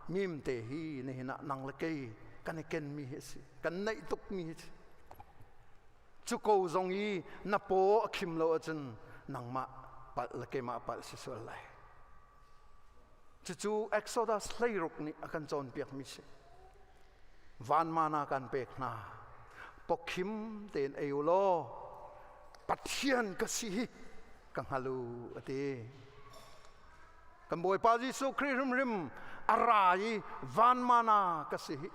mim te hi nihin ah nang le kei kan i kenmi hi a si. Kan neih tukmi hi si. Cu ko zong i na paw a khim lo ahcun nangmah palh le keimah palh si sual lai. Cucu Exodus 16 nih a kan cawnpiakmi si. Van mana kan pek hna. Pawkhim tein ei u law Pathian ka si hi ka hngal u a ti. Kan Bawipa Jesuh Khrih hrimhrim a ra i van mana ka si hi.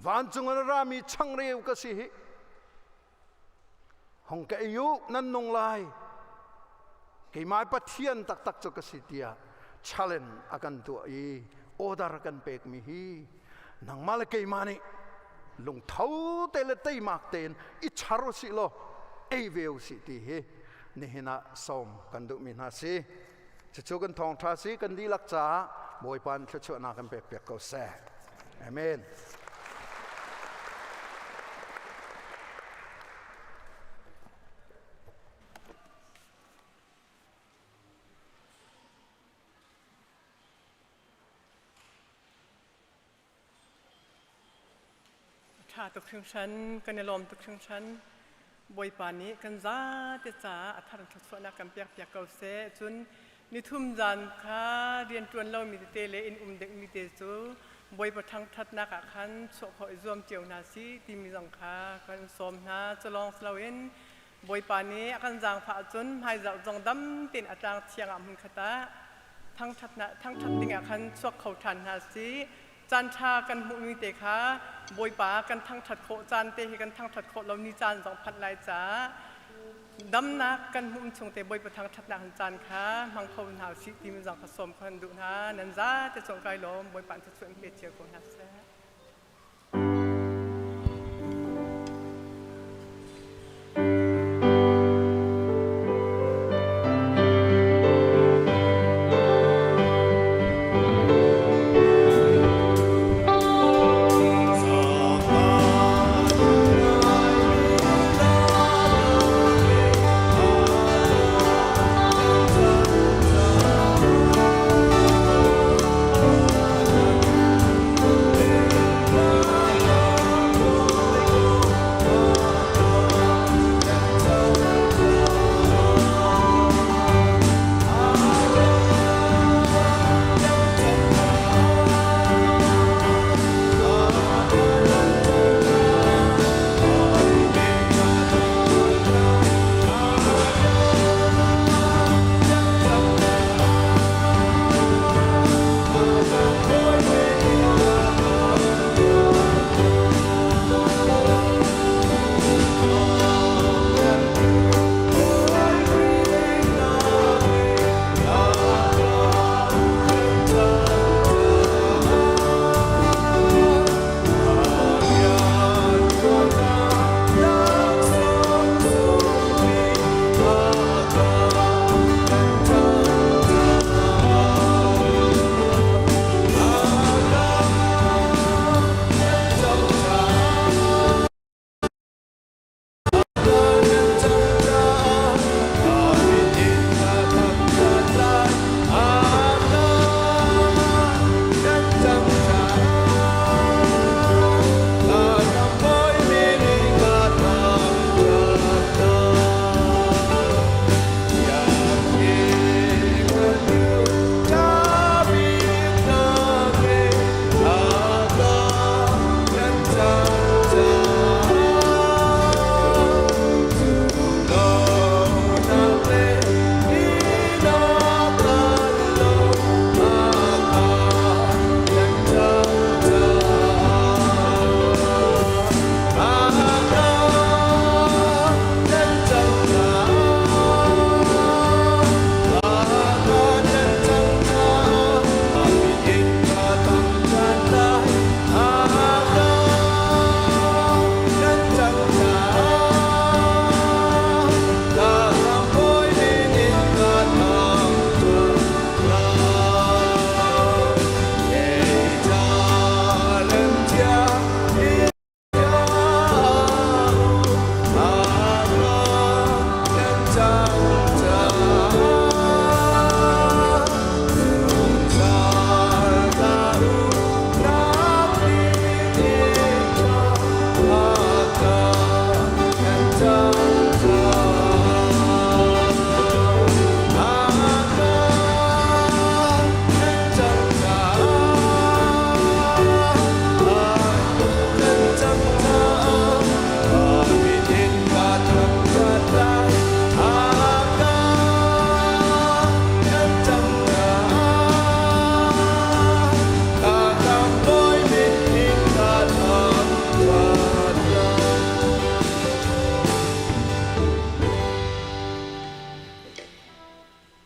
Vancung in a rami changreu ka si hi. Hong ka ei u, nan nung lai. Keimah Pathian taktak cu ka si tiah challenge a kan tuah i order kan pekmi hi nangmah le keimah nih lungtho te le teimak tein i char usih law ei ve usih ti hi nihin ah sawm kan duhmi hna si. Cucu kan thawngṭha si kan dihlak caah Bawipa nih thluachuahnak kan pekpiak ko seh. Amen. Ṭha tuk hringhran, kan i lawm tuk hringhran. Bawipa nih kan zate caah a thar thluachuahnak kan pekpiak ko seh. Cun Nithum zan kha rianṭuan lomi tete le inn um dingmi te cu Bawipa thangṭhatnak ah khan chuah khawh i zuam cio hna sih timi zong kha kan sawm hna. Cu lawng si loin Bawipa nih a kan zaangfah ahcun hmaizarh zong dam tein a tlang thiang ah hmunkhat ah thangṭhatnak thangṭhat dingah khan chuak kho ṭhan hna sih. Caan ṭha kan hmuhmi te kha Bawipa kan thangṭhat khawh caan te hi kan thangṭhat khawh lo ni caan zong phanh lai caah damnak kan hmuh chung te Bawipa thangṭhatnak han caan kha hmang kho hna usih timi zong kha sawm kan duh hna. Nan zate cung kai lawm. Bawipa an thluachuah in pe cio ko hna seh.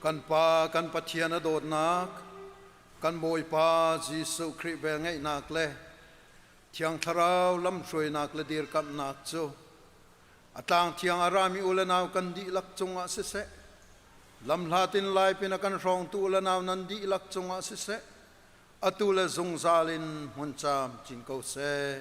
Kan Pa kan Pathian a dawtnak, kan Bawipa Jesuh Khrih velngeihnak le Thiang Thlarau lamhruainak le dirkamhnak cu a tlang thiang a rami u le nau kan dihlak cungah siseh, lamhlat in laipin a kan hrawngtu u le nau nan dihlak cungah siseh, atu le zungzal in hmun camcin ko seh.